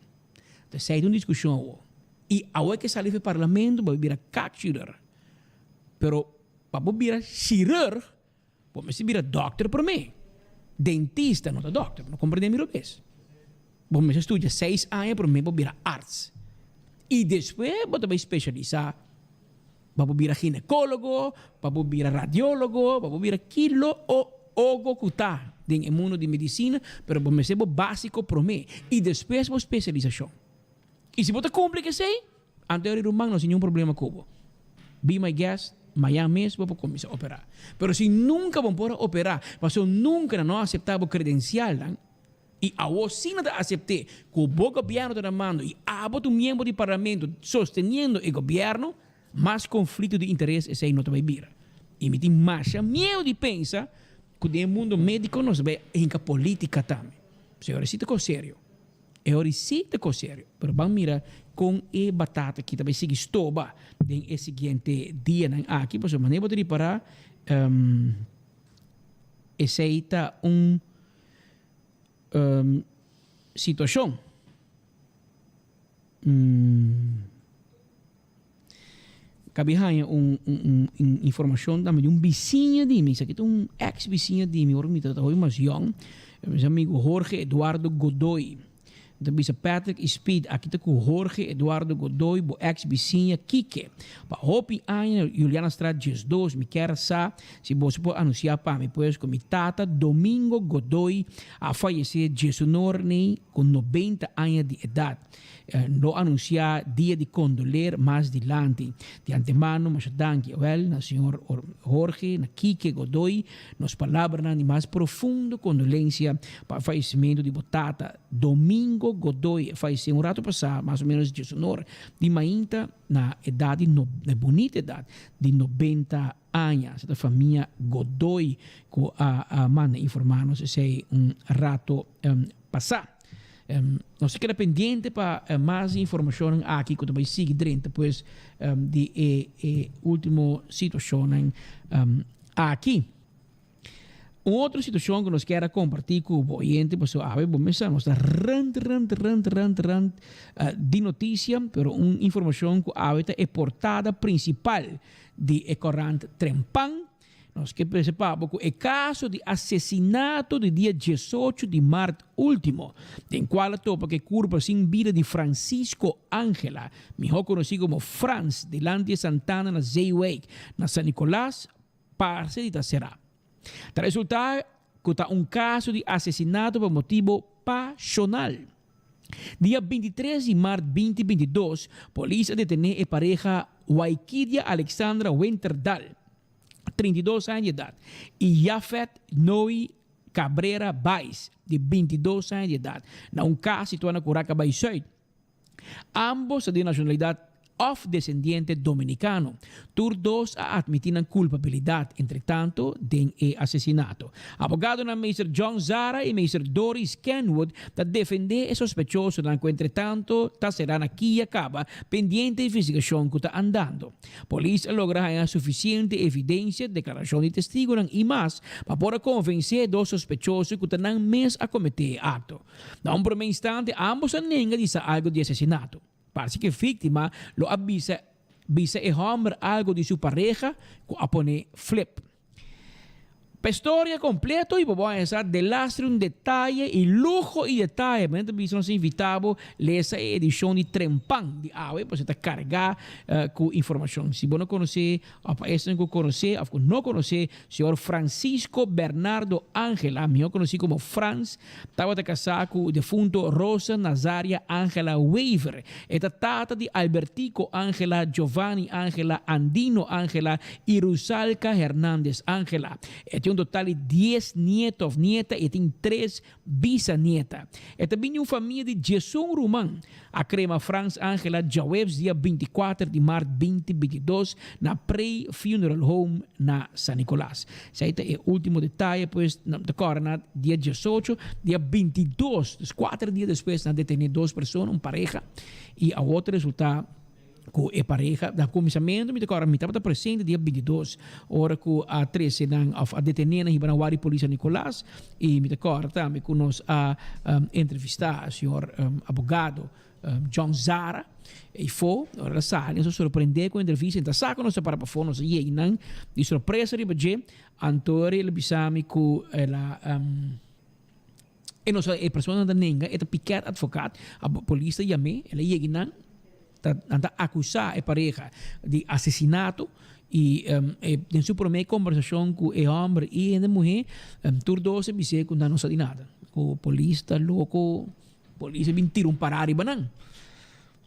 Esei ta un diskushon awor. I awor ke sali for e parlamento bo a bira kaakchirurg. Pero pa bo bira chirurg bo mester bira dòkter promé. Dentista no ta dòkter, bo no komprendé mi robes. Bo mester studia seis aña promé bo bira arts. I despues bo ta bai spesialisá pa bo bira ginekólogo, pa bo bira radiólogo, pa bo bira kilo o ogo ku ta den e mundo di medisina, pero bo mester bo básiko promé i despues bo spesialisashon. I si bo ta kumpli ku esei, anto e ruman no tin niun problema ku bo. Be my guest, mañan mes bo por kuminsá operá. Pero si nunka bo por a operá, pasobra nunka nan no a aseptá bo kredensialnan, i awor si nan ta asept'é ku bo gobièrnu ta na mando i abo ta un miembro di parlamento sosteniendo e gobièrnu, mas konflikto di interes esei no ta bai bira. I mi tin masha miedu di pensa ku den e mundo médiko nos ta bai hinka polítika tambe. Señores, si ta kos serio. E ora sí ta kos serio, pero ban mira kon e batata aki ta bai sigui stoba den e siguiente dianan aki, pasobra manera bo ta ripará esei ta un situashon. Kabi haña un un informashon tambe di un bisiña di mi, esaki ta un ex bisiña di mi ora mi tabata hopi mas yòn, mi amigu Jorge Eduardo Godoy. Mi ta bisa Patrick i Speed aki ta ku Jorge Eduardo Godoy bo ex bisiña Kike. Pa hopi aña na Julianastraat 12 mi kier a sa si boso por anunsiá pa mi pues ku mi tata Domingo Godoy a fayesé djesunornei ku 90 aña di edat. Lo anunsiá dia di kondoler mas dilanti. Di antemano masha danki awel na señor Jorge, na Kike Godoy, nos palabranan di mas profundo kondolensia pa e fayesimentu di bo tata Domingo Godoy. E fayesé un rato pasá, mas o menos diesunor di mainta na edat di no, na e bunita edat di 90 aña. Esei ta famia Godoy ku a manda informá nos esei un rato pasá. Nos ta keda pendiente pa mas informashonnan aki ku ta bai sigui drenta pues di e e ultimo situashonnan aki. Un otro situashon ku nos kier a kompartí ku bo oyente pasobra awe bo mester sa nos ta rant rant rant rant rant di notisia pero un informashon ku awe ta e portada prinsipal di e korant Trempan. Nos ke pensa pa bo ku e kaso di asesinato di dia diesocho di mart ultimo, den kual a topa ku e kurpa sin bida di Francisco Angela, mihó konosí komo Frans, dilanti e santana na Zeewijk, na San Nicolas, parse di ta será. Ta resultá ku ta un kaso di asesinato pa motibo pashonal. Dia 23 di mart 2022, polis a detené e pareha Waikidia Alexandra Winterdal, 32 aña di edat, i Jafet Noe Cabrera Baez, di 22 aña di edat, na un kas situá na Curaca Bay Zuid. Ambos ta di nashonalidat òf desendiente dominikano. Tur dos a atmití nan kulpabilidat, entretanto, den e asesinato. Abogadonan Meester John Zara i Meester Doris Kenwood ta defendé e sospechosonan ku entretanto ta será na kia kaba pendiente investigashon ku ta andando. Polis a logra haña sufisiente evidensia, deklarashon di testigunan i mas pa por a konvensé e dos sospechoso ku ta nan mes a kometé e akto. Na un promé instante ámbos a nenga di sa algu di asesinato. Parse ku e víktima lo a bisa bisa e hòmber algu di su pareha ku a pone flip. Pa e storia completo y bo bo haña sa delastre un detaye y luho y detaye. Bo ta bisa nos invita bo lesa e edicion di Trempan di awe pasobra ta carga cu informacion. Si bo no conoce of pa esnan cu conoce of cu no conoce señor Francisco Bernardo Angela, mihor conoci como Frans, Tabata kasá ku defunto Rosa Nazaria Angela Wever. E ta tata di Albertico Angela, Giovanni Angela, Andino Angela i Rusalka Hernandez Angela. E tin un. tin un total di dies nieto of nieta y e tin tres bisanieta. E ta bin di un famia di diesun ruman. A crema Frans Angela djaweps dia binticuater di mart binti bintidos na Prey Funeral Home na San Nicolas. Esey ta e ultimo detaye pues nan ta cora na dia diesocho, dia bintidos, dus cuater dia despues nan a detene dos persona, un pareha y awor ta resulta Ku e pareha na kuminsamentu mi ta kòrda mi tabata presente dia bintidos ora ku a trese nan òf a detené nan hiba nan wari polis San Nicolas i mi ta kòrda tambe ku nos a entrevistá señor abogado John Zara eifó ora el a sali nos a sorprendé ku e entrevista i ta sa ku nos ta para pafó nos a yega nan di sorpresa riba dje anto el a bisa mi ku el a E no sa e persona ta nenga, e ta piket advocaat, a polis ta yam'é, el a yega nan, ta nan ta akusá e pareha di asesinato i e den su promé kombersashon ku e hòmber i hende muhé, tur dos a bis'é ku nan no sa di nada, ku polis ta loko, polis a bin tira un pará riba nan.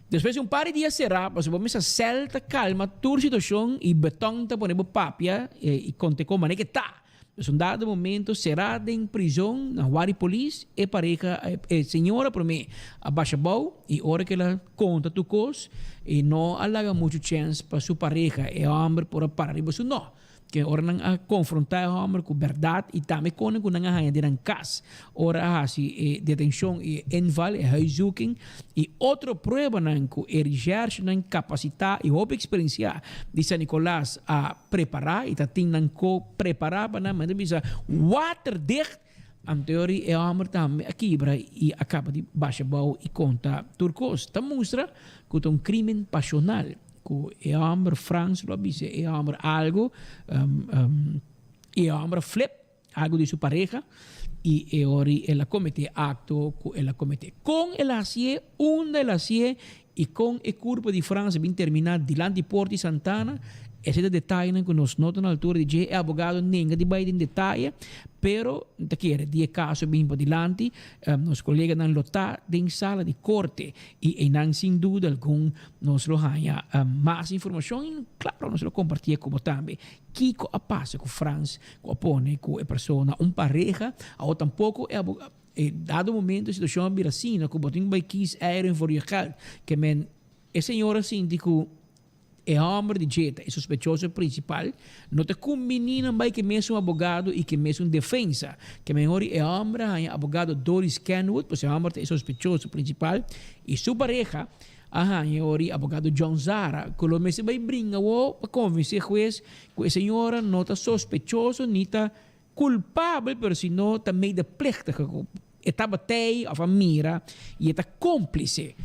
Despues di un par di dia será, pasobra bo mester sèl ta kalma tur situashon i betòn ta pone bo papia i konta e kon manera ke ta. Pues un dado momento será den prizon na Wari Polis e pareha e señora prome a basha bou y ora ke el a konta tur kos e no a laga muchu chèns pa su pareha e hòmber por a para riba su nò. Ke ora nan a konfrontá e hòmber ku bèrdat i tambe konen ku nan a haña den nan kas ora a hasi e detenshon i e inval, e huiszoeking, i otro pruebanan ku e reshèrshenan kapasitá i hopi eksperensiá di San Nicolas a prepará i ta tin nan ko prepará pa nan, men ta bisa waterdicht! Anteori e hòmber tambe a kibra i a kaba di basha bou i konta tur kos. Ta mustra ku ta un krimen pashonal, ku e hòmber Frans lo a bisa e hòmber algu i e hòmber a flip algu di su pareha i e ora el a kometé akto ku el a kometé. Kon el a hasié, unda el a hasié i kon e kurpa di Frans a bin terminá dilanti port di Santana, esei ta detayenan ku nos no ta na altura di dje. E abogado nenga di bai den detaye, pero mi ta kere di e kaso bin padilanti, nos koleganan lo ta den sala di korte i einan sin duda algun nos lo haña mas informashon i klaro nos lo kompartié ku bo tambe. Kiko a pasa ku Frans ku a pone ku e persona un pareha? Awor tampoko e abogado e dado momento e situacion a bira asina ku bo tin ku bai kies eieren voor je geld. Ke men e señor a sinti ku e homber di dje ta e sospechoso principal, no ta kumbini nan bai ke mesun abogado i ke mesun defensa. Ke men hori e homber a haña abogado Doris Kenwood, pues e homber ta e sospechoso principal i su pareha A haña ori abogado John Zara cu lo mester bay bringa awo pa convence huez cu e señora no ta sospechoso ni ta culpabel pero sino ta medeplichtige cu e tabatey of a mira y e ta complice.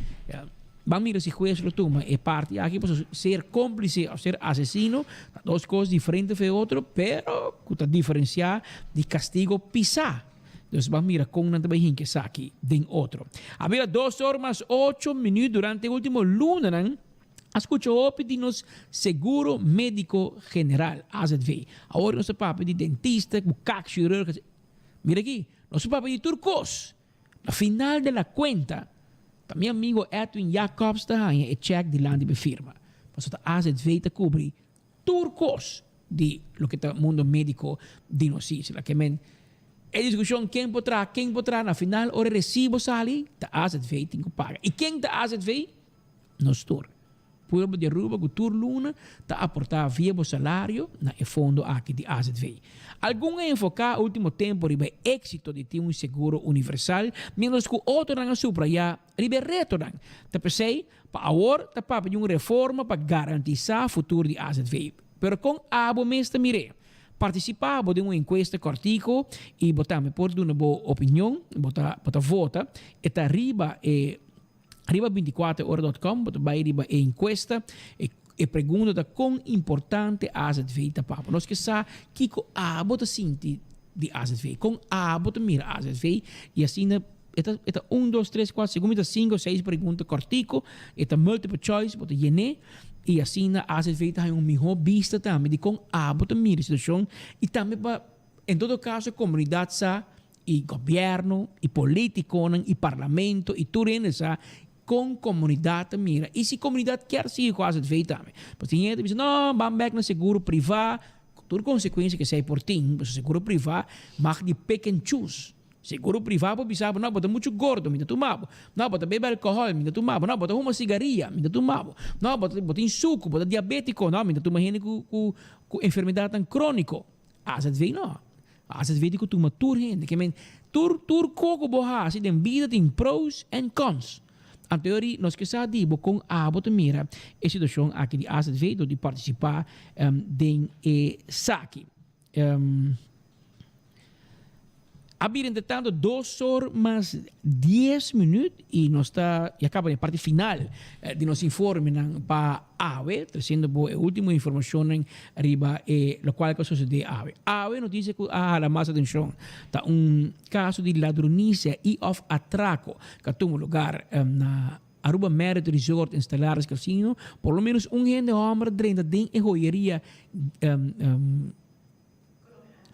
Ban mira si huez lo tuma e parti aki pasobra ser complice of ser asesino ta dos cos diferente for e otro pero cu ta diferencia di castigo pisa. Dus ban mira kon nan ta bai hinka esaki den otro. A bira dos or mas ocho minuut durante e ultimo lunanan a skucha hopi di nos seguro medico general, AZV. Awor nos ta papia di dentista ku kakchirurg. Mira aki, nos ta papia di tur kos. Na final de la cuenta ta mi amigo Edwin Jacobs ta haña e check dilanti pa e firma. Pasobra ta AZV ta kubri Tur kos di loke ta mundo medico di nos isla. Ke men e diskushon ken por traha, ken por traha, na final ora e resibo sali ta azv tin ku paga. I ken ta azv? Nos tur. Pueblo di Aruba ku tur luna ta aporta via bo salario na e fondo aki di azv. Algun a enfoká ultimo tempo riba e éksito di tin un seguro universal, miéntras ku otronan a subrayá riba e retonan. Ta p'esei Pa awor ta papia di un reforma pa garantisá futuro di azv. Pero kon abo mes ta mir'é? Partisipá bo den un enkuesta kòrtiku i bo tambe por duna bo opinion, bo ta bo ta vota. E ta riba e riba bintikuater ora dòt kòm, bo ta bai riba e enkuesta. E e pregunta ta kon importante azv ta pa bo. Nos ke sa kiko abo ta sinti di azv, kon abo ta mira azv i asina E ta e ta un, dos, tres, kuater, segun mi ta sinku o seis pregunta kòrtiku, e ta multiple choice, bo ta yen'é i asina AZV ta haña un mihó bista tambe di kon abo ta mira e situashon i tambe pa en todo kaso komunidat sa i gobièrnu i polítikonan i parlamento i tur hende sa kon komunidat ta mira i si komunidat kier sigui ku AZV tambe. Pasobra tin hende ta bisa no ban bèk na seguro privá. tur konsekuensia ku esei por tin, pasobra seguro privá mag di pick and choose. Seguro privá por bisa bo, no, bo ta muchu gordo, mi ta tuma bo. No, bo ta bebe alkohòl, mi ta tuma bo. No, bo ta huma sigaria, mi ta tuma bo. No, bo ta bo tin suku, bo ta diabétiko, no, mi ta tuma hende ku ku ku enfermedatnan króniko. AZV no. AZV di ku tuma tur hende. Ke men tur tur ko ku bo hasi den bida tin pros en cons. Anto yori nos ke sa di bo kon abo ta mira e situashon aki di AZV dor di partisipá den esaki. A bira entretanto dos or mas dies minuut y nos ta ya caba den parti final di nos informenan pa awe, treciendo bo e ultimo informacionnan riba e locual cu a sucede awe. Awe noticia cu a hala mas atencion ta un caso di ladronicia y of atraco cu a tuma lugar na Aruba Marriott Resort en Stellaris Casino, por lo menos un hende homber drenta den e joyeria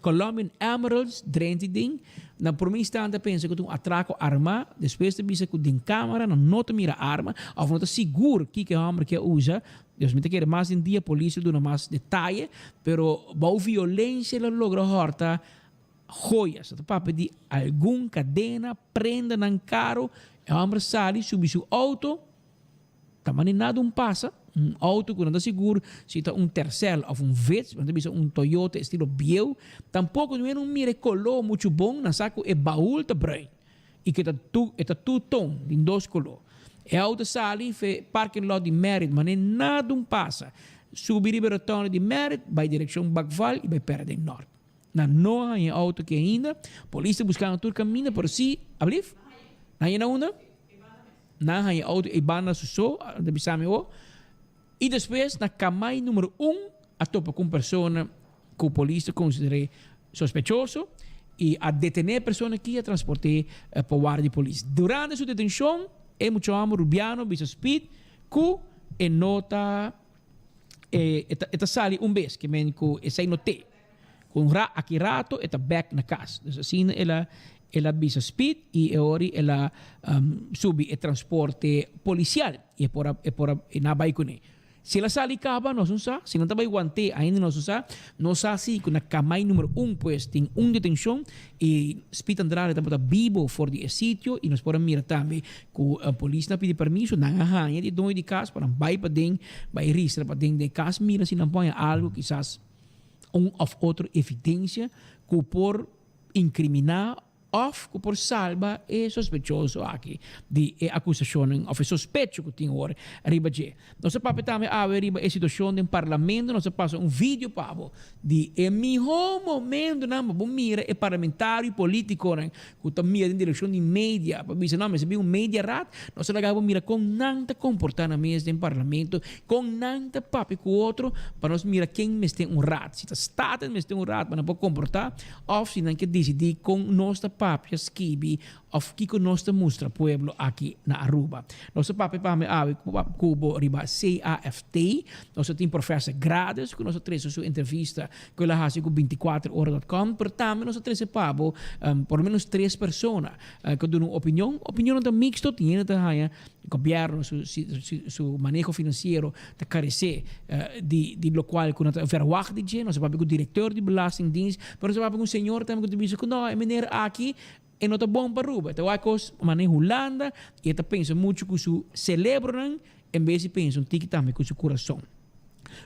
Colombian Emeralds drenta den. Na prome instante a pensa cu ta un atraco arma, despues ta bisa cu den camara nan no ta mira arma of no ta sigur kico e homber ke a usa. Dios mi ta kere mas den dia polis lo duna mas detaye, pero bou violencia lo logra horta Joyas, ta papia di algun kadena, prendanan karo. E hòmber sali subi su outo, ta mane nada un pasa, un outo ku no ta sigur si ta un Tercel òf un Vitz, nan ta bisa un Toyota estilo bieu. Tampoko no un mira e koló muchu bon, nan sa ku e baul ta bruin i ku e ta tu e ta two tone, den dos koló. E outo sali fe parking lot di Marriott, mane nada un pasa, subi riba e rotonde di Marriott bai direkshon Bakval i bai pèrdè den nòrt. Nan no a haña e auto aki ainda. Polis ta buskando tur kaminda, pero si, ablief? Nan haña na unda? Nan haña e auto ei banda su so, nan ta bisa mi awor. I despues na kamai numero un a topa ku un persona ku polis ta konsider'é sospechoso i a detené e persona aki i a transport'é pa warda di polis. Durante su detenshon e mucha hòmber rubiano bisa Speed ku e no ta e ta sali un bes, ke men ku esei no te. Ku un ra aki rato e ta bek na kas. Dus asina el a el a bisa Speed i e ori el a subi e transporte polisial i e por a e por a e na bai kuné. Si el a sali kaba nos no sa, si nan ta bai want'é ainda nos no sa. Nos sa si ku na kamai numero un pues tin un detenshon i Speed Andrade tabata bibo for di e sitio i nos por a mira tambe ku polis na pidi permiso nan a haña di e doño di kas pa nan bai paden bai ristra paden den e kas mira si nan por haña algu kisas un of otro evidencia cu por incrimina of cu por salba e sospechoso aki di e acusacionnan of e sospecho cu tin awor riba dje. Nos a papia tambe awe riba e situacion den Parlamento, nos a pasa un video pa bo di e miho momentonan pa bo mira e parlamentario y politiconan cu ta mira den direccion di media pa bisa no mester bin un media raad, nos a laga bo mira con nan ta comporta nan mes den Parlamento, con nan ta papia cu otro pa nos mira ken mester un raad, si ta Staten mester un raad pa nan por comporta of si nan ke dicidi con nos ta papia, skibi of kico nos ta mustra pueblo aki na Aruba. Nos ta papia pa mi awe cu bo riba CAFT, nos ta tin Professor Grades cu nos a trece su entrevista cu el a haci cu binticuater ora dot com, pero tambe nos a trece pa bo por lo menos tres persona cu a duna un opinion. Opinionnan ta mixto, tin hende ta haña gobierno su su maneho financiero ta carece di di locual cu nan ta verwacht di dje. Nos a papia cu director di belastingdienst, pero nos a papia cu un señor tambe cu ta bisa cu no, e meneer aki e no ta bon pa Aruba, e ta wak cos manera Hulanda y e ta pensa mucho cu su celebronan en bes di pensa un tiki tambe cu su curason.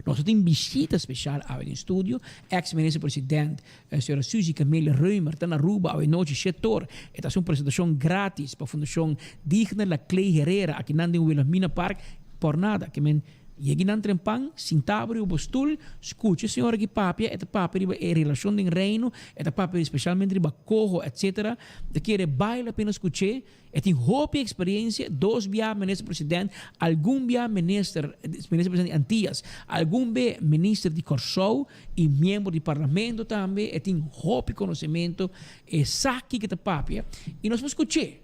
Nos a tin bishita special awe den studio, ex minister president señora Suzy Camelia Römer ta na Aruba awe nochi shetor. E ta haci un presentacion gratis pa Fundacion Digna Laclay Herrera akinan den Wilhelmina Park. Por nada, ke men yegi nan trempan, sinta bo riba bo stul, scucha e señora aki papia, e ta papia riba e relacion den Reino, e ta papia specialmente riba coho etc. Ta kere bai la pena scuch'e. E tin hopi experiencia, dos bia minister president, algun bia minister, minister president di Antillas, algun be minister di Kòrsou y miembro di parlamento tambe. E tin hopi conocemento, e sa kiko ta papia y nos por scuch'é.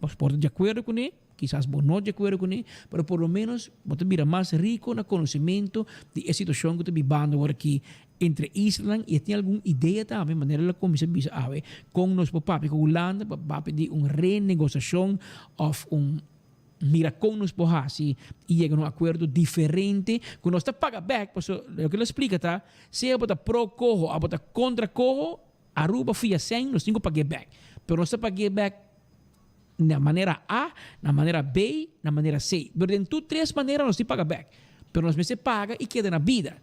Nos por ta di acuerdo cun'é, kisas bo no di acuerdo cun'é, pero por lo menos bo ta bira mas rico na conocemento di e situacion cu ta bibando awor aki Entre islanan y e tin algun idea tambe, manera lo cuminsa bisa awe, con nos por papia cu Hulanda pa papia di un renegociacion of un. mira kon nos por hasi i yega na un akuerdo diferente ku nos ta paga bèk, pasobra loke el a splika ta, sea bo ta pro koho òf bo ta kontra koho, Aruba fia sèn nos tin ku pag'é bèk. Pero nos ta pag'é bèk na manera A, na manera B, na manera C. Pero den tur tres manera nos tin paga bèk. Pero nos mester paga i keda na bida.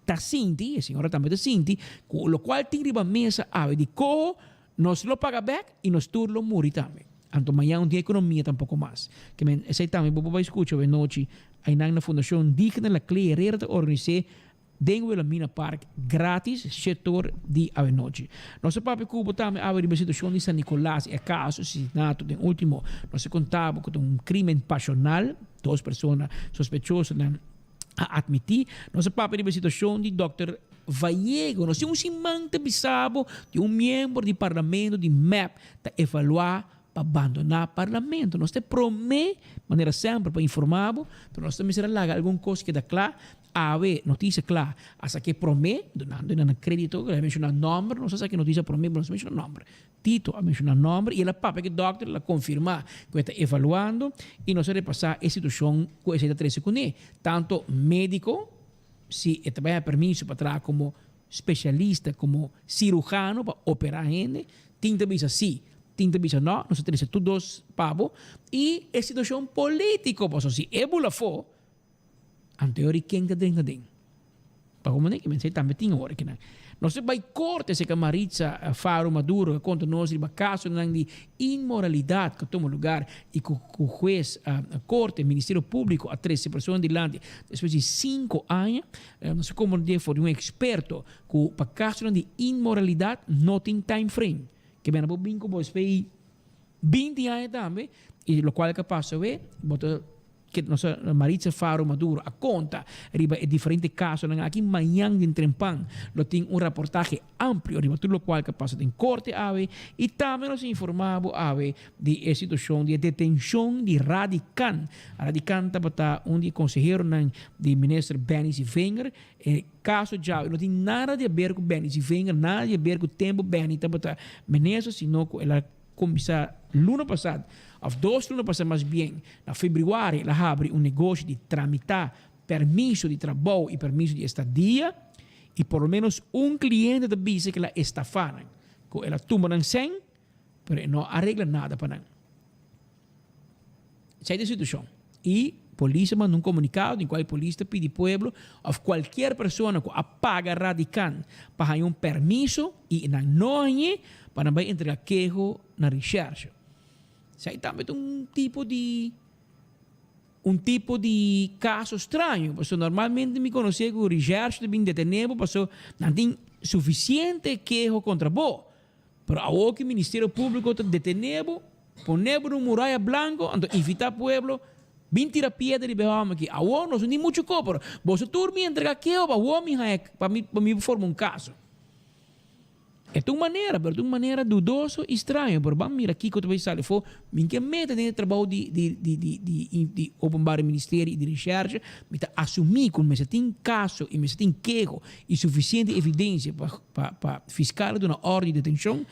Ta sinti, e señora tambe ta sinti, ku lokual tin riba mesa awe di koho, nos lo paga bèk i nos tur lo muri tambe. Anto mañan no tin ekonomia tampoko mas. Ke men esei tambe bo por bai skucha awe nochi einan na Fundashon Digna Laclé Herrera ta organis'é den Wilhelmina Park gratis shetor di awenochi. Nos a papia ku bo tambe awe riba e situashon di San Nicolas i e kaso asesinato den ultimo. Nos a konta bo ku ta un krimen pasional, dos persona sospechosonan a atmití. Nos a papia riba e situashon di dòkter Vallego. Nos tin un siman ta bisa bo di un miembro di parlamento di mep ta evaluá pa bandoná parlamento. Nos ta e promé manera semper pa informá bo, pero nos ta mester a laga algun kos keda kla. Awe notisia kla a sa ke promé, dunando nan krédito, el a menshoná nòmber, nos a sa ke notisia promé, pero nos a menshoná nòmber. Tito a menshoná nòmber i el a papia ku e dòkter, el a konfirmá ku e ta evaluando i nos a repasá e situashon ku esei ta trese kuné. Tantu médiko, si e ta bai haña permiso pa traha komo spesialista, komo siruhano pa operá hende, tin ta bisa sí, tin ta bisa nò, nos a trese tur dos pa bo. I e situashon polítiko, pasobra si e bula afó, Anto e ora ken ta drenta den? Pa como ne ki mensei tambe tin ora kinan. Nos ta bai corte acerca Maritza Faro Maduro a conta nos riba casonan di inmoralidad cu a tuma lugar y cu cu huez corte Ministerio Publico a trece persona dilanti despues di cinco aña. Nos a comprende for di un experto cu pa casonan di inmoralidad no tin time frame. Ke bena bo bin cu bo espey 20 aña tambe y locual ca pasa awe bo ta Ke nos Maritza Faro Maduro a konta riba e diferente kasonan aki. Mañan den Trempan lo tin un raportahe amplio riba tur lokual ku a pasa den korte awe i tambe nos a informá bo awe di e situashon di e detenshon di Radi Khan. Radi Khan tabata un di e konseheronan di minister Benny Sevinger. E kaso djawe no tin nada di aber ku Benny Sevinger, nada di aber ku tempu Benny tabata minister, sino ku el a Kuminsá luna pasá, òf dos luna pasá mas bien, na febrüari el a habri un negoshi di tramitá permiso di trabou i permiso di estadia i por lo ménos un kliente ta bisa ku el a estafá nan, ku el a tumba nan sèn pero e no a regla nada pa nan. Esei ta e situashon. I polis a manda un komunikado den kual polis ta pidi pueblo òf kualkier persona ku a paga Radican pa haña un permiso i nan no hañ'é pa nan bai entregá keho na reshèrshe. Esei tambe ta un tipo di un tipo di kaso straño pasobra normalmente mi konosé ku reshèrshe ta bin detené bo pasobra nan tin sufisiente keho kontra bo. Pero awor ki Ministerio Publico ta detene bo, pone bo den un muraya blanco, anto invita pueblo bin tira piedra riba e homber aki. Awor nos no tin mucho ko, pero boso tur mi entrega keo pa awor mi haña pa mi pa mi forma un caso. E ta un manera, pero ta un manera dudoso y straño, pero ban mira kico ta bay sali afo. Mi ke mete den e trabou di di di di di di Openbare Ministerie y di Recherche, mi ta asumi cu mester tin caso y mester tin keho y suficiente evidencia pa Pa pa fiscal a duna orde di detencion,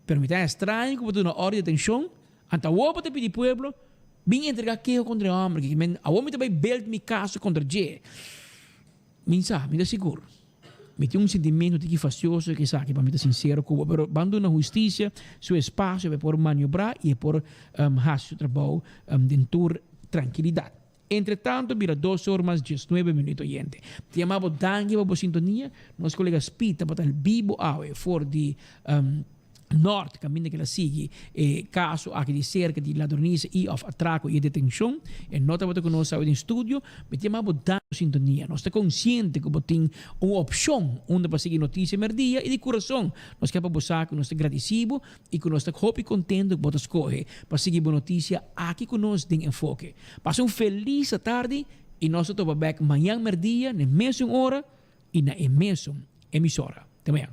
pero mi ta extraño cu bo ta duna orde di detencion, anto awor bo ta pidi pueblo bin entrega keho contra e homber aki, men awor mi ta bay beld mi caso contra dje. Mi sa, mi ta sigur. Mi tin un sentimiento tiki fastioso cu esaki, pa mi ta sincero cu bo, pero ban duna husticia su espacio pa e por maniobra y e por haci su trabou den tur trankilidad. Entre tanto bira dos or mas diesnuebe minuut oyente. Ta yama bo danki pa bo sintonia. Nos kolega Speed tabata bibo awe for di Nort kaminda ku el a sigui e kaso aki di serka di ladronisa i òf atrako i e detenshon. E no tabata ku nos awe den studio. Mi ta yama bo danki pa bo sintonia. Nos ta konsiente ku bo tin un opshon unda pa sigui notisia merdia i di kurason nos ke pa bo sa ku nos ta gradisi bo i ku nos ta hopi kontentu ku bo ta skohe pa sigui bo notisia aki ku nos den Enfoke. Pasa un felis atardi i nos ta topa bek mañan merdia na e mesun ora i na e mesun emisora. Te mañan.